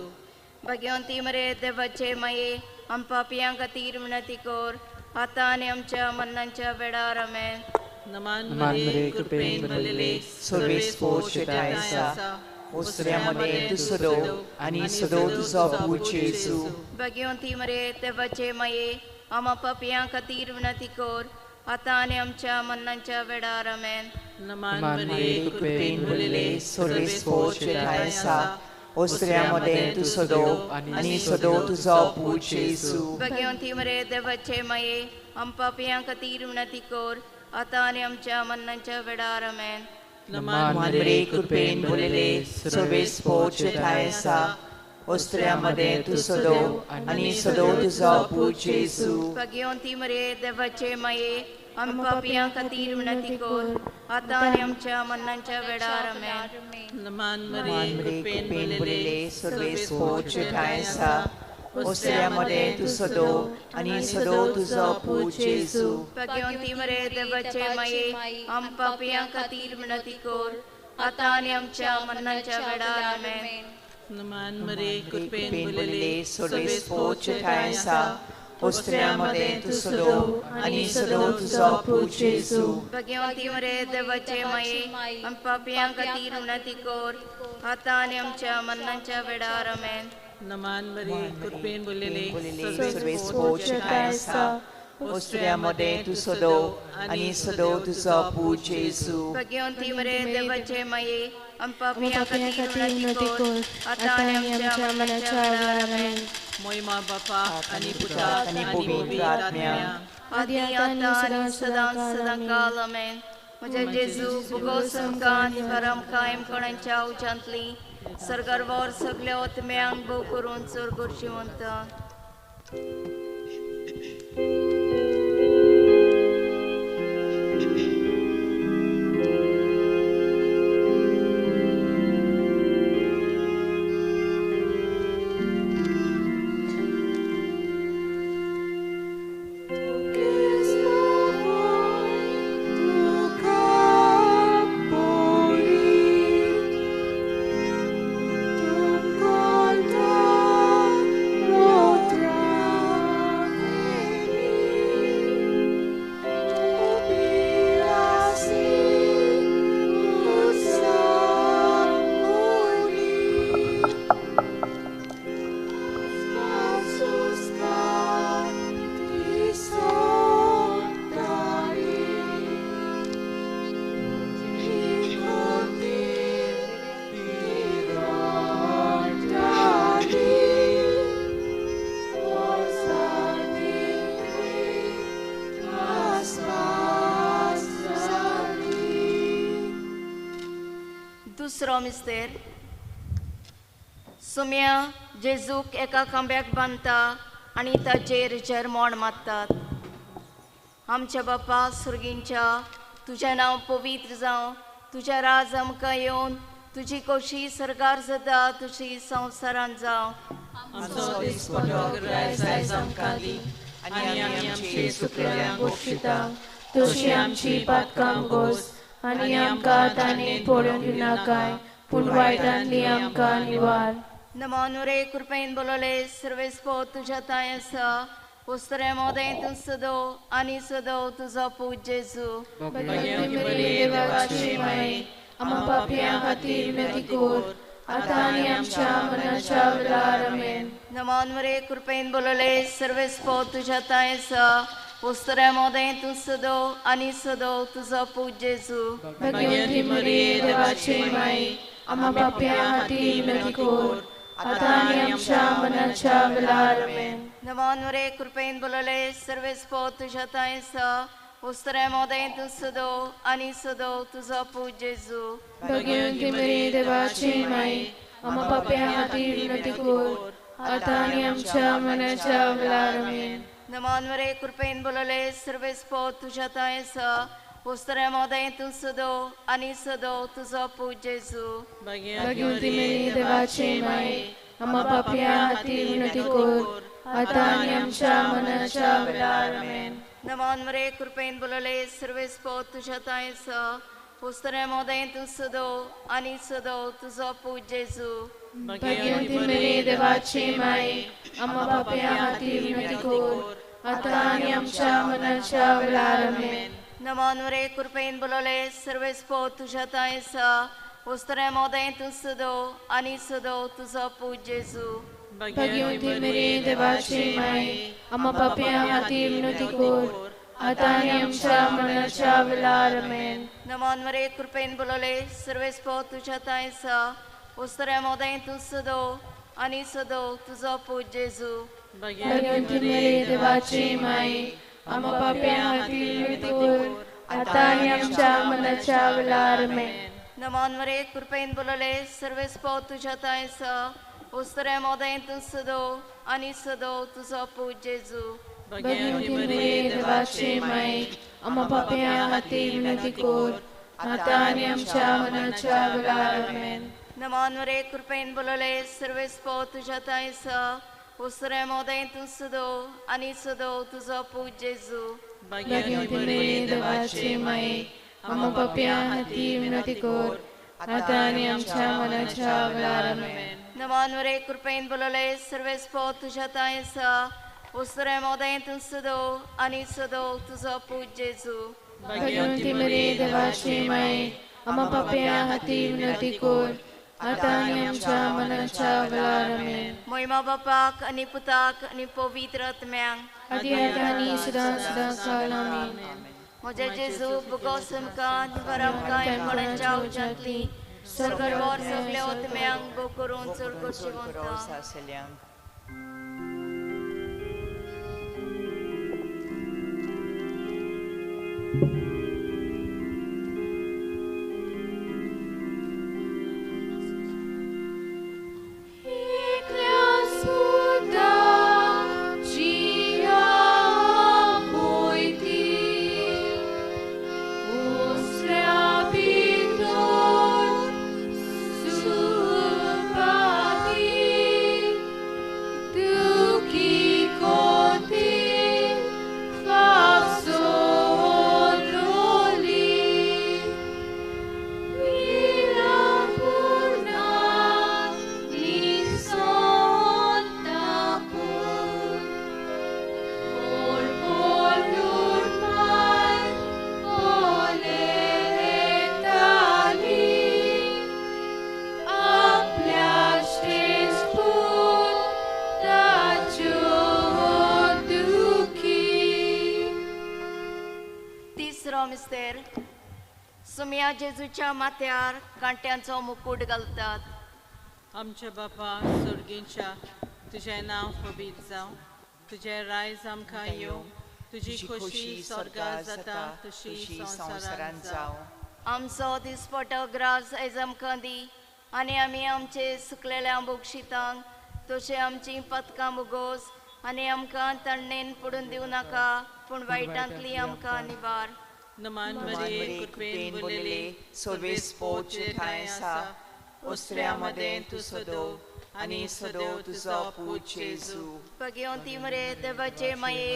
L: भगिवंती मरिये देवाचे माये, आमकां पापयां खातीर विनंती कर, आतां आनी आमच्या मरणाच्या वेळार. आमेन.
K: नमान मरिये, कृपेन भरलेले,
M: सर्वेस्पो तुज्या ठांय आसा, ओसऱ्या मदें तूं सदो आनी सदो तुजो पूत जेजू.
L: भगिवंती मरिये देवाचे माये, आमकां पापयां खातीर विनंती कर, आतां आनी आमच्या मरणाच्या वेळार. आमेन.
K: नमान मरिये,
M: कृपेन भरलेले, सर्वेस्पो तुज्या ठांय आसा, ओसऱ्या मदें तूं सदो आनी सदो तुजो पूत जेजू.
L: भगिवंती मरिये देवाचे माये, आमकां पापयां खातीर विनंती कर, आतां आनी आमच्या मरणाच्या वेळार. आमेन.
K: नमान
M: मरिये, कृपेन भरलेले, सर्वेस्पो तुज्या ठांय आसा, ओसऱ्या मदें तूं सदो आनी सदो तुजो पूत जेजू.
L: भगिवंती मरिये देवाचे माये, आमकां पापयां खातीर विनंती कर, आतां आनी आमच्या मरणाच्या वेळार. आमेन.
K: नमान मरिये, कृपेन भरलेले,
M: सर्वेस्पो तुज्या ठांय आसा, ओसऱ्या मदें तूं सदो आनी सदो तुजो पूत जेजू.
L: भगिवंती मरिये देवाचे माये, आमकां पापयां खातीर विनंती कर, आतां आनी आमच्या मरणाच्या वेळार. आमेन.
K: नमान मरिये, कृपेन
M: कृपेन
K: भरलेले,
M: भरलेले,
K: सर्वेस्पो
M: सर्वेस्पो
K: तुज्या
M: तुज्या
K: ठांय
M: ठांय
K: आसा,
M: आसा,
K: ओसऱ्या मदें तूं सदो आनी सदो तुजो पूत जेजू.
L: भगिवंती मरिये देवाचे माये, आमकां पापयां खातीर विनंती कर, आतां आनी आमच्या मरणाच्या वेळार. आमेन.
K: नमान मरिये, कृपेन भरलेले,
M: सर्वेस्पो तुज्या ठांय आसा, ओसऱ्या मदें तूं सदो आनी सदो तुजो पूत जेजू.
L: भगिवंती मरिये देवाचे माये, आमकां पापयां खातीर विनंती कर, आतां आनी आमच्या मरणाच्या वेळार. आमेन.
K: मोहिमा बापा आनी पुता
M: आनी
K: आनी
M: पवित्र
K: पवित्र
M: आत्म्या,
K: आत्म्या,
L: आदी आतां आनी सदां सदां काल. आमेन. म्हज्या जेजू भुगोस आमकां आनी आमकां एमकोणांच्या उज्यांतली सरकार वर सगल्या ओतम्यांक भोव करून चड करची म्हणटा.
E: Thank you.
L: दुसरो मिस्तेर. सुम्या जेजूक एका खांब्याक बांदता आनी ताचेर जेरमोण मारतात. आमच्या बापा सुर्गींच्या, तुजें नांव पवित्र जावं, तुजें राज आमकां येवन, तुजी खोशी सरकार जाता तुजी संवसारांत जावं.
K: आमचो दिसपटो ग्रास आयज आमकां दी आनी आमी आमचे चुकलेल्यांक बक्षिता तशी आमची पातकां गोस आनी आमकां ताणें पडून दिवनाकाय पूण वायटांतली आमकां निवार.
L: नमो रे कृपेन बोलले सर्वेस्पो तुज्या तांय आसा, उस्तरे मोदें तूं सदो आनी सदो तुजो पूत जेजू.
F: देवाची माई, आम्हा पापयां खातीर विनंती कर आतां आनी आमच्या मनाच्या वेळार. आमेन.
L: नमो रे कृपेन बोलले सर्वेस्पो तुज्या तांय आसा, उस्तरे मोदें तूं सदो आनी सदो तुजो पूत जेजू.
F: भगवंती मरिये देवाची माई, आम्हा पापयां खातीर विनंती कर आतां आनी आमच्या मनाच्या वेळार. आमेन.
L: नमो रे कृपेन बोलले सर्वेस्पो तुज्या तांय आसा, उस्तरे मोदें तूं सदो आनी सदो तुजो पूत जेजू.
F: भगवंती मरिये देवाची माई, आम्हा पापयां खातीर विनंती कर आतां आनी आमच्या मनाच्या वेळार. आमेन.
L: नमो रे कृपेन बोलले सर्वेस्पो तुज्या तांय आसा, उस्तरे मोदें तूं सदो आनी सदो तुजो पूत जेजू.
F: भगवंती मरिये देवाची माई, आम्हा पापयां खातीर विनंती कर आतां आनी आमच्या मनाच्या वेळार. आमेन.
L: नमो रे कृपेन बोलले सर्वेस्पो तुज्या तांय आसा, उस्तरे मोदें तूं सदो आनी सदो तुजो पूत जेजू.
F: भगवंती मरिये देवाची माई, आम्हा पापयां खातीर विनंती कर आतां आनी आमच्या मनाच्या वेळार. आमेन.
L: नमो रे कृपेन बोलले सर्वेस्पो तुज्या तांय आसा, उस्तरे मोदें तूं सदो आनी सदो तुजो पूत जेजू.
F: भगवंती मरिये देवाची माई, आम्हा पापयां खातीर विनंती कर आतां आनी आमच्या मनाच्या वेळार. आमेन.
L: नमो रे कृपेन बोलले सर्वेस्पो तुज्या तांय आसा, उस्तरे मोदें तूं सदो आनी सदो तुजो पूत जेजू.
F: भगवंती मरिये देवाची माई, आम्हा पापयां खातीर विनंती कर आतां आनी आमच्या मनाच्या वेळार. आमेन.
L: नमो रे कृपेन बोलले सर्वेस्पो तुज्या तांय आसा, उस्तरे मोदें तूं सदो आनी सदो तुजो पूत जेजू.
F: भगवंती मरिये देवाची माई, आम्हा पापयां खातीर विनंती कर आतां आनी आमच्या मनाच्या वेळार. आमेन.
L: नमो रे कृपेन बोलले सर्वेस्पो तुज्या तांय आसा, उस्तरे मोदें तूं सदो आनी सदो तुजो पूत जेजू.
F: भगवंती मरिये देवाची माई, आम्हा पापयां खातीर विनंती कर आतां आनी आमच्या मनाच्या वेळार. आमेन.
L: नमो रे कृपेन बोलले सर्वेस्पो तुज्या तांय आसा, उस्तरे मोदें तूं सदो आनी सदो तुजो पूत जेजू.
F: भगवंती मरिये देवाची माई, आम्हा पापयां खातीर विनंती कर आतां आनी आमच्या मनाच्या वेळार. आमेन.
L: मोहिमा बापाक आनी पुताक आनी पवित्र आत्म्यांक,
F: आदी आतां आनी सदां सदां काल. आमेन.
L: म्हजे जेजू बुगोस आमकां निवार आमकां मरणाच्या उज्यांतली स्वर्गवर सगल्या आत्म्यांक भोग करून चड जिवंत. सुम्या जेजूच्या माथ्यार कांट्यांचो मुकूट घालतात.
K: आमच्या बापा सुर्गींच्या, तुजें नांव पवित्र जावं, तुजें रायज आमकां येवं, तुजी खोशी स्वर्गार जाता तशी संवसारांत जावं.
L: आमचो दिसपटो ग्रास आयज आमकां दी आनी आमी आमचे सुकलेल्या बोक्षितांक तशें आमची पदकां बोगोस आनी आमकां तण्णेन पडून दिवं नाका पूण वायटांतली आमकां निवार.
K: नमान मरिये कृपेन भरलेले सर्वेस पोचे ठांय आसा ओसऱ्या मदें तूं सदो आनी सदो तुजो पूत जेजू.
L: भगवंती मरे देवाचे माये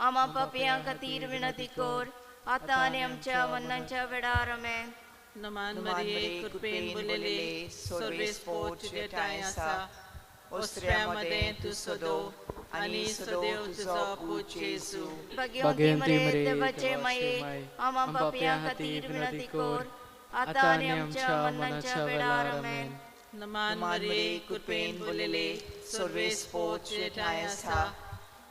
L: आमा पापयां खातीर विनंती कर आतां आनी आमच्या मरणाच्या वेळार. आमेन.
K: नमान मरिये कृपेन भरलेले सर्वेस पोचे ठांय आसा ओसऱ्या मदें तूं सदो आनी सदैव तुजो पूत जेजू.
L: भगवंती मरे देवाचे माये आमा पापयां खातीर विनंती कर आतां आनी आमच्या मरणाच्या वेळार. आमेन.
K: नमान मरिये कृपेन भरलेले सर्वेस पोचे ठांय आसा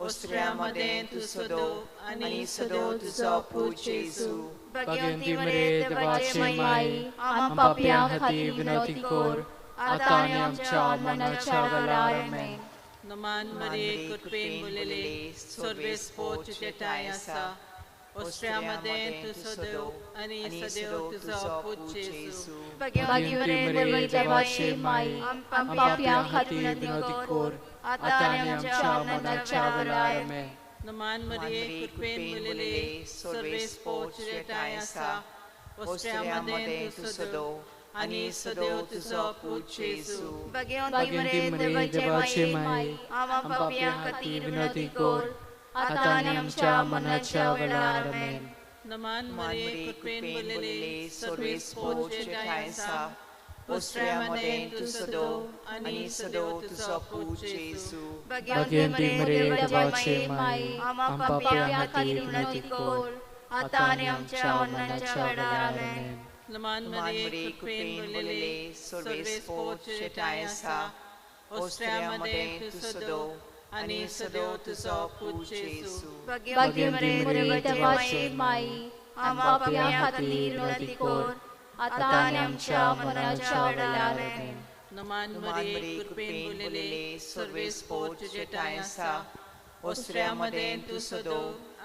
K: ओसऱ्या मदें तूं सदो आनी सदो तुजो पूत जेजू.
F: भगवंती मरे देवाचे माई आम पापयां खातीर विनंती कर आतां आनी आमच्या मरणाच्या वेळार. आमेन.
K: नमान मरिये कृपेन भरलेले सर्वेस पोचे ठांय आसा ओसऱ्या मदें तूं सदैव आनी सदैव तुजो पूत जेजू.
F: भगवंती मरे देवाचे माई आम पापयां खातीर विनंती कर आतां आनी आमच्या मरणाच्या वेळार. आमेन.
K: नमान मरिये कृपेन भरलेले सर्वेस पोचे ठांय आसा ओसऱ्या मदें तूं सदो आनी सदैव तुजो पूत जेजू.
L: भगवंती मरे देवाचे माई आमा पापयां खातीर विनंती कर आतां आनी आमच्या मरणाच्या वेळार. आमेन.
K: नमान मरिये कृपेन भरलेले सर्वेस पोचे ठांय आसा ओसऱ्या मदें तूं सदो आनी सदैव तुजो पूत जेजू.
F: भगवंती मरे देवाचे माई आम पापयां खातीर विनंती कर आतां आनी आमच्या मरणाच्या वेळार. आमेन.
K: नमान मरिये कृपेन भरलेले सर्वेस पोचे ठांय आसा ओसऱ्या मदें तूं सदो आनी सदैव तुजो पूत जेजू.
F: भगवंती मरे देवाचे माई आम पापयां खातीर विनंती कर आतां आनी आमच्या मरणाच्या वेळार. आमेन.
K: नमान मरिये कृपेन भरलेले सर्वेस पोचे ठांय आसा ओसऱ्या मदें तूं सदो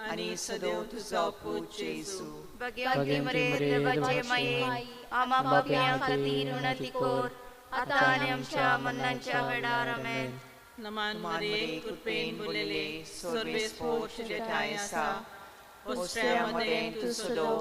K: आनी सदैव तुजो पूत जेजू.
L: भगवंती मरे देवाचे माये आमा पापयां खातीर विनंती कर आतां आनी आमच्या मरणाच्या वेळार. आमेन.
K: नमान मरिये कृपेन भरलेले सर्वेस पोचे ठांय आसा ओसऱ्या मदें तूं सदो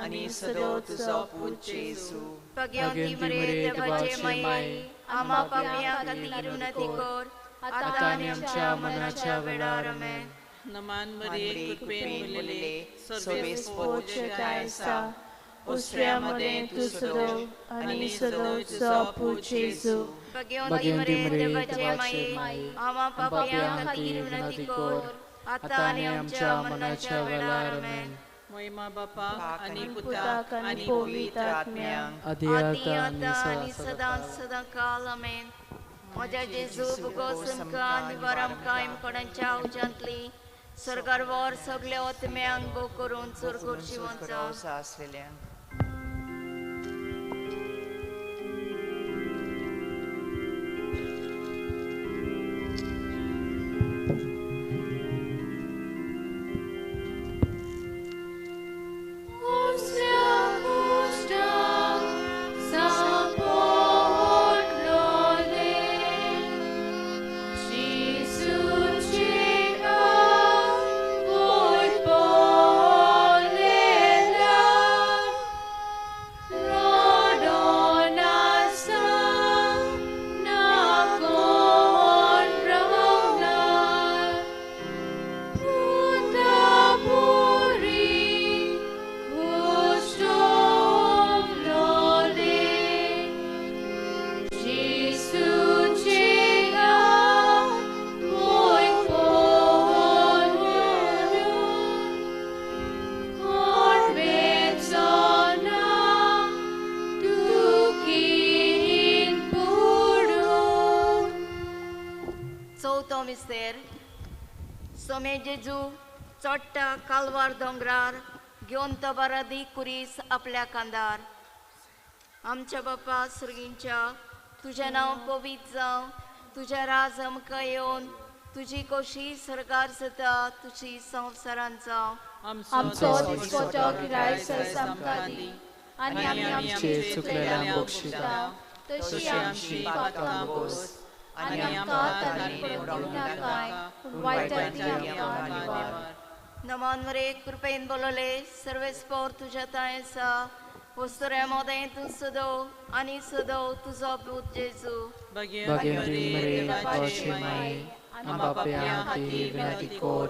K: आनी सदैव तुजो पूत जेजू.
L: भगवंती मरे देवाचे माये आमा पापयां खातीर विनंती कर आतां आनी आमच्या मरणाच्या वेळार. आमेन.
K: नमान मरिये कृपेन भरलेले सर्वेस पोचे ठांय आसा ओसऱ्या मदें तूं सदो आनी सदैव तुजो पूत जेजू.
L: भगवंती मरे देवाचे माये आमा पापयां खातीर विनंती कर आतां आनी आमच्या मरणाच्या वेळार. आमेन.
K: महिमा बापाक आनी पुताक आनी पवित्र आत्म्याक
F: आदी
L: आतां आनी सदां सदां काल. आमेन. म्हज्या जेजू बुगोस आमकां निवार आमकां इमकोणांच्या उज्यांतली सरकार वर सगल्या ओतम्यांक बो करून चरगोर जिवंत
M: आसलेल्या
L: सोमे जेजू चोडटा कालवार दोंगरार घेवन तो बारादी कुरीस आपल्या कांदार. आमच्या बापा सुर्गींच्या तुजें नांव पवित्र जावं, तुजें राज आमकां येवन, तुजी कोशी सरकार जाता तुजी संवसारान जावं.
F: आमचो दिसपटो गिरायक आमकां दी आनी आमी आमचे चुकलेल्यांक बक्षिता तशी आमची पातकां बोस आनी आमकां तारणेक पडूंक दिवनाकाय पूण वायटांतली आमकां निवार.
L: नमन मरे कृपेन बोलले सर्वेस्पोर तुज्या तांय आसा वस्तुऱ्या मोदें तूं सदो आनी सदो तुजो पूत जेजू.
M: भाग्यवंती मरे देवाची माई, आमच्या पाप्यां खातीर विनंती कर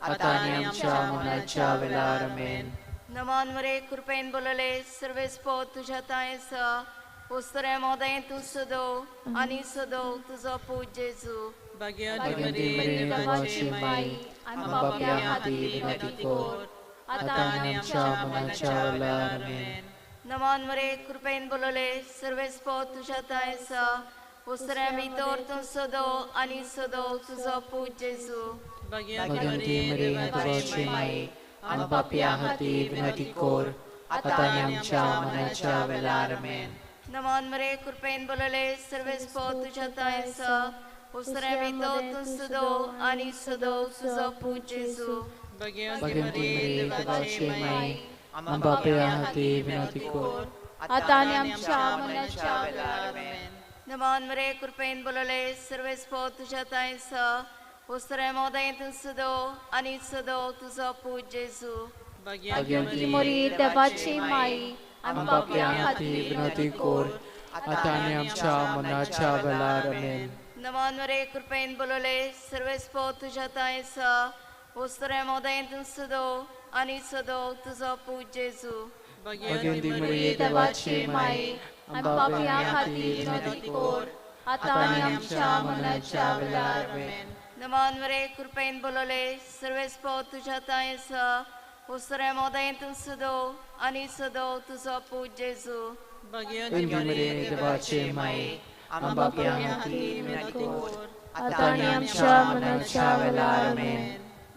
M: आतां आनी आमच्या मरणाच्या वेळार. आमेन.
L: नमन मरे कृपेन बोलले सर्वेस्पोर तुज्या तांय आसा वस्तुऱ्या मोदें तूं सदो आनी सदो तुजो पूत जेजू.
M: भाग्यवंती मरे देवाची माई, आमच्या पाप्यां खातीर विनंती कर आतां आनी आमच्या मरणाच्या वेळार. आमेन.
L: नमन मरे कृपेन बोलले सर्वेस्पोर तुज्या तांय आसा वस्तुऱ्या भितर तूं सदो आनी सदो तुजो पूत जेजू.
M: भाग्यवंती मरे देवाची माई, आमच्या पाप्यां खातीर विनंती कर आतां आनी आमच्या मरणाच्या वेळार. आमेन.
L: नमन मरे कृपेन बोलले सर्वेस्पोर तुज्या तांय आसा वस्तुऱ्या भितर तूं सदो आनी सदो तुजो पूत जेजू.
M: भाग्यवंती मरे देवाची माई, आमच्या पाप्यां खातीर विनंती कर
F: आतां आनी आमच्या मरणाच्या वेळार. आमेन.
L: नमन मरे कृपेन बोलले सर्वेस्पोर तुज्या तांय आसा वस्तुऱ्या मोदें तूं सदो आनी सदो तुजो पूत जेजू.
F: भाग्यवंती मरे देवाची माई, आमच्या पाप्यां खातीर
M: विनंती कर आतां आनी आमच्या मरणाच्या वेळार. आमेन.
L: नमन मरे कृपेन बोलले सर्वेस्पोर तुज्या तांय आसा वस्तुऱ्या मोदें तूं सदो आनी सदो तुजो पूत जेजू.
M: भाग्यवंती मरे देवाची माई, आमच्या पाप्यां खातीर विनंती कर आतां आनी आमच्या मरणाच्या वेळार. आमेन.
L: नमन मरे कृपेन बोलले सर्वेस्पोर तुज्या तांय आसा वस्तुऱ्या मोदें तूं सदो आनी सदो तुजो पूत जेजू.
M: भाग्यवंती मरे देवाची माई, आमच्या पाप्यां खातीर विनंती कर आतां आनी आमच्या मरणाच्या वेळार. आमेन.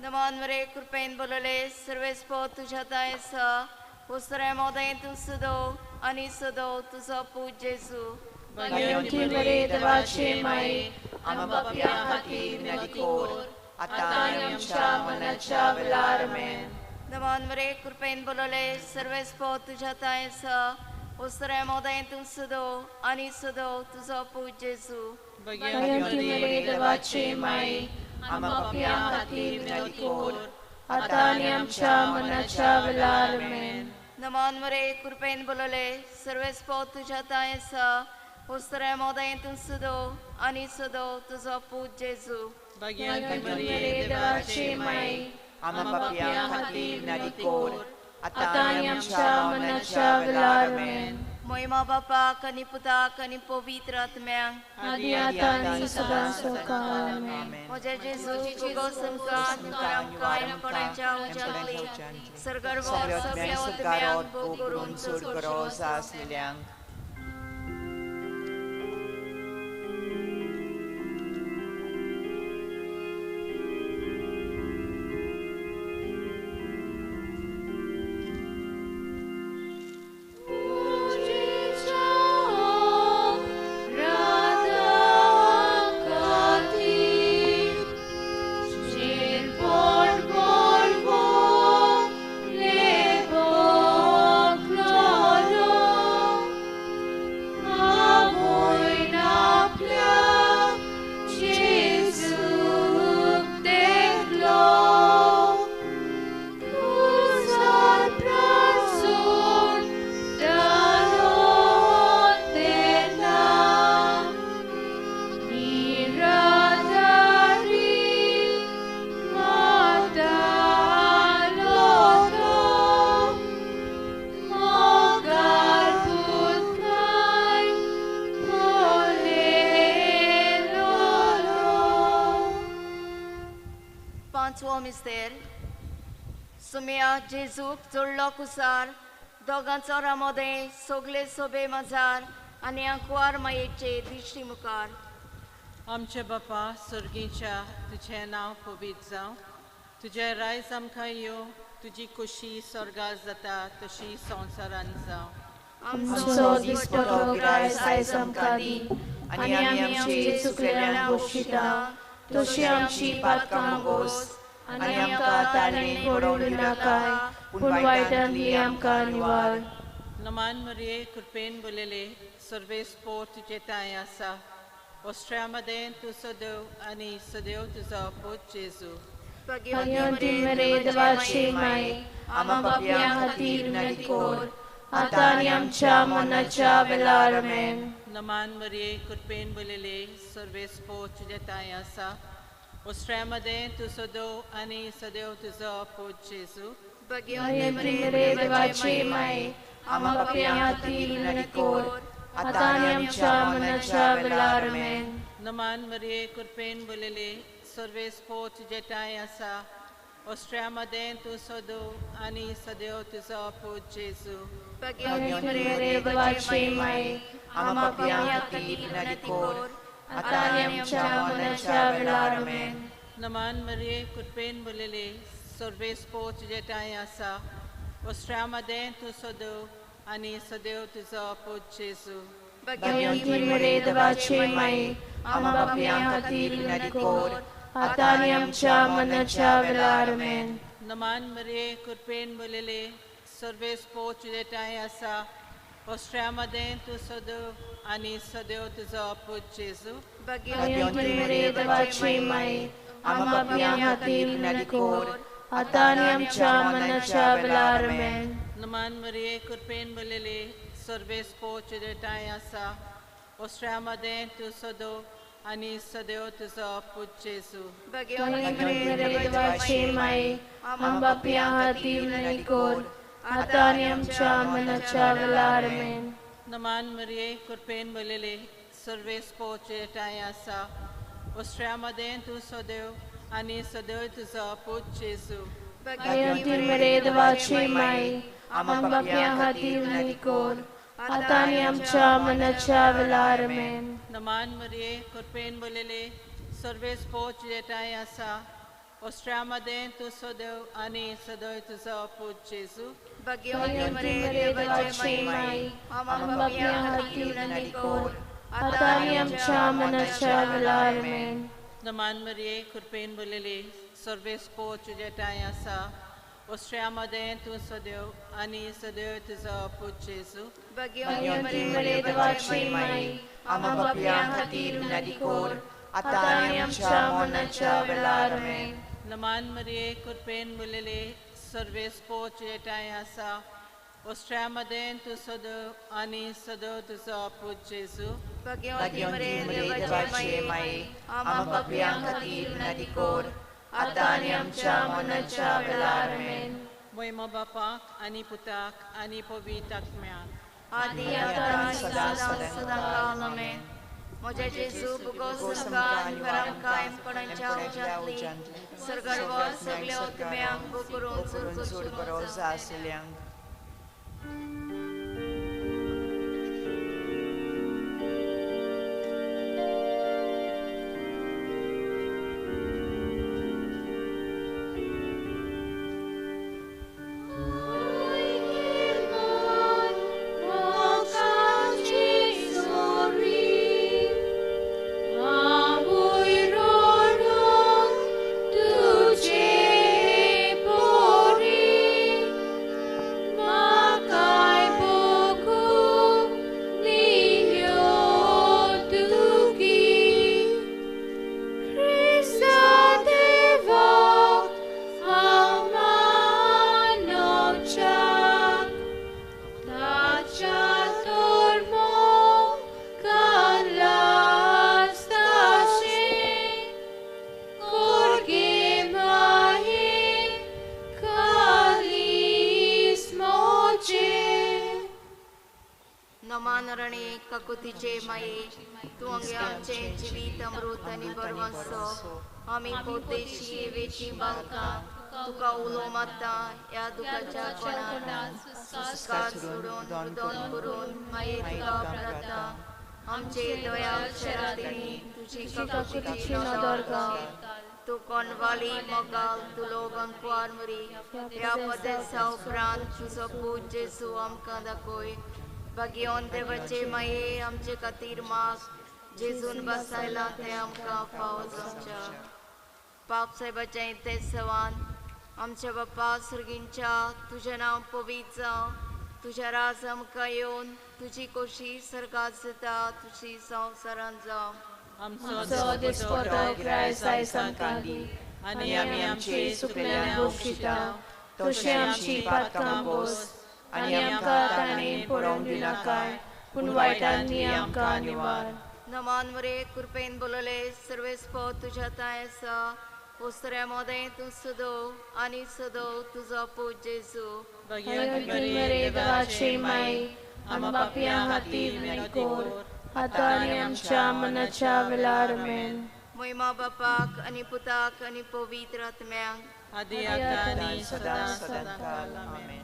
L: नमन मरे कृपेन बोलले सर्वेस्पोर तुज्या तांय आसा वस्तुऱ्या मोदें तूं सदो आनी सदो तुजो पूत जेजू.
F: भाग्यवंती मरे देवाची माई, आमच्या पाप्यां खातीर विनंती कर आतां आनी आमच्या मरणाच्या वेळार. आमेन.
L: नमन मरे कृपेन बोलले सर्वेस्पोर तुज्या तांय आसा वस्तुऱ्या मोदें तूं सदो आनी सदो तुजो पूत जेजू.
F: भाग्यवंती मरे देवाची माई, आमच्या पाप्यां खातीर विनंती कर आतां आनी आमच्या मरणाच्या वेळार. आमेन.
L: नमन मरे कृपेन बोलले सर्वेस्पोर तुज्या तांय आसा वस्तुऱ्या मोदें तूं सदो आनी सदो तुजो पूत जेजू.
F: भाग्यवंती मरे देवाची माई, आमच्या पाप्यां खातीर विनंती कर आतां आनी आमच्या मरणाच्या वेळार. आमेन.
L: मोहिमा बापाक आनी पुताक आनी पवित्र आत्म्यांक
F: आदी आतां आनी सदां सकाळ. आमेन.
L: म्हज्या जेजू तुगो संकार आमकां पणाच्या उजांतली सरगर्भ सगळ्या आत्म्यांक भोग करून
M: चड गरज आसलेल्यांक.
L: पांचवो मिस्तेर सुम्या जेजूक जोडलो कुसार दोगां चोरां मदें सगले सोबे मजार आनी आंकवार मायेचे दिश्टी मुखार.
K: आमचे बापा सर्गीच्या, तुजें नांव पवित्र जावं, तुजें रायज आमकां येवं, तुजी खुशी स्वर्गार जाता तशी संवसारान जावं.
F: आमचो दिसपटो ग्रास आयज आमकां दी आनी आमी आमचे चुकलेल्यांक बक्षिता तशी आमची पातकां गोस आनी आमकां ताणें पडूंक दिनाकाय पूण वायटांतली आमकां निवार.
K: नमान मरिये कृपेन बोलेले सर्वेस पोर तुजे तांय आसा ऑस्ट्रिया मदें तूं सदैव आनी सदैव तुजो पूत जेजू.
F: भाग्यवंती मरिये देवाची माई, आम्हा पाप्यां खातीर विनंती कर, आतां आनी आमच्या मरणाच्या वेळार. आमेन.
K: नमान मरिये कृपेन बोलेले सर्वेस पोर तुजे तांय आसा ऑस्ट्रिया मदें तूं सदैव आनी सदैव तुजो पूत जेजू.
F: भाग्यवंती मरिये देवाची माई, आम्हा पाप्यां खातीर विनंती कर, आतां आनी आमच्या मरणाच्या वेळार. आमेन.
K: नमान मरिये कृपेन बोलेले सर्वेस पोर तुजे ठांय आसा ऑस्ट्रिया मदें तूं सदैव आनी सदैव तुजो पूत जेजू.
F: भाग्यवंती मरिये देवाची माई, आम्हा पाप्यां खातीर विनंती कर, आतां आनी आमच्या मरणाच्या वेळार. आमेन.
K: नमान मरिये कृपेन बोलेले सर्वेस पोर तुजे ठांय आसा ऑस्ट्रिया मदें तूं सदैव आनी सदैव तुजो पूत जेजू.
F: भाग्यवंती मरिये देवाची माई, आम्हा पाप्यां खातीर विनंती कर, आतां आनी आमच्या मरणाच्या वेळार. आमेन.
K: नमान मरिये कृपेन बोलेले सर्वेस पोर तुजे ठांय आसा ऑस्ट्रिया मदें तूं सदैव आनी सदैव तुजो पूत जेजू.
F: भाग्यवंती मरिये देवाची माई, आम्हा पाप्यां खातीर विनंती कर, आतां आनी आमच्या मरणाच्या वेळार. आमेन.
K: नमान मरिये कृपेन बोलेले सर्वेस पोर तुजे ठांय आसा ऑस्ट्रिया मदें तूं सदैव आनी सदैव तुजो पूत जेजू.
F: भाग्यवंती मरिये देवाची माई, आम्हा पाप्यां खातीर विनंती कर, आतां आनी आमच्या मरणाच्या वेळार. आमेन.
K: नमान मरिये कृपेन बोलेले सर्वेस पोर तुजे ठांय आसा ऑस्ट्रिया मदें तूं सदैव आनी सदैव तुजो पूत जेजू.
F: भाग्यवंती मरिये देवाची माई, आम्हा पाप्यां खातीर विनंती कर, आतां आनी आमच्या मरणाच्या वेळार. आमेन.
K: नमान मरिये कृपेन बोलेले सर्वेस पोर तुजे ठांय आसा ऑस्ट्रिया मदें तूं सदैव आनी सदैव तुजो पूत जेजू.
F: भाग्यवंती मरिये देवाची माई, आम्हा पाप्यां खातीर विनंती कर, आतां आनी आमच्या मरणाच्या वेळार. आमेन.
K: नमान मरिये कृपेन बोलेले सर्वेस पोर तुजे ठांय आसा ऑस्ट्रिया मदें तूं सदैव आनी सदैव तुजो पूत जेजू.
F: भाग्यवंती मरिये देवाची माई, आम्हा पाप्यां खातीर विनंती कर, आतां आनी आमच्या मरणाच्या वेळार. आमेन.
K: नमान मरिये कृपेन बोलेले सर्वेस पोर तुजे ठांय आसा ऑस्ट्रिया मदें तूं सदैव आनी सदैव तुजो पूत जेजू.
M: भाग्यवंती मरिये देवाची माई, आम्हा पाप्यां खातीर विनंती कर, आतां आनी आमच्या मरणाच्या वेळार. आमेन.
K: मोयमा बापाक आनी पुताक आनी पवित्र आत्म्याक,
L: आदी आतां आनी सदां सदां काल. आमेन. म्हज्या जेजू बुगोस आमकां आनी कायमपणाच्या उज्यांतली सर्गार वच सगल्या आत्म्यांक करून
M: चड बरो आसल्यांक.
L: काकुतीचे माये, तूं अंगे आमचें जिवीत अमृत आनी बरवंसो. आमी पोतेशी वेची बालकां तुका उलो मारता ह्या दुखाच्या कोणाक सुस्कार सोडून रुदन करून माये तुका प्रार्थना. आमचे दया शरातींनी तुजी काकुतीची नदर घाल. तूं कोणवाली मोगाल तुलो बंकवार मुरी ह्या पदेसा उपरांत तुजो पूत जेजू आमकां दाखय. भाग्यवंत देवाचे माये आमचे खातीर माग, जेजून बसायला तें आमकां फावो जावच्या. पाप साहेबाच्या ते सवान आमच्या बापा सर्गींच्या तुजें नांव पवित्र जावं, तुज्या राज आमकां येवन तुजी कोशी सर्गात जाता तुजी संवसारांत जावं.
F: आमचो दिसपटो ग्रास आयज आमकां दी आनी आमी आमचे चुकल्यांक बक्षिता तशें आमची पातकां बोस आनी आमकां ताणें पडोवंक दिनाकाय पूण वायटांनी आमकां निवार.
L: नमान मरे कृपेन बोलले सर्वेस्पो तुज्या तांय आसा ओसऱ्या मोदें तूं सदो आनी सदो तुजो पूत जेजू.
F: मरे देवाचे माई आम पापयां खातीर विनंती कर आतां आनी आमच्या मनाच्या वेळार. आमेन.
L: मोहिमा बापाक आनी पुताक आनी पवित्र आत्म्याक
K: आदी आतां आनी सदां सदांकाळ. आमेन.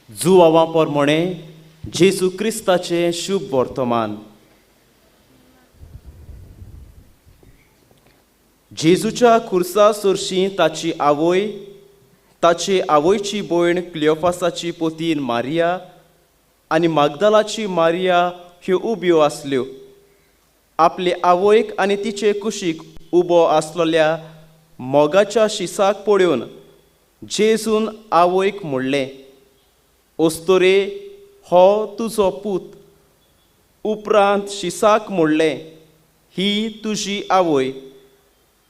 I: जुवावा प्रमाणे जेजू क्रिस्ताचें शुभ वर्तमान. जेजूच्या खुर्सा सरशी ताची आवय, ताचे आवयची भयण क्लियोफासाची पोतीन मारिया आनी मागदालाची मारिया ह्यो उब्यो आसल्यो. आपले आवयक आनी तिचे कुशीक उबो आसलेल्या मोगाच्या शिसाक पळोवन जेजून आवयक म्हणलें, ओस्तोरे, हो तुजो पूत. उपरांत शिसाक म्हणलें, ही तुजी आवय.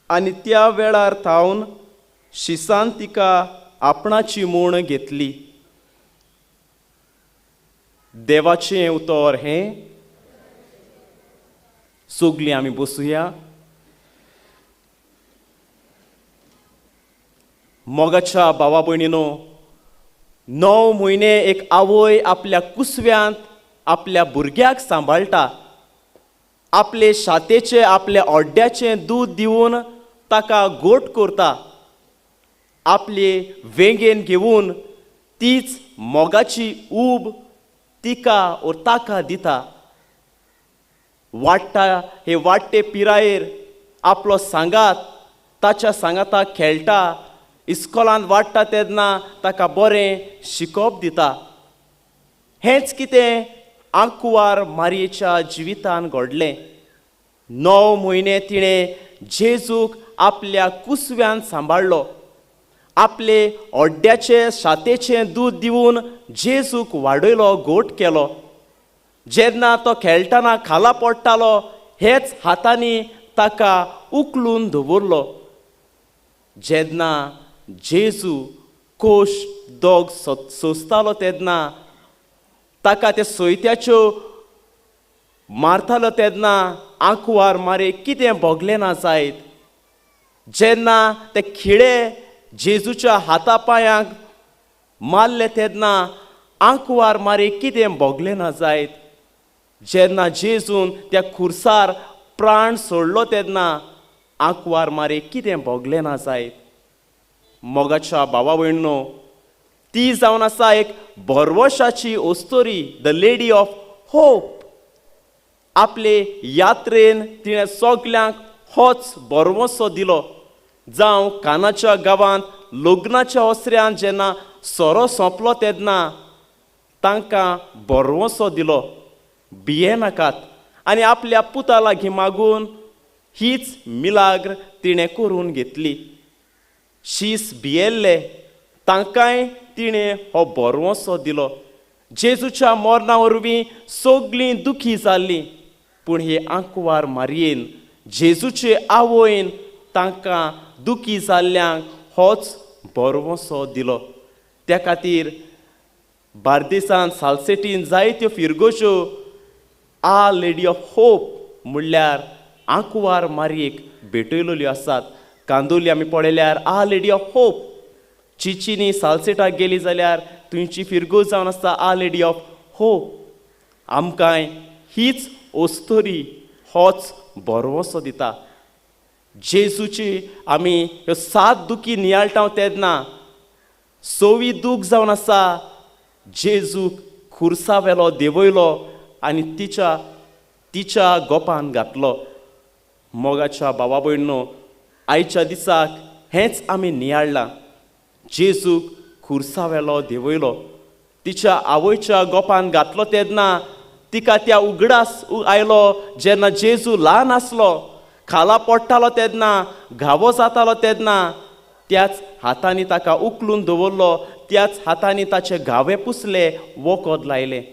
I: आनी त्या वेळार थावन शिसान तिका आपणाची म्हूण घेतली. देवाचें उतर हें. सगलीं आमी बसुया. मोगाच्या भावा भयणीनो, 9 म्हयने एक आवय आपल्या कुसव्यांत आपल्या भुरग्याक सांबाळटा. आपले शातेचें, आपल्या ओड्ड्याचें दूद दिवन ताका गोट करता. आपले वेंगेन घेवन तीच मोगाची ऊब तिका ओर ताका दिता. वाडटा हे वाडटे पिरायेर आपलो सांगात ताच्या सांगाताक खेळटा. इस्कोलांत वाडटा तेन्ना ताका बरें शिकोवप दिता. हेंच कितें आंकवार मारयेच्या जिवितान घडलें. 9 म्हयने तिणें जेजूक आपल्या कुसव्यान सांबाळ्ळो. आपले ओड्ड्याचें शातेचें दूद दिवन जेजूक वाडयलो, गोट केलो. जेन्ना तो खेळटना खाला पडटालो, हेच हातांनी ताका उखलून दवरलो. जेन्ना जेजू कोश दोग सोंसतालो तेन्ना ताका ते सोयत्याच्यो मारतालो तेन्ना आंकवार मारे कितें भोगलें ना जायत. जेन्ना ते खिळे जेजूच्या हाता पांयांक मारले तेन्ना आंकवार मारे कितें भोगलें ना जायत. जेन्ना जेजून त्या खुर्सार प्राण सोडलो तेन्ना आंकवार मारे कितें भोगलें ना जायत. मोगाच्या भावा भयणीनो, ती जावन आसा एक भरवशाची ओस्तोरी, the lady of hope. आपले यात्रेन तिणें सगल्यांक होच भरवंसो दिलो. जावं कानाच्या गांवांत लग्नाच्या ओसऱ्यान जेन्ना सोरो सोंपलो तेन्ना तांकां भरवंसो दिलो, भियेनाकात. आनी आपल्या पुता लागीं मागून हीच मिलाग्र तिणें करून घेतली. शीस भियेल्ले तांकांय तिणें हो भरवंसो दिलो. जेजूच्या मरणा वरवीं सगलीं दुखी जाल्लीं, पूण हे आंकवार मारयेन जेजूचे आवयन तांकां दुखी जाल्ल्यांक होच भरवंसो दिलो. त्या खातीर बार्देसान सालसेटीन जायत्यो फिरगोश्यो आ लेडी ऑफ होप म्हणल्यार आंकवार मारयेक भेटयलेल्यो आसात. कांदोली आमी पळयल्यार आ लेडी ऑफ होप, चिचिनी सालसेटाक गेली जाल्यार थंयची फिरगोज जावन आसता आ लेडी ऑफ होप. आमकांय हीच ओस्तोरी होच भरवंसो दिता. जेजूची आमी ह्यो 7 दुखी नियाळटा तेन्ना 6वी दूख जावन आसा जेजूक खुर्सा वेलो देंवयलो आनी तिच्या तिच्या गोपान घातलो. मोगाच्या भावा भयणीनो, आयच्या दिसाक हेंच आमी नियाळ्ळां. जेजूक खुर्सा वेलो देंवयलो, तिच्या आवयच्या गोपान घातलो तेन्ना तिका त्या उगडास आयलो जेन्ना जेजू ल्हान आसलो, खाला पडटालो तेन्ना, घावो जातालो तेन्ना त्याच हातांनी ताका उखलून दवरलो, त्याच हातांनी ताचे घावे पुसले, वखद लायलें.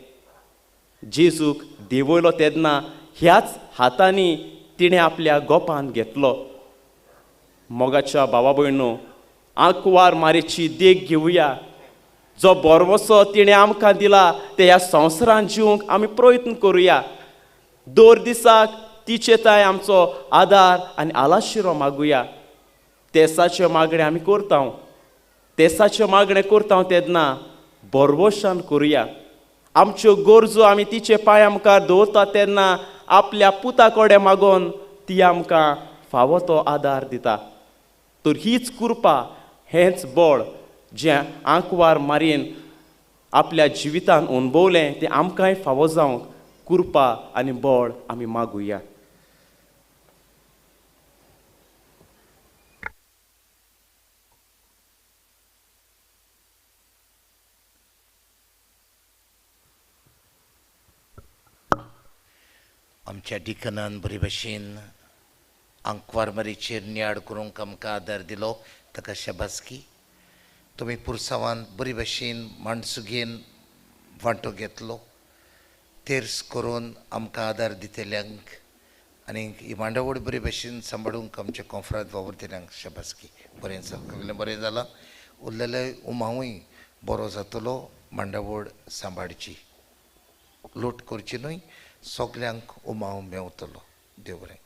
I: जेजूक देंवयलो तेन्ना ह्याच हातांनी तिणें आपल्या गोपान घेतलो. मोगाच्या भावा भयणीनो, आंकवार मारेची देख घेवया. जो भरवंसो तिणें आमकां दिला ते ह्या संवसारांत जिवंक आमी प्रयत्न करुया. दर दिसाक तिचे ताय आमचो आदार आनी आलाशिरो मागुया. तेसाचें मागणें आमी करता, तेसाचें मागणें करता तेन्ना भरवंशान करुया. आमच्यो गरजो आमी तिचे पांया मुखार दवरता तेन्ना आपल्या पुता कडेन मागून ती आमकां फावो तो आदार दिता. तर हीच कृपा, हेंच बळ जें आंकवार मारयेन आपल्या जिवितान अणभवलें तें आमकांय फावो जावंक कृपा आनी बळ आमी मागुया.
B: आमच्या डिकनान बरे भशेन आंकवारमारीचेर नियाळ करूंक आमकां आदार दिलो, ताका शाबासकी. तुमी पुरसांवान बरी भशेन माणसुगेन वांटो घेतलो, तेर्स करून आमकां आदार दितल्यांक आनी ही मांडावळ बरी भशेन सांबाळूंक आमच्या कोंफरांत वावुरतल्यांक शाबासकी. बरें सगळें बरें जालां, उरलेलें उमावूय बरो जातलो. मांडावळ सांबाळची, लूट करची न्हय, सगल्यांक उमाव मेवतलो. देव बरें.